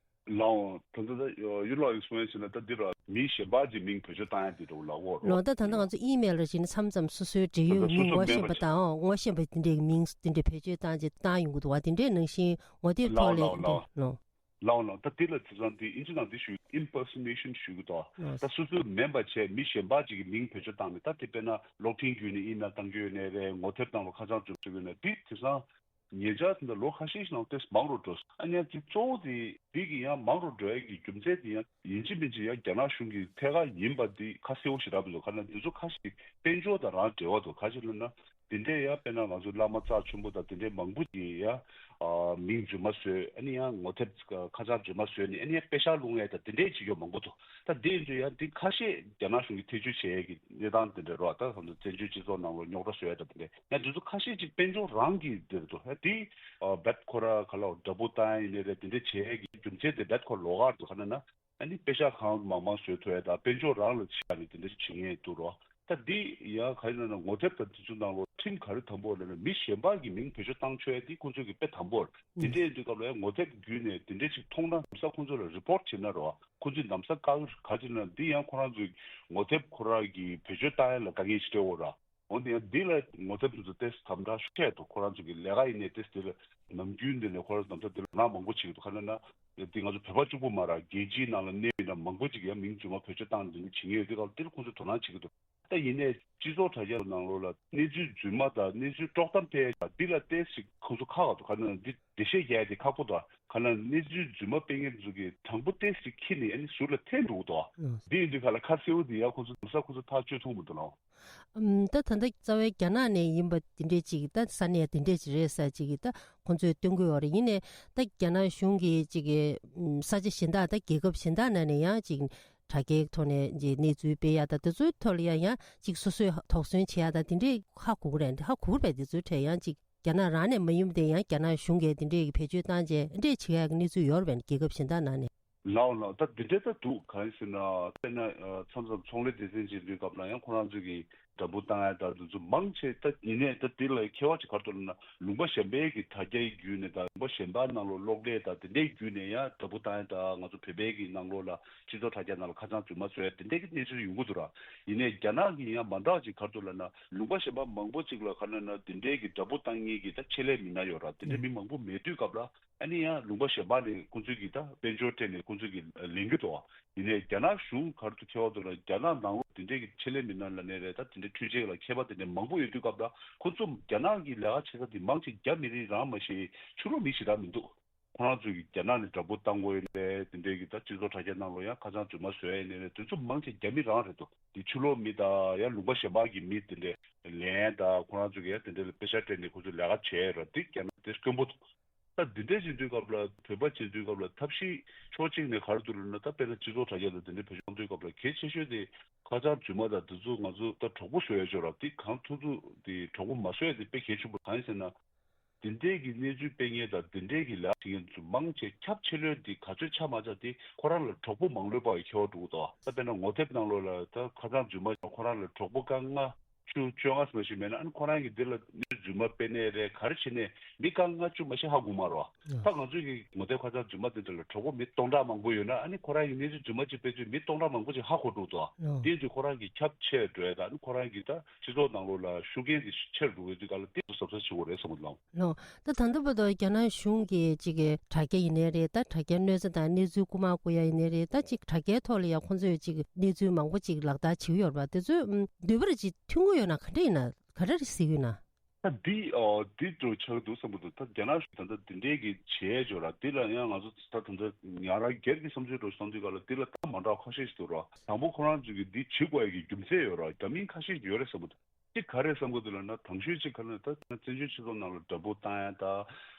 ལའོ། ད་ལྟ་ད་ཡུལ་ལ་ཡོད་སོང་ཡ་ཟེར་ན་ད་འདི་ར་མི་གཞན་པ་ཅིག་མིང་བེད་སྤྱོད་བཏང་ཡ་དེ་འདྲ་བོ་ལ་འོ་རོ། ལོ་ད་ད་ལྟ་ང་ཚོ་ཨི་མེལ་ར་བཞིན་མཚམས་མཚམས་སོ་སོའི་འབྲེལ་ད་ཡོད་ལྟ་སོ་མི་སོ་ངོ་མེད་པ་ཤེས་པ་ཅིག་དང་ངོ་ཤེས་པ་དེ་འདྲས་མིང་དེ་འདྲས་བེད་སྤྱོད་བཏང་རྗེས་བཏང་ཡོང་གི་འདུག་བ། དེ་འདྲས་ནང་བཞིན་ངོ་དེབ་ཐོག་ལའོ་ལས་ལའོ་ལའོ། འདི་ལོ། ལའོ་ལའོ། ད་དེ་ལ་དེ་ཙང་དེ་ཨིན་ཇི་ནང་དེ་ཞུ་impersonation ཞུ་གི་འདུག་ཨ་ད་སོ་སོའི་མིན་པ་བྱས་མི་གཞན་པ་ཅིག་གི་མིང་བེད་སྤྱོད་བཏང་ནས་ད་དེ་དཔེར་ན་གློག་འཕྲིན་བརྒྱུད་ནས་ཡིན་ན་བཏང་རྒྱུ་ཡོད་ནའི་རེད། ངོ་དེབ་ནང་ལ་ཁ་བྱང་བཅུག་བཅུག་ཡོད་ནའི་དེ་དེ་ཙང་ཉེ་ཆར་དེ་འདྲ་ལོ་ཁ་ཤས་ཤིག་ནང་དེ་མང་རུ་འགྲོ་སོང་། ཨ་ནི་དེ་གཙོ་བོ་དེ་དེ་གི་ཡང་མང་རུ་འགྲོ་ཡ་གི་རྒྱུ་མཚན་དེ་ཡང་ཡིན་གཅིག་མིན་གཅིག་ཡང་རྒྱ་ནག་གཞུང་གི་ཐད་ཀར་ཡིན་པ་དེ་ཁ་གསལ་བོ་ཞིག་རག་མི་འདུག་ག་ན་དེ་ཚོ་ཁ་ཤས་དཔལ་འབྱོར་དང་རང་འབྲེལ་བ་འདུག་ག་ཅི་ལབ་ན། དེ་འདྲས་ཡ་དཔེར་ན་ང་ཚོ་བླ་མ་རྩ་ཆེན་པོ་དང་དེ་འདྲས་མང་པོ་ཅིག་ཡ་ཨ་མིང་རྫུན་མ་བཟོས། ཨ་ནི་ཡང་ངོ་དེབ་ཁ་བྱང་རྫུན་མ་བཟོས་ནས་ཨ་ནི་ཡང་པེ་ཤག་བླུག་ཡ་དང་དེ་འདྲས་བྱེད་རྒྱུ་མང་པོ་འདུག་ད་དེ་ཡིན་དུས་ཡ་འདི་ཁ་ཤས་རྒྱ་ནག་གཞུང་གིས་ཐེ་བྱུས་བྱེད་ཡས་ཀྱི་གནས་སྟངས་དེ་འདྲས་རོ། ད་ང་ཚོ་བཙན་བྱོལ་སྤྱི་ཚོགས་ནང་ལ་རྙོག་དྲ་བཟོ་ཡ་དང་དེ་འདྲས་ཡ་འདི་ཚོ་ཁ་ཤས་ཅིག་དཔལ་འབྱོར་རང་གི་དེ་རེད་འདུག་ཡ་འདི་ཨ་བད་ཁོ་ར་ག་ལ་འདྲ་པོ་བཏང་ཡ་ཡིན་ནའི་རེད། དེ་འདྲས་བྱེད་ཡས་ཀྱི་རྒྱུ་མཚན་དེ་བད་ཁོ་ལོགས་ཀ་རེད་འདུག་ག་ན་ན། ཨ་ནི་པེ་ཤག་གང་མང་མང་བཟོས་ཐུབ་ཡ་དང་དཔལ་འབྱོར་རང་ལ་ཕྱིན་ཡ་ནི་དེ་འདྲ་བྱེད་མཁན་འདུག་རོ། ད་འདི་ཡང་ག་རེ་ལབ་ན་ངོ་དེབ་དང་དེ་ཚོ་ནང་ལོགས་ཁྲིམས་ག་རེ་དམ་པོ་ལབ་ན་མི་གཞན་པ་གི་མིང་བེད་སྤྱོད་བཏང་ཆོག་ཡ་འདི་ཁོང་ཚོ་གི་དཔེ་དམ་པོ་རེད། དེ་འདྲ་ཡིན་དུས་སྐབས་ལ་ཡང་ངོ་དེབ་བརྒྱུད་ནས་དེ་འདྲ་ཞིག་མཐོང་ན་གནམ་ས་ཁོང་ཚོ་ལ་རི་པོར་ཊི་བྱེད་ན་རོ། ཁོང་ཚོས་གནམ་ས་བཀག་ག་ཅི་ལབ་ན་འདི་ཡང་ཁོ་རང་ཚོའི་ངོ་དེབ་ཁོ་རང་གི་བེད་སྤྱོད་བཏང་ཡ་ལ་དཀའ་ངལ་ཞིག་སྤྲད་འོ་ར། འོན་ཏེ་ཡང་འདི་ལ་ངོ་དེབ་དེ་ཚོ་ཏེས་དམ་དྲག་ཤུགས་ཆེ་འདུག་ཁོ་རང་ཚོ་གི་ལས་ཀ་ཡིན་ནའི་ཏེས་དེ་ལ་ནམ་རྒྱུན་འདི་ནས་ཁོ་རང་ཚོ་ནམ་ས་དེ་ལ་རང་མང་པོ་བྱེད་ཀྱི་འདུག་ག་ན་ན་འདི་ང་ཚོ་བོད་པ་གཅིག་པུ་མ་ར་རྒྱལ་སྤྱིའི་ནང་ལ་གནས་ཡིན་ན་མང་པོ་ཅིག་ཡང་མིང་རྫུན་མ་བེད་སྤྱོད་བཏང་འདི་འདྲ་བྱེད་མཁན་ཡོད་དུས་སྐབས་འདི་ལ་ཁོང་ཚོས་དོ་སྣང་བྱེད་ཀྱི་འདུག་ད་ཡིན་ནའི་སྤྱི་ཚོགས་དྲ་རྒྱ་ནང་ལོགས་ལ་གནས་ཚུལ་རྫུན་མ་དང་གནས་ཚུལ་དཀྲོག་གཏམ་སྤེལ་ཡ་འདི་ལ་ཏེས་ཅིག་ཁོང་ཚོ་ཁག་ག་འདུག་ག་ན་ན་འདི་འགྲེལ་བཤད་རྒྱག་ཡ་དེ་ཁག་པོ་འདུག་ག་ན་གནས་ཚུལ་རྫུན་མ་སྤེལ་མཁན་ཚོ་གི་དང་པོ་ཏེས་ཅིག་ཁྱེར་ནས་ཨ་ནི་ཟུར་ལ་འཐེན་འགྲོ་གི་འདུག་འདི་ཡིན་དུས་ག་ལ་ཁ་གསལ་བོ་འདི་ཡ་ཁོང་ཚོ་ནམ་ས་ཁོང་ཚོ་ཐག་གཅོད་ཐུབ་མི་འདུག་ལ། ཨམ། ད་ད་ལྟ་རྩ་བའི་རྒྱ་ནག་ནས་ཡིན་པ་དེ་འདྲས་ཅིག་ད་ས་གནས་དེ་འདྲས་ཅིག་རེད་ས་ཅིག་ད་ཁོང་ཚོས་སྟོན་གྱི་ཡོད་རེད། ཡིན་ནའི་ད་རྒྱ་ནག་གཞུང་གིས་ཅིག་ཨམ། ས་ཆ་གཞན་དག་ད་རྒྱལ་ཁབ་གཞན་དག་ནང་ནས་ཡང་ཅིག་དྲ་རྒྱའི་ཐོག་ནས་ཅིག་གནས་ཚུལ་སྤེལ་ཡ་ད་དེ་ཚོའི་ཐོག་ལ་ཡང་ཡང་ཅིག་སོ་སོས་དོགས་ཟོན་བྱེད་ཡ་ད་དེ་འདྲས་ཧ་གོ་གི་རེད། ཧ་གོ་གི་རེད་པས། དེ་ཚོའི་གྲས་ཡང་ཅིག་རྒྱ་ནག་རང་ནས་མ་ཡིན་པ་དེ་ཡང་རྒྱ་ནག་གཞུང་གིས་དེ་འདྲས་ཀྱི་བེད་སྤྱོད་བཏང་རྗེས་འདྲས་བྱེད་ཡ་གི་གནས་ཚུལ་ཡོད་རེད་པས་རྒྱལ་ཁབ་གཞན་དག་ནང་ནས། ལའོ་ལའོ། ད་འདི་འདྲ་ད་འདུག་གང་ཡིན་ཟེར་ན་དཔེར་ན་མཚམས་མཚམས་ཚོང་ལས་སྡེ་ཚན་ཅིག་འདུས་སྐབས་ལ་ཡང་ཁོ་རང་ཚོས་ཀྱི་འདྲ་པོ་བཏང་ཡ་ད་འདི་ཚོ་མང་ཆེ་ད་ཡིན་ནའི་ད་འདི་ལ་ཁྱད་པར་ཅིག་ག་རེ་འདུག་ལབ་ན་ལུང་པ་གཞན་པའི་གི་དྲ་རྒྱའི་བརྒྱུད་ནས་ད་ལུང་པ་གཞན་པ་ནང་ལོགས་གློག་ཀླད་ད་དེ་འདྲའི་བརྒྱུད་ནས་ཡང་འདྲ་པོ་བཏང་ཡ་ད་ང་ཚོ་བོད་པའི་གི་ནང་ལོགས་ལ་སྤྱི་ཚོགས་དྲ་རྒྱ་ནང་ལ་ཁ་བྱང་རྫུན་མ་བཟོ་ཡ་དེ་འདྲའི་གི་གནས་ཚུལ་ཡོང་གི་འདུག་ར། ཡིན་ནའི་རྒྱ་ནག་གི་ཡང་མ་འདྲ་ཅིག་ག་རེ་འདུག་ལབ་ན་ལུང་པ་གཞན་པ་མང་པོ་ཅིག་ལ་ག་ན་ན་དེ་འདྲའི་གི་འདྲ་པོ་བཏང་མཁན་གི་ད་ཆེད་ལས་མི་སྣ་ཡོད་ར། དེ་འདྲའི་མི་མང་པོ་མེད་དུས་སྐབས་ལ། ཨ་ནི་ཡང་ལུང་པ་གཞན་པ་ནས་ཁོང་ཚོས་ཀྱིས་ད་དཔལ་འབྱོར་སྤྲད་ནས་ཁོང་ཚོས་ཀྱིས་ལེན་གྱི་འདུག་ཡིན་ནའི་རྒྱ་ནག་གཞུང་ག་རེ་འདུག་ཁྱད་པར་འདུག་ལ་རྒྱ་ནག་ནང་ལོགས་དེ་འདྲའི་གི་ཆེད་ལས་མི་སྣ་ལབ་ནའི་རེད། ད་དེ་འདྲའི་འཕྲུལ་ཆས་ལ་མཁས་པ་དེ་འདྲ་མང་པོ་ཡོད་དུས་སྐབས་ལ་ཁོང་ཚོ་རྒྱ་ནག་གི་ལས་ཀ་བྱེད་ས་དེ་མང་ཆེ་རྒྱ་མི་རིགས་རང་མ་ཤེས་ཕྱི་ལོགས་མི་ཞེ་དྲག་མི་འདུག་ཁོ་རང་ཚོས་ཀྱིས་རྒྱ་ནག་ནས་འདྲ་པོ་བཏང་དགོས་ཡིན་ནའི་དེ་འདྲའི་གི་ད་སྤྱི་ཚོགས་དྲ་རྒྱ་ནང་ལོགས་ཡང་ཁ་བྱང་རྫུན་མ་བཟོ་ཡ་ཡིན་ནའི་རེད། དེ་ཚོ་མང་ཆེ་རྒྱ་མི་རང་རེད་འདུག་དེ་ཕྱི་ལོགས་མི་དང་ཡང་ལུང་པ་གཞན་པ་གི་མི་དེ་འདྲའི་ལན་དང་ཁོ་རང་ཚོས་ཀྱིས་ཡང་དེ་འདྲའི་ལ་པེ་ཤག་སྤྲད་ནས་ཁོ་ཚོས་ལས་ཀ་བྱས་ཡོད་ར། དེ་རྒྱ་ནག་དེ་དཀོན་པོ་འདུག་ད་འདི་འདྲས་བྱེད་དུས་སྐབས་ལ་བོད་པ་བྱེད་དུས་སྐབས་ལ་ཐབས་ཤེས་ཕྱོགས་གཅིག་ནས་ག་རེ་འདུག་ལབ་ན། ད་དཔེར་ན་སྤྱི་ཚོགས་དྲ་རྒྱ་དང་དེ་འདྲའི་བེད་སྤྱོད་གཏོང་དུས་སྐབས་ལ་གལ་ཆེ་ཤོས་དེ་ཁ་བྱང་རྫུན་མ་དང་དེ་ཚོ་ང་ཚོ་ད་གྲོགས་པོ་བཟོ་ཡ་ཅིག་ཡོད་ར། དེ་གང་ཐུབ་ཐུབ་དེ་གྲོགས་པོ་མ་བཟོ་ཡ་དེ་དཔེ་གལ་ཆེན་པོ། གང་ཡིན་ཟེར་ན། དེ་འདྲས་ཀྱི་གནས་ཚུལ་སྤེལ་མཁན་དང་དེ་འདྲས་ཀྱི་ལས་ཀ་བྱེད་མཁན་ཚོ་མང་ཆེ་ཁྱབ་ཆེ་ལོས་དེ་ག་ཚོད་ཆགས་མ་ཆགས་དེ་ཁོ་རང་ལ་གྲོགས་པོ་མང་ལོས་པ་ཁྱེར་བ་འགྲོ་གི་འདུག་ད་དཔེར་ན་ངོ་དེབ་ནང་ལོགས་ལ་ད་ཁ་བྱང་རྫུན་མ་ཁོ་རང་ལ་གྲོགས་པོ་ལྔ་བཅུ་བཅོ་ལྔ་ཙམ་ཞིག་མེད་ན། ཨ་ནི་ཁོ་རང་གིས་འདི་ལ་གནས་ཚུལ་རྫུན་མ་སྤེལ་ནས་རེད། ག་རེ་བྱེད་ནས་མི་ལྔ་བཅུ་མ་ཞིག་ཧ་གོ་མ་རེད། ད་ང་ཚོའི་གི་ངོ་དེབ་ཁ་བྱང་རྫུན་མ་དེ་འདྲ་ལ་གྲོགས་པོ་མི་སྟོང་ཕྲག་མང་པོ་ཡོད་ན། ཨ་ནི་ཁོ་རང་གིས་གནས་ཚུལ་རྫུན་མ་ཅིག་སྤེལ་དུས་མི་སྟོང་ཕྲག་མང་པོ་ཅིག་ཧ་གོ་འགྲོ་འདུག་དེ་དུས་ཁོ་རང་གི་ཁྱབ་ཆེ་འགྲོ་ཡ་དང་། ཨ་ནི་ཁོ་རང་གི་ད་སྤྱི་ཚོགས་ནང་ལོགས་ལ་ཤུགས་རྐྱེན་དེ་ཆེར་འགྲོ་གི་དུས་སྐབས་ལ་དེ་ཚོ་གཟབ་གཟབ་བྱེད་དགོས་རེད་བསམ་གི་འདུག་ལགས། ལགས། ད་ད་ལྟ་བར་དུ་རྒྱ་ནག་གཞུང་གིས་ཅིག་གི་དྲ་རྒྱ་ཡིན་ནའི་རེད། ད་དྲ་རྒྱའི་གནས་ཚུལ་དང་གནས་ཚུལ་རྐུ་མ་རྐུ་ཡ་ཡིན་ནའི་རེད། ད་ཅིག་དྲ་རྒྱའི་ཐོག་ལ་ཡ་ཁོང་ཚོས་ཅིག་གནས་ཚུལ་མང་པོ་ཅིག་ལག་བསྟར་བྱེད་ཀྱི་ཡོད་རེད་པ། དེ་ཚོས་ཨམ་འདོད་པ་རེ་ཅིག་མཐུན་གྱི་ཡོད་ན། ག་འདྲ་ཡིན་ན། ག་འདྲ་རེ་གཟིགས་ཡོད་ན། ད་འདི་ཨོ་འདི་འདྲ་ཆགས་འདུག་བསམ་གྱི་འདུག་ད་རྒྱ་ནག་གཞུང་ད་ལྟ་འདི་འདྲའི་གི་བྱས་ཡོད་ར། འདི་ལ་ཡང་ང་ཚོ་ད་ད་ལྟ་ང་རང་སྒེར་གྱི་བསམ་ཚུལ་འདྲ་བསམ་དུས་སྐབས་ལ་འདི་ལ་ད་མ་འདྲ་བ་ཁ་ཤས་ཤིག་འདུག་ར། དང་པོ་ཁོ་རང་ཚོས་གི་འདི་བྱེད་དགོས་ཡ་གི་རྒྱུ་མཚན་ཡོད་ར། འདྲ་མིན་ཁ་ཤས་ཤིག་ཡོད་རེད་བསམ་གྱི་འདུག་གཅིག་ག་རེ་བསམ་གྱི་འདུག་ལབ་ན། དང་ཤོས་གཅིག་ག་རེ་ལབ་ན། ད་བཙན་བྱོལ་སྤྱི་ཚོགས་ནང་ལ་དྲ་འབུ་བཏང་ཡ་ད།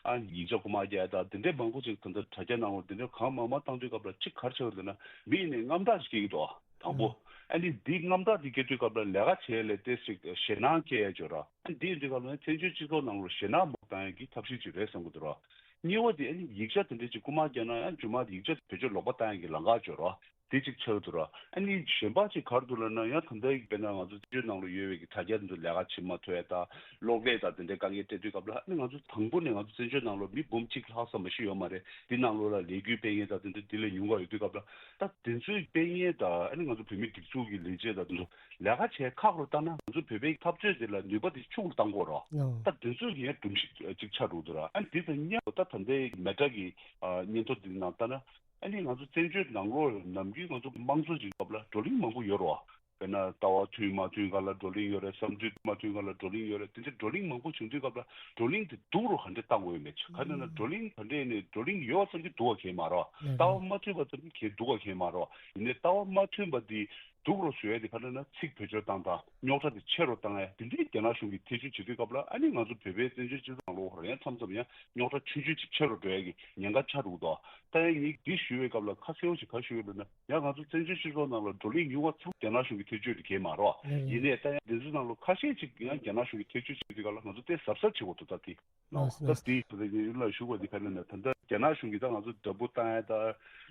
ཨ་ཡིག་ཆ་རྐུ་མ་རྒྱག་ཡ་ད། དེ་འདྲའི་མང་པོ་ཅིག་ད་ལྟ་དྲ་རྒྱ་ནང་ལ་དེ་འདྲའི་གང་མང་མང་བཏང་དུས་སྐབས་ལ་གཅིག་ག་རེ་ཆགས་ཡོད་ལབ་ན། མི་ཡིན་ནའི་དངངས་སྐྲག་ཅིག་སྐྱེ་གི་འདུག་དང་པོ། ཨ་ནི་འདི་དངངས་སྐྲག་འདི་སྐྱེ་དུས་སྐབས་ལ་ལས་ཀ་བྱེད་ལས་ཏོག་ཙམ་ཞེད་སྣང་སྐྱེ་ཡ་ཅིག་ཡོད་ར། ཨ་ནི་འདི་ཡིན་དུས་སྐབས་ལ་བཙན་བྱོལ་སྤྱི་ཚོགས་ནང་ལ་ཞེད་སྣང་མ་བཏང་ཡ་གི་ཐབས་ཤེས་ཅིག་རེད་བསམ་གྱི་འདུག་ར། གཉིས་པ་དེ་ཨ་ནི་ཡིག་ཆ་དེ་འདྲ་ཅིག་རྐུ་མ་རྒྱག་ན་ཡང་རྗེས་མ་ཡིག་ཆ་བེད་སྤྱོད་ལོག་པ་བཏང་ཡ་གི་ལམ་ཁ་ཅིག་ཡོད་ར། དེ་གཅིག་ཆགས་འདུག་ར། ཨ་ནི་གཞན་པ་གཅིག་ག་རེ་འདུག་ལབ་ན། ཡང་ད་ལྟའི་དཔེར་ན་ང་ཚོ་བཙན་བྱོལ་ནང་ལ་ཡོད་པའི་གི་དྲ་རྒྱ་འདི་ཚོ་ལས་ཀ་བྱེད་མ་ཐུབ་ཡ་ད། གློག་ཀླད་དང་དེ་འདྲའི་དཀའ་ངལ་འཕྲད་དུས་སྐབས་ལ། ཨ་ནི་ང་ཚོ་དང་པོ་ནས་ང་ཚོ་བཙན་བྱོལ་ནང་ལ་མི་འབུམ་གཅིག་ལྷག་ཙམ་མ་ཞིག་ཡོད་མ་རེད། འདི་ནང་ལོགས་ལ་ལས་འགུལ་སྤེལ་མཁན་དང་དེ་འདྲ་འདི་ལས་ཉུང་བ་ཡོད་དུས་སྐབས་ལ། ད་དེ་ཚོའི་སྤེལ་མཁན་དང་། ཨ་ནི་ང་ཚོ་བོད་མིའི་སྒྲིག་འཛུགས་ཀྱི་ལས་བྱེད་དང་དེ་ཚོ་ལས་ཀ་བྱེད་ཁག་རུ་བཏང་ན། ང་ཚོ་བོད་པའི་འཐབ་རྩོད་དེ་ལ་ནུས་པ་དེ་ཆུང་རུ་བཏང་དགོས་ར། ད་དེ་ཚོ་གི་ཡང་སྒྲོམ་གཞི་གཅིག་ཆགས་འགྲོ་འདུག་ར། ཨ་ནི་དེ་དང་མཉམ་དུ་ད་ད་ལྟའི་མེ་ཏྲ་གི་ཨ་སྙན་ཐོ་འདི་ནང་ལྟ་ན། ཨ་ནི་ང་ཚོ་བཙན་བྱོལ་ནང་ལོགས་ནམ་རྒྱུན་ང་ཚོ་དམངས་གཙོ་ཅིག་སྐབས་ལ་བགྲོ་གླེང་མང་པོ་ཡོད་རེད་བ། དཔེར་ན་ལྟ་བ་མཐུན་མ་མཐུན་སྒང་ལ་བགྲོ་གླེང་ཡོད་རེད། བསམ་ཚུལ་མ་མཐུན་སྒང་ལ་བགྲོ་གླེང་ཡོད་རེད། དེ་འདྲ་བགྲོ་གླེང་མང་པོ་བྱུང་དུས་སྐབས་ལ་བགྲོ་གླེང་དེ་སྡུག་རུ་ག་འདྲས་བཏང་དགོས་ཡོད་མེད། ག་རེ་ན་བགྲོ་གླེང་ག་འདྲས་ནས་བགྲོ་གླེང་ཡོད་ཙམ་གྱིས་སྡུག་པ་གང་ཡང་མ་རེད་བ། ལྟ་བ་མ་མཐུན་པ་ཙམ་གྱིས་གང་ཡང་སྡུག་པ་གང་ཡང་མ་རེད་བ། ཡིན་ནའི་ལྟ་བ་མ་མཐུན་པ་འདི་སྡུག་རུ་བཟོ་ཡ་དེ་ག་རེ་ན་ཚིག་བེད་སྤྱོད་བཏང་དང་རྙོག་དྲ་དེ་ཆེ་རུ་བཏང་ཡ་དེ་འདྲའི་རྒྱ་ནག་གཞུང་གིས་ཐེ་བྱུས་བྱེད་དུས་སྐབས་ལ། ཨ་ནི་ང་ཚོ་བོད་པའི་བཙན་བྱོལ་སྤྱི་ཚོགས་ནང་ལོགས་ཧོར་ཡང་མཚམས་མཚམས་ཡང་རྙོག་དྲ་ཆུང་ཆུང་ཅིག་ཆེ་རུ་འགྲོ་ཡ་གི་ཉེན་ཁ་ཆགས་འདུག་དོ། ད་ཡང་ངས་འདི་ཞུ་བའི་སྐབས་ལ་ཁ་གསལ་པོ་ཞིག་ག་ཞུ་གི་ཡོད་ན། ཡང་ང་ཚོ་བཙན་བྱོལ་སྤྱི་ཚོགས་ནང་ལ་བགྲོ་གླེང་ཉུང་བ་ཚང་རྒྱ་ནག་གཞུང་གིས་ཐེ་བྱུས་དེ་གང་ཡང་མ་རེད་བ། ཡིན་ནའི་ད་ཡང་འདི་ཚོ་ནང་ལ་ཁ་ཤས་ཅིག་ཡང་རྒྱ་ནག་གཞུང་གིས་ཐེ་བྱུས་བྱེད་དུས་སྐབས་ལ་ང་ཚོ་དེ་གཟབ་གཟབ་བྱེད་དགོས་འདུག་ད་དེ། ལགས་སོ། ད་དེ་ཡུལ་ལ་ཞུ་བ་འདི་ག་རེ་ན། ད་ལྟ་རྒྱ་ནག་གཞུང་གིས་ད་ང་ཚོ་དྲ་འབུ་བཏང་ཡ་ད།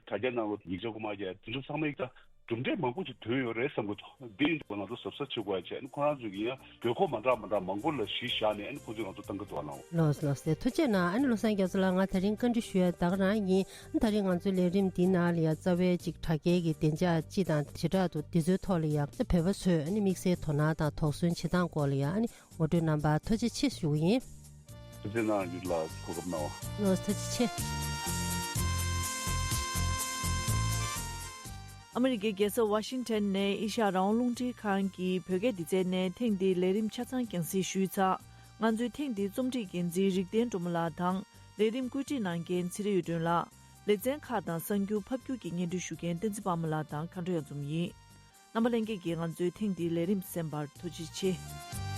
དྲ་རྒྱ་ནང་ལོགས་ཡིག་ཆ་རྐུ་མ་རྒྱག་ཡ་དེ་ཚོ་ཚང་མ་ཡིག་ད་གྲུབ་འབྲས་མང་པོ་ཅིག་ཐོན་ཡོད་རེད་བསམ་གྱི་འདུག་འདི་ཡིན་དུས་ང་ཚོ་གཟབ་གཟབ་བྱེད་དགོས་ཡ་བྱས། ཨ་ནི་ཁོ་རང་ཚོ་གིས་ཡང་དགོས་མཁོ་མ་འདྲ་མ་འདྲ་མང་པོ་ལ་གཞི་བཞག་ནས། ཨ་ནི་ཁོ་ཚོས་ང་ཚོ་བཏང་གི་འདུག་བ་ལགས། ལགས་སོ། ལགས་སོ། ཐུགས་རྗེ་གནང་། ཨ་ནི་བློ་བཟང་རྒྱ་མཚོ་ལགས། ང་དེ་རིང་བཀའ་འདྲི་ཞུ་ཡ་ད་ག་རང་ཡིན། ད་རིང་ང་ཚོའི་ལས་རིམ་འདིའི་ནང་ལ་ཡ་རྩ་བའི་ཅིག་དྲ་རྒྱའི་གི་བདེ་འཇགས་སྤྱི་དང་བྱེ་བྲག་ཏུ་འདི་ཚོའི་ཐོག་ལ་ཡ་ད་བོད་པ་ཚོས་ཨ་ནི་དམིགས་བསལ་དོ་སྣང་དང་དོགས་ཟོན་བྱེད་སྟངས་སྐོར་ལ་ཡ། ཨ་ནི་ངོ་སྤྲོད་གནང་བར་ཐུགས་རྗེ་ཆེ་ཞུ་གི་ཡིན། ཐུགས་རྗེ་གནང་། ཡུལ་ལ་གོ་སྐབས་གནང་བ། ལགས་སོ། ཐུགས་རྗེ་ཆེ། ཨ་མི་རི་ཀའི་རྒྱལ་ས་ཝ་ཤིང་ཊོན་ནས་ཨེ་ཤ་ཡ་རང་དབང་རླུང་འཕྲིན་ཁང་གི་བོད་སྐད་སྡེ་ཚན་ནས་ཐེངས་འདིའི་ལས་རིམ་ཆ་ཚང་རྒྱང་སྲིང་ཞུས་ཚར། ང་ཚོའི་ཐེངས་འདིའི་རྩོམ་སྒྲིག་འགན་འཛིན་རིག་ལྡན་སྒྲོལ་མ་ལགས་དང་ལས་རིམ་བཀོད་སྒྲིག་གནང་མཁན་ཚེ་རིང་དབྱངས་སྒྲོན་ལགས། ལེ་ཚན་ཁག་དང་གསར་འགྱུར་ཕབ་སྒྱུར་གྱི་སྙན་སྒྲོན་ཞུ་མཁན་བསྟན་འཛིན་དཔལ་མོ་ལགས་དང་མཁའ་འགྲོ་གཡང་འཛོམས་ཡིན། རྣམ་པ་ལྷན་རྒྱས་ཀྱིས་ང་ཚོའི་ཐེངས་འདིའི་ལས་རིམ་གསན་པར་ཐུགས་རྗེ་ཆེ།